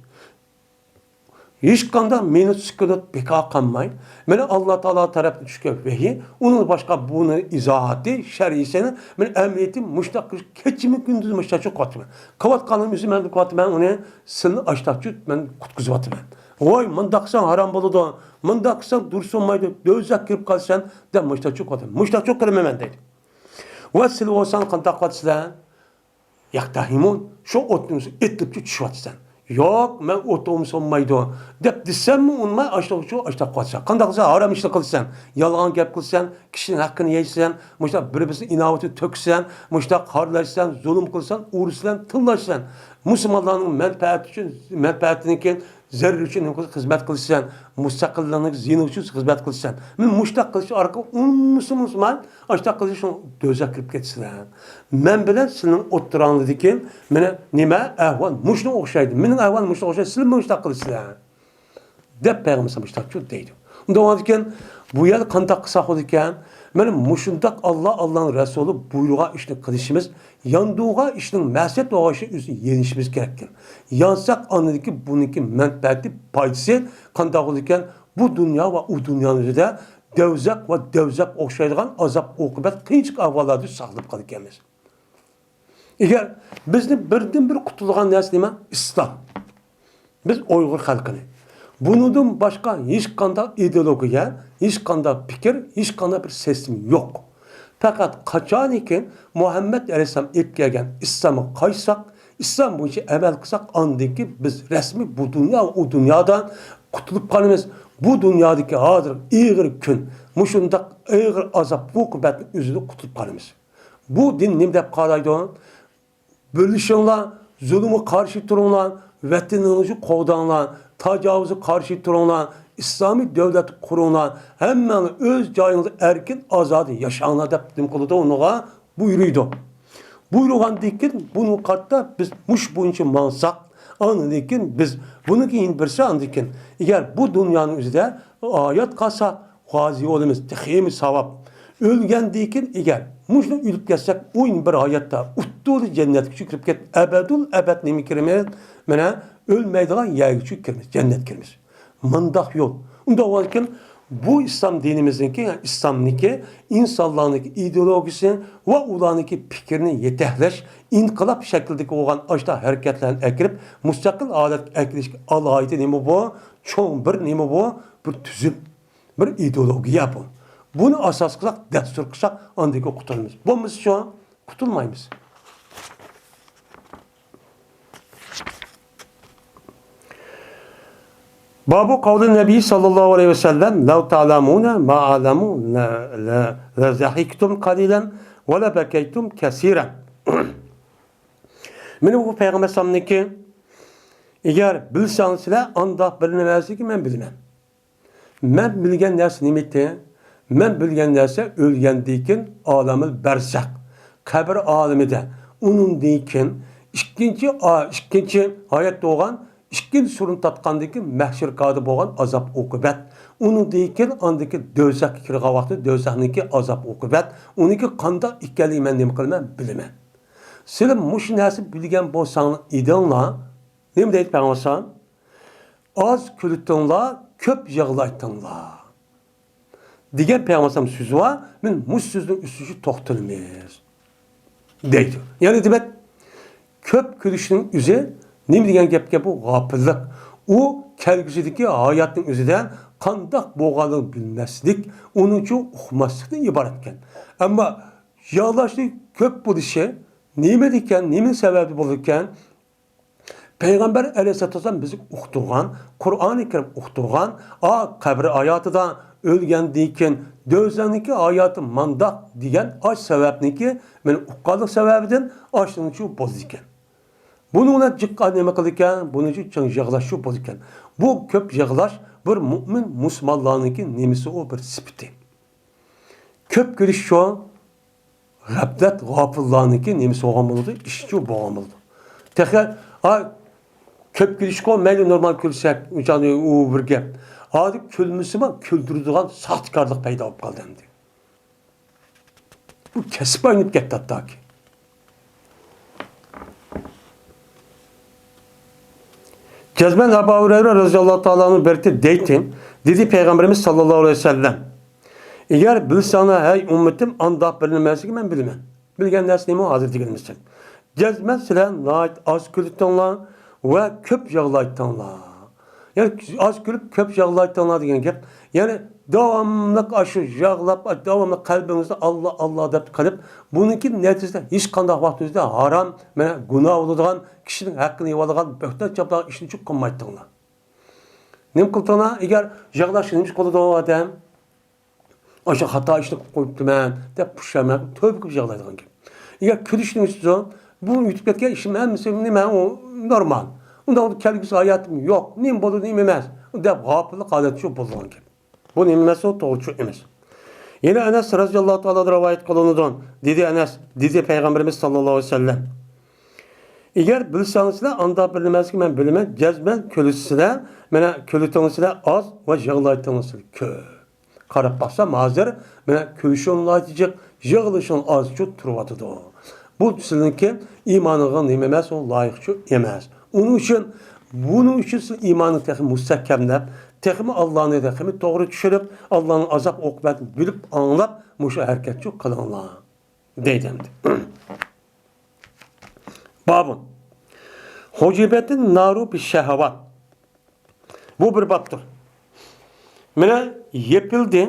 ھېچقانداق مىنۇت سېكۇنت بىكار قالماي، مانا ئاللا تائالا تەرەپتىن چۈشكەن ۋەھىي، ئۇنىڭ باشقا بۇنى ئىزاھاتى، شەرھىسىنى، مەن ئەمەلىيىتى مۇشۇنداق قىلىش كېچىمۇ كۈندۈز مۇشۇنداقچە قىلىۋاتىمەن. قىلىۋاتقانلىرىم ئۆزى مەن قىلىۋاتىمەن، ئۇنى سىلنى ئاشتاقچۇ مەن قۇتقۇزۇۋاتىمەن. ۋاي مۇنداق قىلساڭ ھارام بولىدۇ، مۇنداق قىلساڭ دۇرۇس بولمايدۇ، دوزاخقا كىرىپ قالىسەن دەپ مۇشۇنداقچۇ قىلىۋاتىمەن. مۇشۇنداقچۇ قىلىمەن مەن دەيدۇ. ۋە سىلى بولساڭ قانداق قىلىسىلەر؟ يەقتەھىمۇن، شۇ ئوتنىڭ ئۆزىگە ئېتىلىپچۇ چۈشۈۋاتىسەن. ياق، مەن ئوت ئۇنىسا بولمايدۇ دەپ دېسەممۇ ئۇنىماي، ئاشتاقچۇ ئاشتاق قىلىسەن. قانداق قىلسا ھارام ئىشنى قىلىسەن، يالغان گەپ قىلىسەن، كىشىنىڭ ھەققىنى يەيسەن، مۇشۇنداق بىر-بىرسىنىڭ ئىناۋىتىنى تۆكىسەن، مۇشۇنداق خارلاشسەن، زۇلۇم قىلسەن، ئۇرۇسەن، تىللاشسەن. مۇسۇلمانلارنىڭ مەنپەئەتى ئۈچۈن، مەنپەئەتىنىڭكى زەرىرى ئۈچۈن نېمە قىلىسەن؟ خىزمەت قىلىسەن، مۇستەقىللىقنىڭ زىيىنى ئۈچۈن خىزمەت قىلىسەن. مەن مۇشۇنداق قىلىش ئارقىلىق ئۇنىمىسا ئۇنىسىماي، ئاشتاق قىلىش شۇ دوزاخقا كىرىپ كېتىسىلەر. مەن بىلەن سىلىنىڭ ئوتتۇراڭلاردىكى مانا نېمە ئەھۋال مۇشۇنىڭغا ئوخشايدۇ. مېنىڭ ئەھۋالىم مۇشۇنىڭغا ئوخشايدۇ، سىلىمۇ مۇشۇنداق قىلىسىلەر. دەپ پەيغەمبەر ئەلەيھىسسالام مۇشۇنداق دەيدۇ. ئۇنداق بولغاندىكىن بۇ يەردە قانداق قىلساق بولىدىكەن؟ مانا مۇشۇنداق ئاللا، ئاللانىڭ رەسۇلى بۇيرۇغان ئىشنى قىلىشىمىز، ياندۇرغان ئىشنىڭ مەسىيەت بولغان ئىشنىڭ ئۆزىدىن يېنىشىمىز كېرەككەن. يانساق ئاندىن كېيىن بۇنىڭكى مەنپەئەتى، پايدىسى قانداق بولىدىكەن؟ بۇ دۇنيا ۋە ئۇ دۇنيانىڭ ئۆزىدە دەۋزەق ۋە دەۋزەق ئوخشايدىغان ئازاب ئوقۇبەت قىيىنچىلىق ئەھۋاللاردا ساقلىنىپ قالىدىكەنمىز. ئەگەر بىزنى بىردىنبىر قۇتۇلغان نەرسە نېمە؟ ئىسلام. بىز ئۇيغۇر خەلقىنى. بۇنىڭدىن باشقا ھېچقانداق ئىدېئولوگىيە، ھېچقانداق پىكىر، ھېچقانداق بىر سىستېما يوق. پەقەت قاچانكى مۇھەممەد ئەلەيھىسسالام ئېلىپ كەلگەن ئىسلامغا قايتساق، ئىسلام بويىچە ئەمەل قىلساق، ئاندىن كېيىن بىز رەسمىي بۇ دۇنيا ۋە ئۇ دۇنيادا قۇتۇلۇپ قالىمىز. بۇ دۇنيادىكى ھازىر ئېغىر كۈن، مۇشۇنداق ئېغىر ئازاب ئوقۇبەتنىڭ ئۆزىدىن قۇتۇلۇپ قالىمىز. بۇ دىن نېمە دەپ قارايدۇ؟ بۆلۈشۈڭلار، زۇلۇمغا قارشى تۇرۇڭلار، ۋەتىنىڭلارنى قوغداڭلار، تاجاۋۇزغا قارشى تۇرۇڭلار، ئىسلامىي دۆلەت قۇرۇڭلار، ھەممەڭلار ئۆز جايىڭلاردا ئەركىن، ئازادە ياشاڭلار دەپ نېمە قىلىدۇ؟ ئۇنىڭغا بۇيرۇيدۇ. بۇيرۇغاندىن كېيىن بۇنىڭغا قارىتا بىز مۇشۇ بويىچە ماڭساق، ئاندىن كېيىن بىز بۇنىڭ كېيىن بىرسى ئاندىن كېيىن، ئەگەر بۇ دۇنيانىڭ ئۆزىدە ھايات قالساق، غازى بولىمىز، تېخىمۇ ساۋاب. ئۆلگەندىن كېيىن ئەگەر مۇشۇ ئۆلۈپ كەتسەك، ئون بىر ھاياتتا ئوتتۇرىدا جەننەتكە كىرىپ كەت، ئەبەدۇل ئەبەد نېمە كىرىمىز؟ مانا ئۆلمەيدىغان يەرگە كىرىمىز، جەننەتكە كىرىمىز. مۇنداق يول. ئۇنداق بولغاندىكىن بۇ ئىسلام دىنىمىزنىڭكى، يەنى ئىسلامنىڭكى ئىنسانلارنىڭكى ئىدېئولوگىيىسى ۋە ئۇلارنىڭكى پىكرىنى يېتەكلەش، ئىنقىلاب شەكلىدىكى بولغان ئاشۇنداق ھەرىكەتلەرنى ئەكىرىپ، مۇستەقىل ھالەتكە ئەكىرىشكە ئالاھىدە نېمە بۇ؟ چوڭ بىر نېمە بۇ؟ بىر تۈزۈم. بىر ئىدېئولوگىيە بۇ. بۇنى ئاساس قىلساق، دەستۇر قىلساق، ئاندىن كېيىن قۇتۇلىمىز. بولمىسا شۇ، قۇتۇلمايمىز. بابۇ قەۋلى نەبىي ساللاللاھۇ ئەلەيھى ۋەسەللەم، لەو تەئلەمۇنە ما ئەلەمۇ لە، لە، لەزەھىكتۇم قەلىلەن ۋە لەبەكەيتۇم كەسىرەن. مانا بۇ پەيغەمبەر ئەلەيھىسسالامنىڭكى، ئەگەر بىلسەڭ سىلەر ئانداق بىر نەرسىنى مەن بىلىمەن. مەن بىلگەن نەرسە نېمىتى؟ مەن بىلگەن نەرسە ئۆلگەندىن كېيىن ئالەمۇل بەرزەخ، قەبرە ئالىمىدە، ئۇنىڭدىن كېيىن ئىككىنچى ئا-، ئىككىنچى ھايات بولغان، ئىككىنچى سۇرۇن تارتقاندىن كېيىن مەھشەر كاردا بولغان ئازاب ئوقۇبەت، ئۇنىڭدىن كېيىن ئاندىن كېيىن دوزاخقا كىرگەن ۋاقتى دوزاخنىڭكى ئازاب ئوقۇبەت، ئۇنىڭكى قانداق ئىكەنلىكىنى مەن نېمە قىلىمەن؟ بىلىمەن. سىلەر مۇشۇ نەرسە بىلگەن بولساڭلار ئىدىڭلار، نېمە دەيدۇ پەيغەمبەر ئەلەيھىسسالام؟ ئاز كۈلۈتۈڭلار، كۆپ يىغلايتىڭلار دېگەن پەيغەمبەر ئەلەيھىسسالام سۆزى بار. مەن مۇشۇ سۆزنىڭ ئۈستىدە توختىلىمىز دەيدۇ. يەنى دېمەك، كۆپ كۈلۈشنىڭ ئۆزى نېمە دېگەن گەپكەن؟ بۇ غاپىللىق. ئۇ كەلگۈسىدىكى ھاياتنىڭ ئۆزىدە قانداق بولغانلىقىنى بىلمەسلىك، ئۇنىڭ ئۈچۈن ئۇقماسلىقتىن ئىبارەتكەن. ئەمما يىغلاشنىڭ كۆپ بولۇشى نېمىدىكەن، نېمە سەۋەبى بولىدىكەن؟ پەيغەمبەر ئەلەيھىسسالاتۇ ۋەسسالام بىزگە ئۇقتۇرغان، قۇرئانى كەرىم ئۇقتۇرغان، ئا، قەبرە ھاياتىدا، ئۆلگەندىن كېيىن دۆزەخنىكى ھاياتى مانداق دېگەن ئاش سەۋەبنىكى، مېنى ئۇققانلىق سەۋەبىدىن ئاشۇنىڭ ئۈچۈن بولىدىكەن. بۇنىڭ بىلەن جىققا نېمە قىلىدىكەن؟ بۇنىڭ ئۈچۈن چىڭ يىغلاشچۇ بولىدىكەن. بۇ كۆپ يىغلاش بىر مۇئمىن مۇسۇلمانلارنىڭكى نېمىسى ئۇ بىر سۈپىتى. كۆپ كۈلۈشچۇ غەپلەت، غاپىللارنىڭكى نېمىسى بولغان بولىدۇ؟ ئىشىچۇ بولغان بولىدۇ. تېخى، ھا، كۆپ كۈلۈشكە مەيلى نورمال كۈلسەك، ئۇ بىر گەپ. ھازىر كۈلمىسىمۇ كۈلدۈرىدىغان ساختىكارلىق پەيدا بولۇپ قالدى ئەمدى. بۇ كەسىپ ئايلىنىپ كەتتى ھەتتاكى. جەزمەن ئەبۇ ھۇرەيرە رەزىياللاھۇ تائالا ئەنھۇ بىرتى دەيتتى، دېدى پەيغەمبىرىمىز ساللاللاھۇ ئەلەيھى ۋەسەللەم، ئەگەر بىلسەڭلار، ھەي ئۈممىتىم، ئانداق بىر نېمە ئىكەنلىكىنى مەن بىلىمەن. بىلگەن نەرسە نېمە؟ ھازىر دېگىنىمىزچە. جەزمەن سىلەر ناھايىتى ئاز كۈلدۈڭلار ۋە كۆپ يىغلايتتىڭلار. يەنى ئاز كۈلۈپ، كۆپ يىغلايتتىڭلار دېگەن گەپ. يەنى داۋاملىق ئاشۇ يىغلاپ، داۋاملىق قەلبىڭىزدە ئاللا، ئاللا دەپ قېلىپ، بۇنىڭكى نەتىجىسىدە ھېچقانداق ۋاقتىڭىزدا ھارام، مانا گۇناھ بولىدىغان، كىشىنىڭ ھەققىنى يەۋالىدىغان بۆھتان چاپلىغان ئىشنى قىلمايتتىڭلار. نېمە قىلدىڭلار؟ ئەگەر يىغلاشنى نېمە قىلىدۇ ئادەم؟ ئاشۇ خاتا ئىشنى قىلىپ قويۇپتىمەن دەپ پۇشايمان قىلىپ تۆبە قىلىپ يىغلايدىغان گەپ. ئەگەر كۈلۈشنىڭ ئۈستىدە، بۇ ئۆتۈپ كەتكەن ئىشىم ھەممىسى نېمە، ئۇ نورمال. ئۇنداق كەلگۈسى ھاياتىم يوق، نېمە بولىدۇ، نېمە ئەمەس دەپ غاپىللىق ھالەتچۇ بولىدىغان گەپ. بۇ نېمە ئەمەس، ئۇ توغرىچۇ ئەمەس. يەنە ئەنەس رەزىياللاھۇ تائالا رىۋايەت قىلىنىدۇ، دېدى ئەنەس، دېدى پەيغەمبىرىمىز ساللاللاھۇ ئەلەيھى ۋەسەللەم، ئەگەر بىلسەڭلار ئانداق بىر نېمە ئىكەنلىكىنى مەن بىلىمەن، جەزمەن كۈلىسىلەر، مانا كۈلىتىڭلار ئاز ۋە يىغلايتىڭلار كۆپ. قاراپ باقسام، ھازىر مانا كۈلۈشۈڭ ناھايىتى جىق، يىغلىشىڭ ئازچۇ تۇرۇۋاتىدۇ. بۇ سىلىنىڭكى ئىمانىڭغا نېمە ئەمەس، ئۇ لايىقچۇ ئەمەس. ئۇنىڭ ئۈچۈن، بۇنىڭ ئۈچۈن سىز ئىماننى تېخى مۇستەھكەملەپ، تېخىمۇ ئاللانى تېخىمۇ توغرا چۈشىنىپ، ئاللانىڭ ئازاب ئوقۇبەتىنى بىلىپ، ئاڭلاپ، مۇشۇ ھەرىكەتچۇ قىلىڭلار، دەيدۇ ئەمدى. بابۇن. ھۇجبەتىن نارۇ بىششەھەۋات. بۇ بىر بابتۇر. مانا يېپىلدى،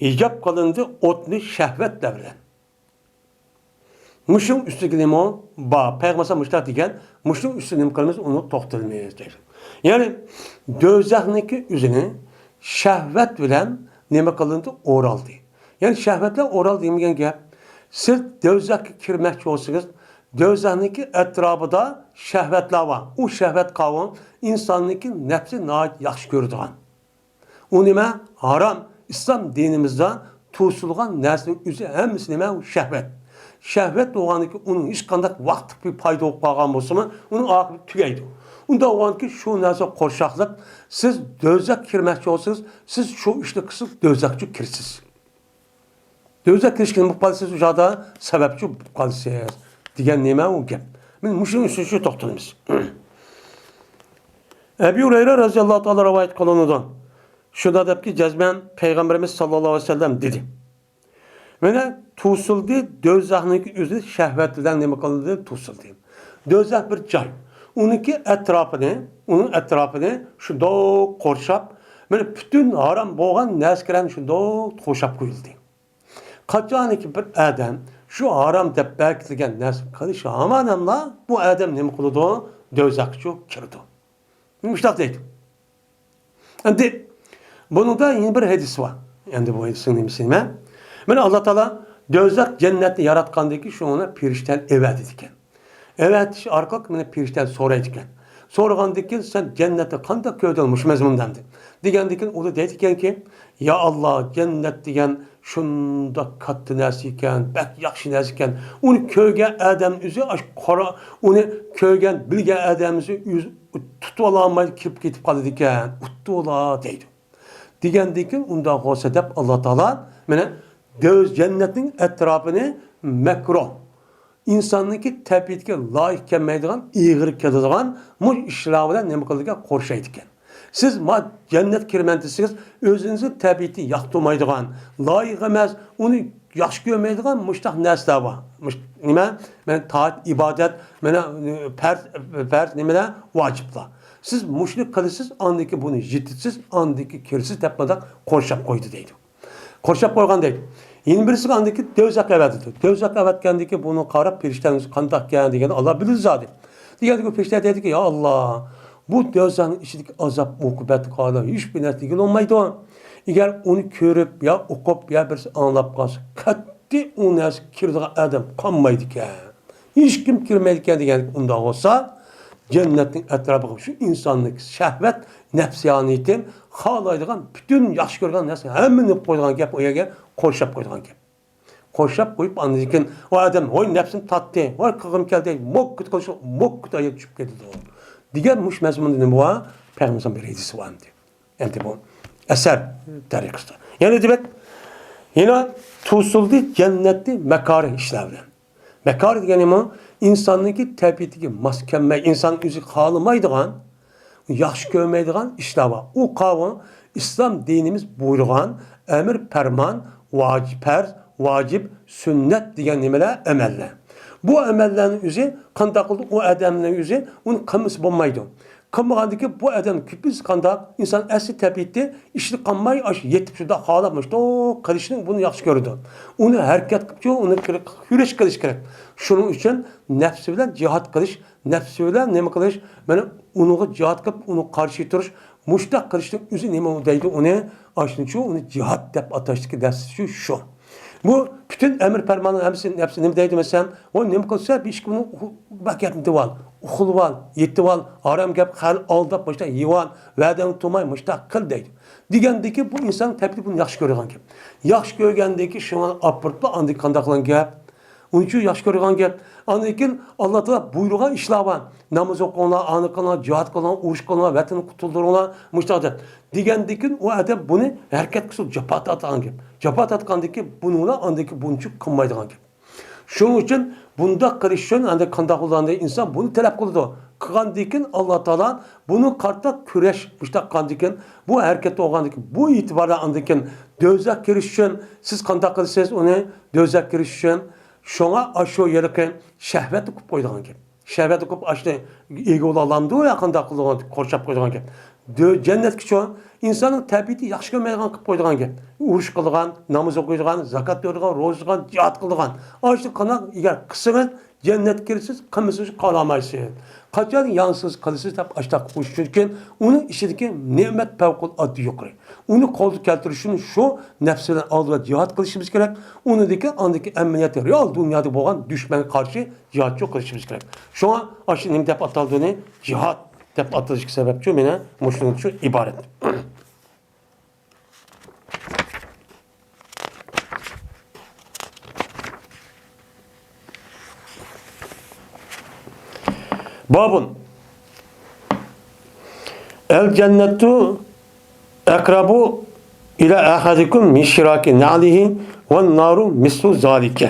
ھىجاب قىلىندى ئوتنى شەھۋەتلەر بىلەن. مۇشۇنىڭ ئۈستىگە نېمە بار؟ پەيغەمبەر مۇشۇنداق دېگەن، مۇشۇنىڭ ئۈستىگە نېمە قىلىمىز؟ ئۇنى توختىلىمىز دەيدۇ. يەنى دوزاخنىڭكى ئۆزىنى شەھۋەت بىلەن نېمە قىلىندى؟ ئورالدى. يەنى شەھۋەتلەر ئورالدى دېمىگەن گەپ. سىز دوزاخقا كىرمەكچى بولسىڭىز، دوزاخنىڭكى ئەتراپىدا شەھۋەتلەر بار. ئۇ شەھۋەت قاۋۇ ئىنساننىڭكى نەپسى ناھايىتى ياخشى كۆرىدىغان. ئۇ نېمە؟ ھارام. ئىسلام دىنىمىزدا توسۇلغان نەرسىنىڭ ئۆزى ھەممىسى نېمە؟ ئۇ شەھۋەت. شەھۋەت بولغاندىكىن ئۇنىڭ ھېچقانداق ۋاقىتلىق بىر پايدا بولۇپ قالغان بولسىمۇ، ئۇنىڭ ئاقىۋىتى تۈگەيدۇ. ئۇنداق بولغاندىكىن شۇ نەرسە قورشاقلىق. سىز دوزاخقا كىرمەكچى بولسىڭىز، سىز شۇ ئىشنى قىلسىڭىز دوزاخقا كىرىسىز. دوزاخقا كىرىشكە نېمە قىلىسىز؟ ئۇ چاغدا سەۋەبچى بولۇپ قالىسىز دېگەن نېمە ئۇ گەپ؟ مانا مۇشۇنىڭ ئۈستىدە شۇ توختىلىمىز. ئەبى ھۇرەيرە رەزىياللاھۇ تائالا رىۋايەت قىلىنىدۇ. شۇنداق دەپكى، جەزمەن پەيغەمبىرىمىز ساللاللاھۇ ئەلەيھى ۋەسەللەم دېدى. مانا توسۇلدى، دوزاخنىڭكى ئۆزى شەھۋەت بىلەن نېمە قىلىندى؟ توسۇلدى. دوزاخ بىر جاي. ئۇنىڭكى ئەتراپىنى، ئۇنىڭ ئەتراپىنى شۇنداق قورشاپ، مانا پۈتۈن ھارام بولغان نەرسە بىلەن شۇنداق قورشاپ قويۇلدى. قاچانكى بىر ئادەم شۇ ھارام دەپ بەكىتىلگەن نەرسىنى قىلىشى ھامانەملا بۇ ئادەم نېمە قىلىدۇ؟ دوزاخقىچۇ كىرىدۇ. مۇشۇنداق دەيدۇ. ئەمدى بۇنىڭدا يەنە بىر ھەدىس بار. ئەمدى بۇ ھەدىسنىڭ نېمىسى نېمە؟ مانا ئاللا تائالا دوزاخ جەننەتنى ياراتقاندىن كېيىن شۇنى پەرىشتىلەرنى ئەۋەتىدىكەن. ئەۋەتىش ئارقىلىق مانا پەرىشتىلەر سورايدىكەن. سورىغاندىن كېيىن، سەن جەننەتنى قانداق كۆردۈڭ مۇشۇ مەزمۇندا ئەمدى؟ دېگەندىن كېيىن ئۇ دەيدىكەنكى، يا ئاللا، جەننەت دېگەن شۇنداق كاتتا نەرسە ئىكەن، بەك ياخشى نەرسە ئىكەن. ئۇنى كۆرگەن ئادەم ئۆزى ئاشۇ قارا، ئۇنى كۆرگەن، بىلگەن ئادەم ئۆزى ئۆزى تۇتۇۋالالماي كىرىپ كېتىپ قالىدىكەن. ئۇتتۇلا دەيدۇ. دېگەندىن كېيىن ئۇنداق بولسا دەپ ئاللا تائالا مانا دۆز-، جەننەتنىڭ ئەتراپىنى مەكرۇھ، ئىنساننىڭكى تەبىئىتىگە لايىق كەلمەيدىغان، ئېغىر كېلىدىغان مۇشۇ ئىشلار بىلەن نېمە قىلىدىكەن؟ قورشايدىكەن. سىز ما جەننەتكە كىرىمەن دېسىڭىز، ئۆزىڭىزنىڭ تەبىئىتى ياقتۇرمايدىغان، لايىق ئەمەس، ئۇنى ياخشى كۆرمەيدىغان مۇشۇنداق نەرسىلەر بار. مۇش-، نېمە؟ مانا تائەت، ئىبادەت، مانا، ئە، پەرز، پەرز نېمىلەر؟ ۋاجىپلار. سىز مۇشۇنى قىلىسىز، ئاندىن كېيىن بۇنى يېتىسىز، ئاندىن كېيىن كىرىسىز دەپ مۇنداق قورشاپ قويدى دەيدۇ. قورشاپ قويغان دەيدۇ. يەنە بىرسىگە ئاندىن كېيىن دوزاخقا ئەۋەتىدۇ. دوزاخقا ئەۋەتكەندىن كېيىن بۇنى قاراپ، پەرىشتەنىڭ قانداق ئىكەن دېگەننى ئاللا بىلىدۇ زادى. دېگەندىكى ئۇ پەرىشتە دەيدىكى، يا ئاللا، بۇ دوزاخنىڭ ئىچىدىكى ئازاب ئوقۇبەتلىك ھالى ھېچبىر نەرسە دېگىلى بولمايدۇ. ئەگەر ئۇنى كۆرۈپ يا ئوقۇپ يا بىرسى ئاڭلاپ قالسا، قەتئىي ئۇ نەرسىگە كىرىدىغان ئادەم قالمايدىكەن. ھېچكىم كىرمەيدىكەن دېگەن ئۇنداق بولسا، جەننەتنىڭ ئەتراپىغا شۇ ئىنساننىڭ شەھۋەت نەپسانىيىتى خالايدىغان، پۈتۈن ياخشى كۆرگەن نەرسە ھەممىنى ئېلىپ قويىدىغان گەپ، ئۇ يەرگە قورشاپ قويىدىغان گەپ. قورشاپ قويۇپ، ئاندىن كېيىن ئۇ ئادەم، ۋاي نەپسىم تارتتى، ۋاي قىلغۇم كەلدى، موككۇت قىلىش، موككۇت ھالەتكە چۈشۈپ كېتىدۇ. دېگەن مۇشۇ مەزمۇندا نېمە بار؟ پەيغەمبەرنىڭ بىر ھەدىسى بار ئەمدى. ئەمدى بۇ ئەسەر تەرىقىسىدە. يەنە دېمەك، يەنە توسۇلدى جەننەتنى مەكارىھ ئىشلار بىلەن. مەكارىھ دېگەن نېمە؟ ئىنساننىڭكى تەبىئىتىگە ماس كەلمەي، ئىنسان ئۆزى خالىمايدىغان، ياخشى كۆرمەيدىغان ئىشلار بار. ئۇ قاۋۇ ئىسلام دىنىمىز بۇيرۇغان ئەمىر پەرمان، ۋاجىپ پەرز، ۋاجىپ سۈننەت دېگەن نېمىلەر؟ ئەمەللەر. بۇ ئەمەللەرنىڭ ئۆزى قانداق قىلدى؟ ئۇ ئادەمنىڭ ئۆزى ئۇنى قىلمىسا بولمايدۇ. قىلمىغاندىكىن بۇ ئادەم كۆپىنچىسى قانداق؟ ئىنسان ئەسلى تەبىئىتى ئىشنى قىلماي، ئاشۇ يېتىپ شۇنداق خالاپ مۇشۇنداق قىلىشنى بۇنى ياخشى كۆرىدۇ. ئۇنى ھەرىكەت قىلىپ، ئۇنى كۈرەش قىلىش كېرەك. شۇنىڭ ئۈچۈن نەپسى بىلەن جىھاد قىلىش، نەپسى بىلەن نېمە قىلىش؟ مانا ئۇنىڭغا جىھاد قىلىپ، ئۇنىڭغا قارشى تۇرۇش، مۇشۇنداق قىلىشنىڭ ئۆزى نېمە دەيدۇ ئۇنى؟ ئاشۇنىڭ ئۈچۈن ئۇنى جىھاد دەپ ئاتاشتىكى دەرسى شۇ. بۇ پۈتۈن ئەمر پەرماننىڭ ھەممىسى نەپسى نېمە دەيدۇ دېسەم، ۋاي نېمە قىلسا بىر ئىككى كۈننىڭ بەك گەپنى دېۋال، ئۇخلىۋال، يېتىۋال، ھارام گەپ خەل ئالداپ مۇشۇنداق يېۋال، ۋەدەڭنى تۇتماي مۇشۇنداق قىل دەيدۇ. دېگەندىكى بۇ ئىنسان تەبىئىتى بۇنى ياخشى كۆرىدىغان گەپ. ياخشى كۆرگەندىكى شۇڭا ئاپىرىپلا ئاندىن قانداق قىلغان گەپ؟ ئۇنىڭ ئۈچۈن ياخشى كۆرىدىغان گەپ. ئاندىن كېيىن ئاللا تائالا بۇيرۇغان ئىشلار بار. ناماز ئوقۇڭلار، ئانى قىلىڭلار، جىھاد قىلىڭلار، ئۇرۇش قىلىڭلار، ۋەتەننى قۇتۇلدۇرۇڭلار، مۇشۇنداق دەپ. دېگەندىن كېيىن ئۇ ئادەم بۇنى ھەرىكەتكە سولۇپ جاپا تارتىدىغان گەپ. جاپا تارتقاندىن كېيىن بۇنىڭ بىلەن ئاندىن كېيىن بۇنىڭ ئۈچۈن قىلمايدىغان گەپ. شۇنىڭ ئۈچۈن بۇنداق قىلىش ئۈچۈن ئەندى قانداق بولىدۇ؟ ئەندى ئىنسان بۇنى تەلەپ قىلىدۇ. قىلغاندىن كېيىن ئاللا تائالا بۇنى قارتا كۈرەش مۇشۇنداق قىلغاندىن كېيىن، بۇ ھەرىكەتتە بولغاندىن كېيىن، بۇ ئېتىباردا ئاندىن كېيىن دوزاخ كىرىش ئۈچۈن سىز قانداق قىلىسىز؟ ئۇنى دوزاخ كىرىش ئۈچۈن شۇڭا ئاشۇ ھېلىقى شەھۋەتنى قىلىپ قويىدىغان گەپ. شەھۋەتنى قىلىپ ئاشۇنى ئىگە بولالامدۇ يا قانداق قىلىدىغان قورشاپ قويىدىغان گەپ. دۆ-، جەننەتكىچۇ ئىنساننىڭ تەبىئىتى ياخشى كۆرمەيدىغان قىلىپ قويىدىغان گەپ. ئۇرۇش قىلىدىغان، ناماز ئوقۇيدىغان، زاكات بېرىدىغان، روزا تۇتىدىغان، جىھاد قىلىدىغان. ئاشۇ قانداق ئەگەر قىلسىڭىز جەننەتكە كىرىسىز، قىلمىسىڭىز قالالمايسىز. قاچان يانسىز قىلىسىز دەپ ئاشۇنداق قويۇش ئۈچۈن ئۇنىڭ ئىچىدىكى نېمەت پەۋقۇلئاددە يۇقىرى. ئۇنى قولدا كەلتۈرۈش ئۈچۈن شۇ نەپسى بىلەن ئالدىدا جىھاد قىلىشىمىز كېرەك. ئۇنىڭدىكى ئاندىكى ئەمەلىيەتتە رېئال دۇنيادا بولغان دۈشمەنگە قارشى جىھادچۇ قىلىشىمىز كېرەك. شۇڭا ئاشۇ نېمە دەپ ئاتالدۇنى؟ جىھاد دەپ ئاتىلىشقا سەۋەبچۇ مانا مۇشۇنىڭ ئۈچۈن ئىبارەت. بابٌ. الجنة أقرب إلى أحدكم من شراك نعله والنار مثل ذلك.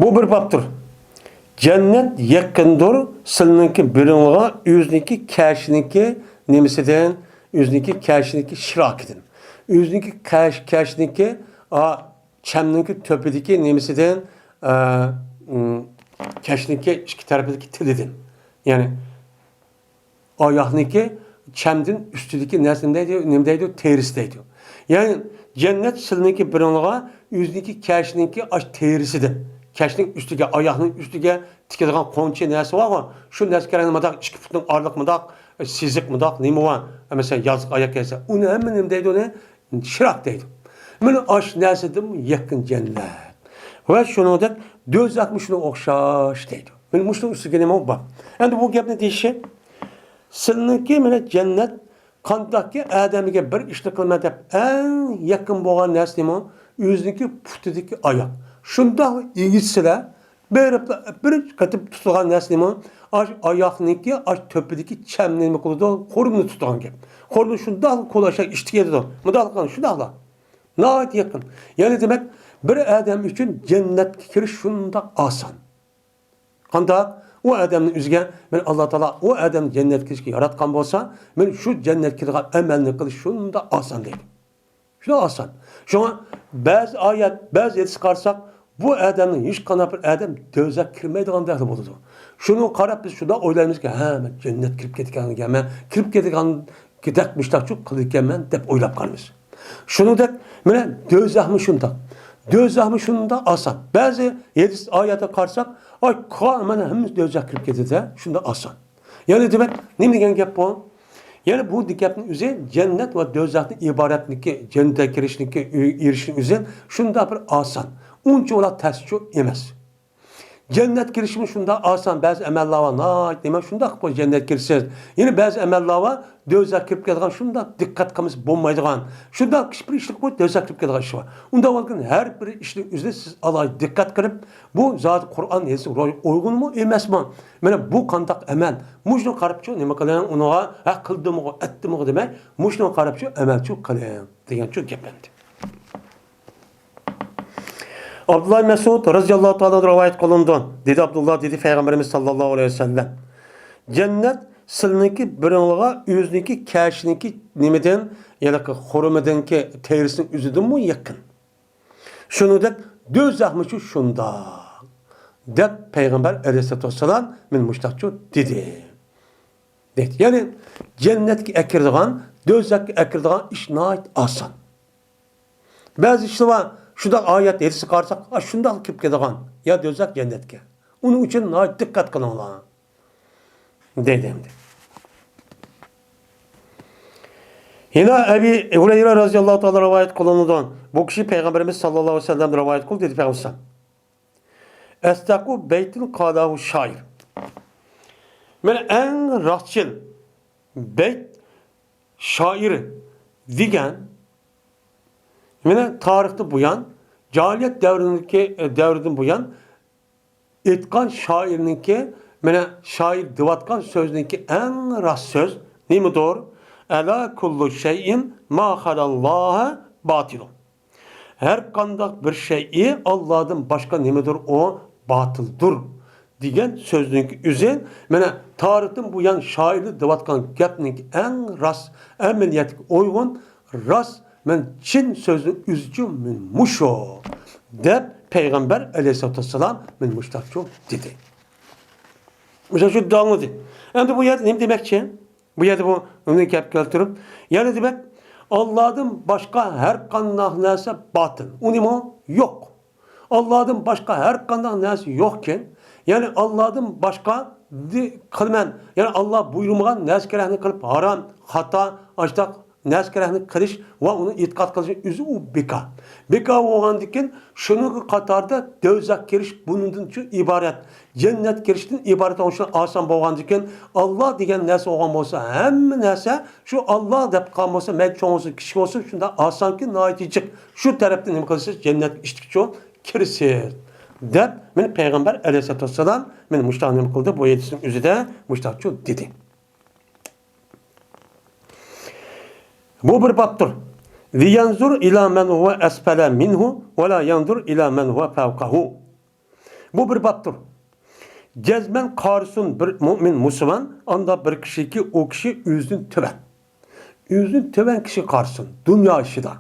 بۇ بىر بابتۇر. جەننەت يېقىندۇر سىلىنىڭكى بىرىڭلىغا ئۆزىنىڭكى كەشىنىڭكى نېمىسىدىن، ئۆزىنىڭكى كەشىنىڭكى شىراكىدىن. ئۆزىنىڭكى كەش-، كەشىنىڭكى، ئا، چەمنىڭكى تۆپىدىكى نېمىسىدىن، ئا، ئىم، كەشنىڭكى ئىككى تەرىپىدىكى تېلىدىن. يەنى ئاياغنىڭكى چەمدىن ئۈستىدىكى نەرسە نېمە دەيدۇ؟ نېمە دەيدۇ؟ تېرىسى دەيدۇ. يەنى جەننەت سىلىنىڭكى بىرىڭلىغا ئۆزىنىڭكى كەشنىڭكى ئاش تېرىسىدىن، كەشنىڭ ئۈستىگە، ئاياغنىڭ ئۈستىگە تىكىدىغان قونچە نەرسە بارغۇ، شۇ نەرسە كەرەڭ مۇنداق ئىككى پۇتنىڭ ئارىلىق مۇنداق، ئە، سىزىق مۇنداق نېمە بار؟ ئە، مەسىلەن، يازلىق ئاياق كىيسە، ئۇنى ھەممە نېمە دەيدۇ ئۇنى؟ شىراك دەيدۇ. مانا ئاشۇ نەرسىدىنمۇ يېقىن جەننەت. ۋە شۇنىڭدەك دوزاخمۇ شۇنىڭغا ئوخشاش دەيدۇ. مانا مۇشۇنىڭ ئۈستىگە نېمە بار؟ ئەمدى بۇ گەپنى دېيىشى، سىلىنىڭكى مانا جەننەت قانداقكى ئادەمگە بىر ئىشنى قىلىمەن دەپ ئەڭ يېقىن بولغان نەرسە نېمە؟ ئۆزىنىڭكى پۇتىدىكى ئاياق. شۇنداق ئىگىسىلەر بېرىپ بىر قېتىم تۇتىدىغان نەرسە نېمە؟ ئاش ئاياقنىڭكى ئاش تۆپىدىكى چەمنى نېمە قىلىدۇ؟ خورمىنى تۇتىدىغان گەپ. خورمىنى شۇنداقلا قولاشا ئىشتىكى يېتىدۇ. مۇنداقلا قىلغان شۇنداقلا. ناھايىتى يېقىن. يەنى دېمەك، بىر ئادەم ئۈچۈن جەننەتكە كىرىش شۇنداق ئاسان. قانداق؟ ئۇ ئادەمنى ئۆزىگە، مەن ئاللا تائالا ئۇ ئادەمنى جەننەتكە كىرىشكە ياراتقان بولسا، مەن شۇ جەننەتكە كىرىدىغان ئەمەلنى قىلىش شۇنداق ئاسان دەيدۇ. شۇنداق ئاسان. شۇڭا بەزى ئايەت، بەزى ھەدىسكە قارىساق، بۇ ئادەمنى ھېچقانداق بىر ئادەم دوزاخقا كىرمەيدىغاندەكلا بولىدۇ. شۇنىڭغا قاراپ بىز شۇنداق ئويلايمىزكى، ھە، مەن جەننەتكە كىرىپ كېتىدىكەنمەن، كىرىپ كېتىدىغاندەك مۇشتاقچۇ قىلىدىكەنمەن دەپ ئويلاپ قالىمىز. شۇنىڭدەك، مانا، دوزاخمۇ شۇنداق. دوزاخمۇ شۇنداق ئاسان. بەزى ھەدىس ئايەتكە قارىساق، ئاي، كا-، مانا، ھەممىسى دوزاخقا كىرىپ كېتىدۇ، شۇنداق ئاسان. يەنە دېمەك، نېمە دېگەن گەپ بۇ؟ يەنە بۇ گەپنىڭ ئۆزى جەننەت ۋە دوزاختىن ئىبارەتنىكى، جەننەتكە كىرىشنىكى، ئېرىشىشنىڭ ئۆزى شۇنداق بىر ئاسان. ئۇنچىۋالا تەسچۇ ئەمەس. جەننەتكە كىرىشمۇ شۇنداق ئاسان، بەزى ئەمەللەر بار، ناھايىتى نېمە، شۇنداق قوي جەننەتكە كىرىسىز. يەنە بەزى ئەمەللەر بار، دوزاخقا كىرىپ كېتىدىغان، شۇنداق دىققەت قىلمىسا بولمايدىغان، شۇنداق كىچىك بىر ئىشلىق قوي دوزاخقا كىرىپ كېتىدىغان ئىش بار. ئۇنداق بولغان ھەر بىر ئىشنىڭ ئۆزىنى سىز ئالاھىدە دىققەت قىلىپ، بۇ زادى قۇرئان ھەدىسكە روي ئۇيغۇنمۇ ئەمەسمۇ؟ مانا بۇ قانداق ئەمەل؟ مۇشۇنى قاراپچۇ نېمە قىلىڭ، ئۇنىڭغا ھە قىلدىمغۇ، ئەتتىمغۇ دېمەي، مۇشۇنى قاراپچۇ ئەمەلچۇ قىلىڭ دېگەنچۇ گەپ ئەمدى. ئابدۇللا مەسئۇد رەزىياللاھۇ تائالا ئەنھۇ رىۋايەت قىلىنىدۇ. دېدى ئابدۇللا، دېدى پەيغەمبىرىمىز ساللاللاھۇ ئەلەيھى ۋەسەللەم، جەننەت سىلىنىڭكى بىرىڭلارغا ئۆزىنىڭكى كەشىنىڭكى نېمىدىن، يەنى خۇرمىدىنكى تېرىسىنىڭ ئۆزىدىنمۇ يېقىن. شۇنىڭدەك دوزاخمۇچۇ شۇنداق، دەپ پەيغەمبەر ئەلەيھىسسالاتۇ ۋەسسالام مانا مۇشۇنداقچۇ دېدى. دەيدۇ. يەنى جەننەتكە ئەكىرىدىغان، دوزاخقا ئەكىرىدىغان ئىش ناھايىتى ئاسان. بەزى ئىشلار بار، شۇنداق ئايەت ھەدىسكە قارىساق، ئا، شۇنداق كىرىپ كېتىدىغان، يا دوزاخ، جەننەتكە. ئۇنىڭ ئۈچۈن ناھايىتى دىققەت قىلىڭلار، دەيدۇ ئەمدى. يەنە ئەبى ھۇرەيرە رەزىياللاھۇ تائالا رىۋايەت قىلىنىدۇ. بۇ كىشى پەيغەمبىرىمىز ساللاللاھۇ ئەلەيھى ۋەسەللەمدىن رىۋايەت قىلدى، دېدى پەيغەمبەر. ئەسدەقۇ بەيتىن قالەھۇ شائىر. مانا ئەڭ راستچىل بەيت شائىر دېگەن، مانا تارىختىن بۇيان، جاھىلىيەت دەۋرىدىكى، دەۋرىدىن بۇيان ئېيتقان شائىرنىڭكى، مانا شائىر دەۋاتقان سۆزنىڭكى ئەڭ راست سۆز نېمىدۇر؟ ئەلا كۇللۇ شەيئىن ما خالاللاھە باتىلۇ. ھەر قانداق بىر شەيئى ئاللادىن باشقا نېمىدۇر، ئۇ باتىلدۇر، دېگەن سۆزنىڭ ئۆزى، مانا، تارىختىن بۇيان شائىرلار دەۋاتقان گەپنىڭ ئەڭ راست، ئەمەلىيەتكە ئۇيغۇن، راست، مەن چىن سۆزنىڭ ئۆزىچۇ مەن مۇشۇ، دەپ پەيغەمبەر ئەلەيھىسسالاتۇ ۋەسسالام مەن مۇشۇنداقچۇ دېدى. مىسال شۇ داڭلىدى. ئەمدى بۇ يەردە نېمە دېمەكچى؟ بۇ يەردە بۇ، بۇنى گەپ كەلتۈرۈپ، يەنە دېمەك، ئاللادىن باشقا ھەر قانداق نەرسە باتىل. ئۇنىمۇ يوق. ئاللادىن باشقا ھەر قانداق نەرسە يوقكەن. يەنى ئاللادىن باشقا دى-، قىلىمەن. يەنى ئاللا بۇيرۇمىغان نەرسە كېرەكنى قىلىپ ھارام، خاتا، ئاشتاق نەرسە كېرەكنى قىلىش ۋە ئۇنى ئېتىقاد قىلىش ئۆزى ئۇ بىكار. بىكار بولغاندىكىن شۇنىڭ قاتارىدا دوزاخ كىرىش بۇنىڭدىن شۇ ئىبارەت. جەننەت كىرىشتىن ئىبارەت بولۇشى ئاسان بولغاندىكىن، ئاللا دېگەن نەرسە بولغان بولسا، ھەممە نەرسە شۇ ئاللا دەپ قالغان بولسا، مەيلى چوڭ بولسۇن، كىچىك بولسۇن، شۇنداق ئاسانكى، ناھايىتى جىق. شۇ تەرەپتىن نېمە قىلىسىز؟ جەننەتكە ئىشتىكچۇ كىرىسىز، دەپ مانا پەيغەمبەر ئەلەيھىسسالاتۇ ۋەسسالام مانا مۇشۇنداق نېمە قىلدى؟ بۇ ھەدىسنىڭ ئۆزىدە مۇشۇنداقچۇ دېدى. بۇ بىر بابتۇر. لىيەنزۇر ئىلا مەن ھۇۋە ئەسفەلە مىنھۇ ۋە لا يەنزۇر ئىلا مەن ھۇۋە فەۋقەھۇ. بۇ بىر بابتۇر. جەزمەن قارىسۇن بىر مۇئمىن مۇسۇلمان، ئاندا بىر كىشىكى ئۇ كىشى ئۆزىدىن تۆۋەن. ئۆزىدىن تۆۋەن كىشىگە قارىسۇن، دۇنيا ئىشىدا.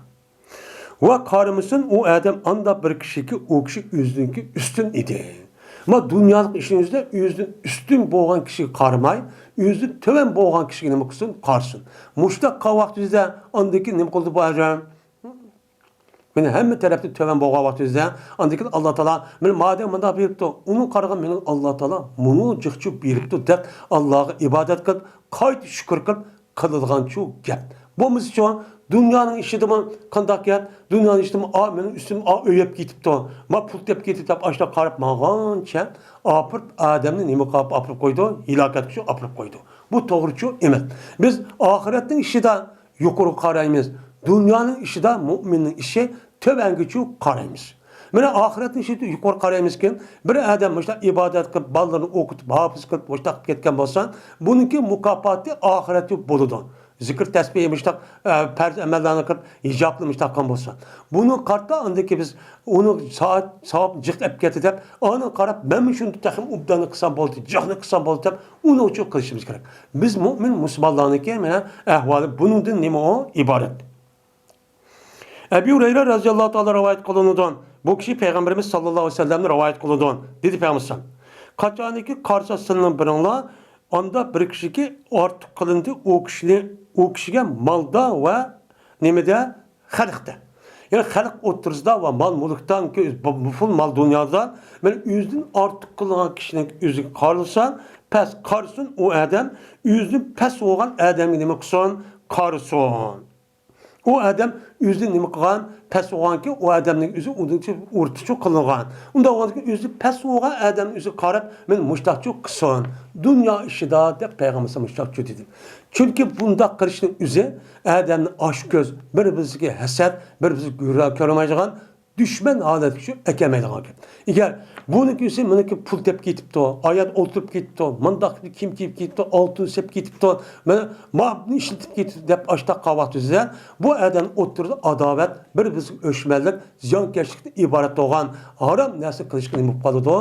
ۋە قارىمىسۇن ئۇ ئادەم ئاندا بىر كىشىكى ئۇ كىشى ئۆزىدىنكى ئۈستۈن ئىدى. ما دۇنيالىق ئىشنىڭ ئۆزىدە ئۆزىدىن ئۈستۈن بولغان كىشىگە قارىماي، ئۆزىدىن تۆۋەن بولغان كىشىگە نېمە قىلسۇن؟ قارىسۇن. مۇشۇنداق قىلغان ۋاقتىمىزدا ئاندىن كېيىن نېمە قىلدى بۇ ئادەم؟ مانا ھەممە تەرەپتىن تۆۋەن بولغان ۋاقتىمىزدا، ئاندىن كېيىن ئاللا تائالا، مانا مادەم مۇنداق بېرىپتۇ، ئۇنىڭ قارىغان مېنىڭ ئاللا تائالا مۇنۇ جىقچۇ بېرىپتۇ دەپ ئاللاغا ئىبادەت قىلىپ، قايتا شۈكۈر قىلىپ، قىلىدىغانچۇ گەپ. بولمىسىچۇ، دۇنيانىڭ ئىشىدىمۇ قانداق گەپ؟ دۇنيانىڭ ئىشىدىمۇ، ئا، مېنىڭ ئۈستۈمدە، ئا، ئۆي ئەپ كېتىپتۇ، ما پۇل تېپىپ كېتىپتۇ دەپ ئاشۇنداق قاراپ ماڭغانچە ئاپىرىپ، ئادەمنى نېمە قىلىپ ئاپىرىپ قويىدۇ؟ ھېلاكەتكە شۇ ئاپىرىپ قويىدۇ. بۇ توغرىچۇ ئەمەس. بىز ئاخىرەتنىڭ ئىشىدا يۇقىرىغا قارايمىز، دۇنيانىڭ ئىشىدا مۇئمىننىڭ ئىشى تۆۋەنگىچۇ قارايمىز. مانا ئاخىرەتنىڭ ئىشىدا يۇقىرى قارايمىزكىن، بىر ئادەم مۇشۇنداق ئىبادەت قىلىپ، بالىلىرىنى ئوقۇتۇپ، ھاپىز قىلىپ، مۇشۇنداق قىلىپ كەتكەن بولسا، بۇنىڭكى مۇكاپاتى ئاخىرەتتە بولىدۇ. زىكىر تەسبىھ، مۇشۇنداق، ئە، پەرز ئەمەللەرنى قىلىپ، ھىجابلىق مۇشۇنداق قىلغان بولسا. بۇنى قارىتا ئاندىكى بىز ئۇنى ساۋاب، ساۋاب جىق ئەپ كەتتى دەپ، ئانا قاراپ، مەنمۇ شۇنى تېخىمۇ ئوبداننى قىلسام بولدى، جىقنى قىلسام بولدى دەپ، ئۇنىڭ ئۈچۈن قىلىشىمىز كېرەك. بىز مۇئمىن مۇسۇلمانلارنىڭكى مانا ئەھۋالى بۇنىڭدىن نېمە ئۇ ئىبارەت؟ ئەبى ھۇرەيرە رەزىياللاھۇ تائالا رىۋايەت قىلىنىدۇ. بۇ كىشى پەيغەمبىرىمىز ساللاللاھۇ ئەلەيھى ۋەسەللەمنى رىۋايەت قىلىدۇ. دېدى پەيغەمبەر، قاچانكى قارىسا سىلىنىڭ بىرىڭلار، ئاندا بىر كىشىكى ئارتۇق قىلىندى، ئۇ كىشىنى، ئۇ كىشىگە مالدا ۋە نېمىدە خەلقتە. يەنى خەلق ئوتتۇرىسىدا ۋە مال-مۈلۈكتە، بۇ پۇل مال دۇنيادا، مانا ئۆزىدىن ئارتۇق قىلغان كىشىنىڭ ئۆزىگە قارىسۇن، پەس قارىسۇن، ئۇ ئادەم ئۆزىدىن پەس بولغان ئادەمگە نېمە قىلسۇن؟ قارىسۇن. ئۇ ئادەم ئۆزىدىن نېمە قىلغان؟ پەس بولغانكى، ئۇ ئادەمنىڭ ئۆزى ئۇنىڭ ئۈچۈن ئورتىچۇ قىلىنغان. ئۇنداق بولغاندىكىن ئۆزى پەس بولغان ئادەمنىڭ ئۆزىگە قاراپ، مەن مۇشتاقچۇ قىلسۇن دۇنيا ئىشىدا دەپ پەيغەمبەر مۇشتاقچۇ دېدى. چۈنكى بۇنداق قىلىشنىڭ ئۆزى ئادەمنى ئاچكۆز، بىر-بىرسىگە ھەسەت، بىر-بىرسىگە گۆرە كۆرمەيدىغان، دۈشمەن ھالەتكە چۈشۈپ ئەكەلمەيدىغان گەپ. ئەگەر بۇنىڭكى ئۆزى مېنىڭكى پۇل تېپىپ كېتىپتۇ، ھايات ئولتۇرۇپ كېتىپتۇ، مۇنداق كىيىم كىيىپ كېتىپتۇ، ئالتۇن سېپىپ كېتىپتۇ، مانا ماۋۇنى ئىشلىتىپ كېتىپتۇ دەپ ئاشتاق قاۋاق تۈزسە، بۇ ئادەم ئوتتۇرىدا ئاداۋەت، بىر-بىرسىگە ئۆچمەنلىك، زىيانكەشلىكتىن ئىبارەت بولغان ھارام نەرسە قىلىشقا نېمە بولۇپ قالىدۇ؟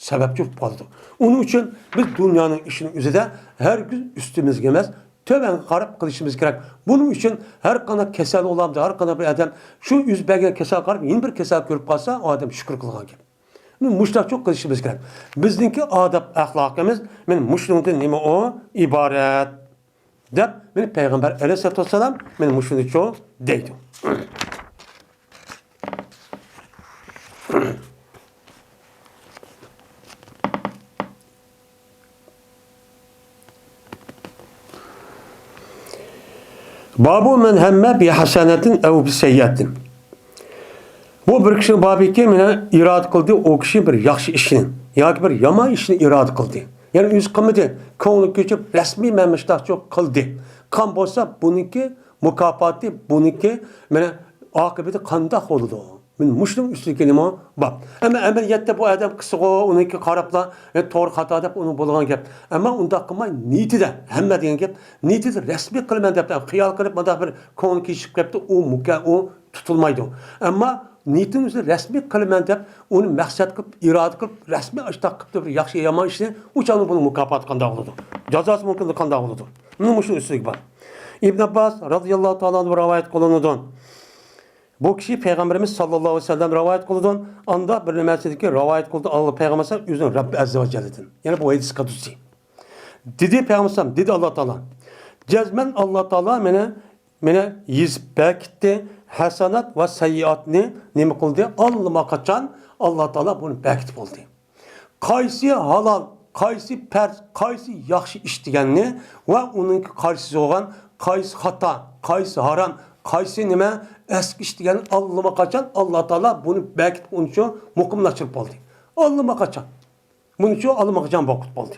سەۋەبچى بولۇپ قالىدۇ. ئۇنىڭ ئۈچۈن بىز دۇنيانىڭ ئىشىنىڭ ئۆزىدە ھەرگىز ئۈستىمىزگە ئەمەس، تۆۋەنگە قاراپ قىلىشىمىز كېرەك. بۇنىڭ ئۈچۈن ھەر قانداق كېسەل بولامدۇ، ھەر قانداق بىر ئادەم شۇ يۈز بەرگەن كېسەلگە قاراپ يەنە بىر كېسەل كۆرۈپ قالسا، ئۇ ئادەم شۈكۈر قىلغان گەپ. مۇشۇنداقچۇ قىلىشىمىز كېرەك. بىزنىڭكى ئادەپ ئەخلاقىمىز، مانا مۇشۇنىڭدىن نېمە ئۇ ئىبارەت؟ دەپ، مانا پەيغەمبەر ئەلەيھىسسالاتۇ ۋەسسالام مانا مۇشۇنىچۇ دەيدۇ. بابۇ مەن ھەممە بى ھەسەنەتىن ئەۋ بى سەييەتىن. بۇ بىر كىشىنىڭ بابىكى مانا ئىرادە قىلدى، ئۇ كىشى بىر ياخشى ئىشنى ياكى بىر يامان ئىشنى ئىرادە قىلدى. يەنى ئۆزى قىلمىدى، كۆڭلى كۆچۈپ رەسمىي مەن مۇشتاقچۇ قىلدى. قان بولسا بۇنىڭكى مۇكاپاتى، بۇنىڭكى مانا ئاقىۋىتى قانداق بولىدۇ؟ مانا مۇشۇنىڭ ئۈستىدىكى نېمە بار؟ ئەمما ئەمەلىيەتتە بۇ ئادەم قىلسىغۇ، ئۇنىڭكى قاراپلا، ئە، توغرا خاتا دەپ ئۇنىڭ بولغان گەپ. ئەمما ئۇنداق قىلماي، نىيىتىدە، ھەممە دېگەن گەپ، نىيىتىدە رەسمىي قىلىمەن دەپ خىيال قىلىپ، مۇنداق بىر كۆڭلى كېچىشىپ كەپتۇ، ئۇ مۇكا-، ئۇ تۇتۇلمايدۇ. ئەمما نىيىتىنىڭ ئۆزىدە رەسمىي قىلىمەن دەپ، ئۇنى مەقسەت قىلىپ، ئىرادە قىلىپ، رەسمىي ئاشتاق قىلىپتۇ، بىر ياخشى يامان ئىشنى، ئۇ چاغدا بۇنىڭ مۇكاپاتى قانداق بولىدۇ؟ جازاسى مۇمكىن قانداق بولىدۇ؟ مانا مۇشۇ ئۈستىدىكى بار. ئىبن ئابباس رازىياللاھۇ تائالا ئانھۇ رىۋايەت قىلىنىدۇ. بۇ كىشى پەيغەمبىرىمىز ساللاللاھۇ ئەلەيھى ۋەسەللەم رىۋايەت قىلىدۇ. ئاندا بىر نېمەسىدىكى رىۋايەت قىلدى، ئاللا پەيغەمبەر ئۆزىنىڭ رەببى ئەززە ۋە جەللىدىن. يەنى بۇ ھەدىس قۇدسىي. دېدى پەيغەمبەر، دېدى ئاللا تائالا. جەزمەن ئاللا تائالا مېنى، مېنى يېزىپ بەكىتتى. ھەسەنات ۋە سەييىئاتنى نېمە قىلدى؟ ئاللىماقاچان ئاللا تائالا بۇنى بەكىتىپ بولدى. قايسى ھالال، قايسى پەرز، قايسى ياخشى ئىش دېگەننى ۋە ئۇنىڭكى قارشىسى بولغان قايسى خاتا، قايسى ھارام، قايسى نېمە ئەسكى ئىش دېگەننى ئاللىماقاچان ئاللا تائالا بۇنى بەكىتىپ ئۇنچە مۇقىملاشتۇرۇپ بولدى. ئاللىماقاچان. بۇنىچۇ ئاللىماقاچان ۋاقىت بولدى.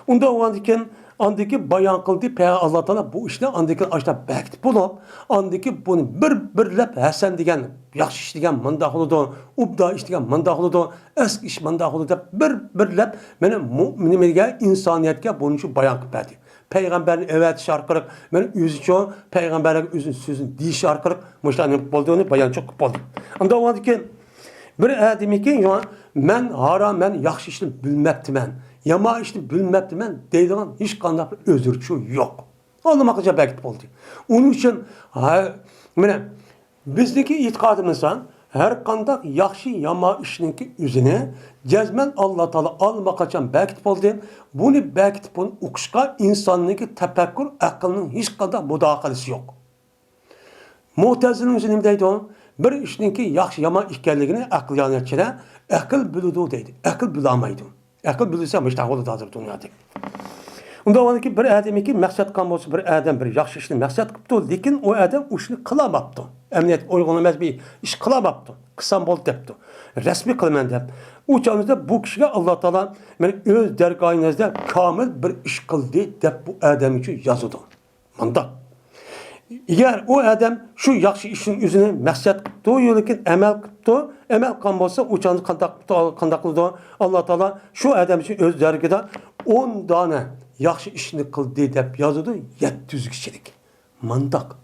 ئۇنداق بولغاندىكىن، ئاندىكى بايان قىلدى، پەيغەمبەر ئاللا تائالا بۇ ئىشنى ئاندىكى ئاشتا بەكىتىپ بولۇپ، ئاندىكى بۇنى بىر-بىرلەپ ھەسەن دېگەن، ياخشى ئىش دېگەن مۇنداق بولىدۇ، ئوبدان ئىش دېگەن مۇنداق بولىدۇ، ئەسكى ئىش مۇنداق بولىدۇ دەپ بىر-بىرلەپ مانا مۇ-، نېمىگە، ئىنسانىيەتكە بۇنىچۇ بايان قىلىپ بەردى. پەيغەمبەرنى ئەۋەتىش ئارقىلىق، مانا ئۆزىچۇ پەيغەمبەرلەرگە ئۆزىنىڭ سۆزىنى دېيىش ئارقىلىق مۇشۇلار نېمە قىلىپ بولدى، ئۇنى بايانچۇ قىلىپ بولدى. ئانداق بولغاندىكىن، بىر ئادەمكى، يا، مەن ھارام، مەن ياخشى ئىشنى بىلمەپتىمەن، يامان ئىشنى بىلمەپتىمەن دەيدىغان ھېچقانداق بىر ئۆزرىچۇ يوق. ئاللىماقاچان بەكىتىپ بولدى. ئۇنىڭ ئۈچۈن، ھە، مانا، بىزنىڭكى ئېتىقادىمىزدا ھەر قانداق ياخشى، يامان ئىشنىڭكى ئۆزىنى جەزمەن ئاللا تائالا ئاللىماقاچان بەكىتىپ بولدى. بۇنى بەكىتىپ، بۇنى ئۇقۇشقا ئىنساننىڭكى تەپەككۇر، ئەقىلنىڭ ھېچقانداق مۇداخىلىسى يوق. مۇئتەزىلىنىڭ ئۆزى نېمە دەيدۇ؟ بىر ئىشنىڭكى ياخشى، يامان ئىكەنلىكىنى ئەقلىيانەتچىلەر ئەقىل بىلىدۇ دەيدۇ. ئەقىل بىلەلمەيدۇ. ئەقىل بىلسە مۇشۇنداق بولىدۇ ھازىر دۇنيادا. ئۇنداق بولغاندىكىن بىر ئادەمكى مەقسەت قىلغان بولسا، بىر ئادەم بىر ياخشى ئىشنى مەقسەت قىپتۇ، لېكىن ئۇ ئادەم ئۇ ئىشنى قىلالماپتۇ. ئەمەلىيەتتە ئۇيغۇن ئەمەس بىر ئىش قىلالماپتۇ. قىلسام بولدى دەپتۇ. رەسمىي قىلىمەن دەپ. ئۇ چاغدا بۇ كىشىگە ئاللا تائالا مانا ئۆز دەرگاھىڭىزدا كامىل بىر ئىش قىلدى دەپ بۇ ئادەم ئۈچۈن يازىدۇ. مۇنداق. ئەگەر ئۇ ئادەم شۇ ياخشى ئىشنىڭ ئۆزىنى مەقسەت قىپتۇ، لېكىن ئەمەل قىپتۇ، ئەمەل قىلغان بولسا، ئۇ چاغدا قانداق قىپتۇ، قانداق قىلىدۇ؟ ئاللا تائالا شۇ ئادەم ئۈچۈن ئۆز دەرگىدە ئون دانە ياخشى ئىشنى قىلدى دەپ يازىدۇ، يەتتە يۈزگىچىلىك. مۇنداق.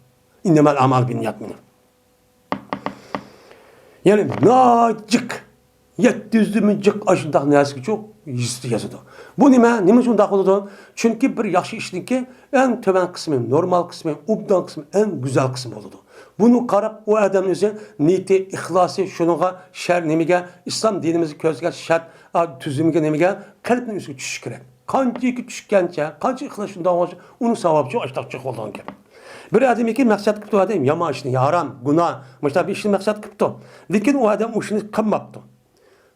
ئىننەمەل ئەمالۇ بىننىيات مېنىڭ. يەنى ناجىق، يەتتە يۈزدىنمۇ جىق ئاشۇنداق نەرسىگىچۇ يېزىدۇ. بۇ نېمە؟ نېمە ئۈچۈن ئۇنداق بولىدۇ؟ چۈنكى بىر ياخشى ئىشنىڭكى ئەڭ تۆۋەن قىسمى، نورمال قىسمى، ئوبدان قىسمى، ئەڭ گۈزەل قىسمى بولىدۇ. بۇنى قاراپ، ئۇ ئادەمنىڭ ئۆزى نىيىتى، ئىخلاسى، شۇنىڭغا شەر-، نېمىگە، ئىسلام دىنىمىزنى كۆرسىتىدىغان شەرت، ئا، تۈزۈمگە، نېمىگە، قەلبنىڭ ئۆزىگە چۈشۈشى كېرەك. قانچىكى چۈشكەنچە، قانچە ئىخلاس شۇنداق بولغانچە، ئۇنىڭ ساۋابىچۇ ئاشتاق چىق بولىدىغان گەپ. بىر ئادەمكى مەقسەت قىپتۇ، ئادەم يامان ئىشنى، ھارام، گۇناھ، مۇشۇنداق بىر ئىشنى مەقسەت قىپتۇ. لېكىن ئۇ ئادەم ئۇ ئىشنى قىلماپتۇ.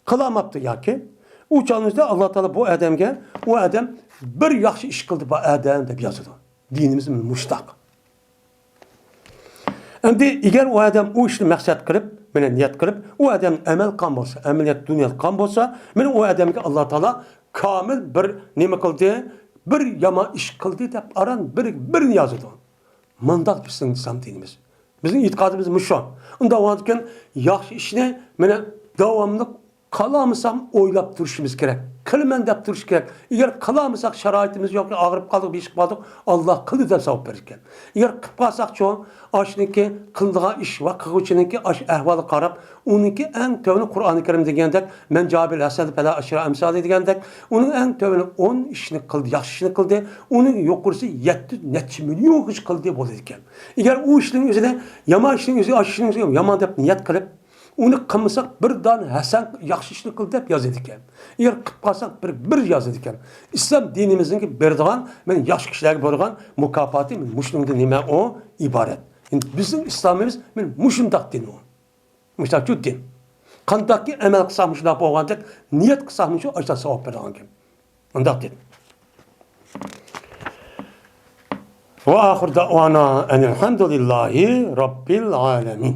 قىلالماپتۇ ياكى ئۇ چاغنىڭ ئىچىدە ئاللا تائالا بۇ ئادەمگە، ئۇ ئادەم بىر ياخشى ئىش قىلدى، بۇ ئادەم دەپ يازىدۇ. دىنىمىز مۇشتاق. ئەمدى ئەگەر ئۇ ئادەم ئۇ ئىشنى مەقسەت قىلىپ، مانا نىيەت قىلىپ، ئۇ ئادەم ئەمەل قىلغان بولسا، ئەمەلىيەت دۇنيا قىلغان بولسا، مانا ئۇ ئادەمگە ئاللا تائالا كامىل بىر نېمە قىلدى، بىر يامان ئىش قىلدى دەپ ئاران بىر، بىرنى يازىدۇ. مۇنداق بىزنىڭ ئىسلام دىنىمىز. بىزنىڭ ئېتىقادىمىز مۇشۇ. ئۇنداق بولغاندىكىن ياخشى ئىشنى مانا داۋاملىق قىلالمىسام ئويلاپ تۇرۇشىمىز كېرەك. قىلىمەن دەپ تۇرۇش كېرەك. ئەگەر قىلالمىساق، شارائىتىمىز يوق، ئاغرىپ قالدۇق، بېشىپ قالدۇق، ئاللا قىلدى دەپ ساۋاب بېرىدىكەن. ئەگەر قىلىپ قالساقچۇ، ئاشۇنىڭكى قىلىدىغان ئىش ۋە قىلغۇچىنىڭكى ئاشۇ ئەھۋالىغا قاراپ، ئۇنىڭكى ئەڭ تۆۋىنى قۇرئانى كەرىم دېگەندەك، مەن جائە بىل ھەسەنەتى فەلەھۇ ئەشرۇ ئەمسالىھا دېگەندەك، ئۇنىڭ ئەڭ تۆۋىنى ئون ئىشنى قىلدى، ياخشى ئىشنى قىلدى، ئۇنىڭ يۇقىرىسى يەتتە نەچچە مىليونغىچە قىلدى بولىدىكەن. ئەگەر ئۇ ئىشنىڭ ئۆزىنى، يامان ئىشنىڭ ئۆزى، ئاشۇ ئىشنىڭ ئۆزى يامان دەپ نىيەت قىلىپ، ئۇنى قىلمىساق، بىر دانە ھەسەن ياخشى ئىشنى قىل دەپ يازىدىكەن. ئەگەر قىلىپ قالساق، بىر، بىر يازىدىكەن. ئىسلام دىنىمىزنىڭكى بېرىدىغان، مانا ياخشى كىشىلەرگە بېرىدىغان مۇكاپاتى مۇشۇنىڭدىن نېمە ئۇ ئىبارەت. ئەمدى بىزنىڭ ئىسلامىمىز مانا مۇشۇنداق دىن ئۇ. مۇشۇنداق دىن. قانداقكى ئەمەل قىلساق مۇشۇنداق بولغاندەك، نىيەت قىلساق مۇشۇ ئاشۇنداق ساۋاب بېرىدىغانكەن. مۇنداق دىن. ۋە ئاخىر دەئۋانا ئەنىل ھەمدۇلىللاھى رەببىل ئالەمىن.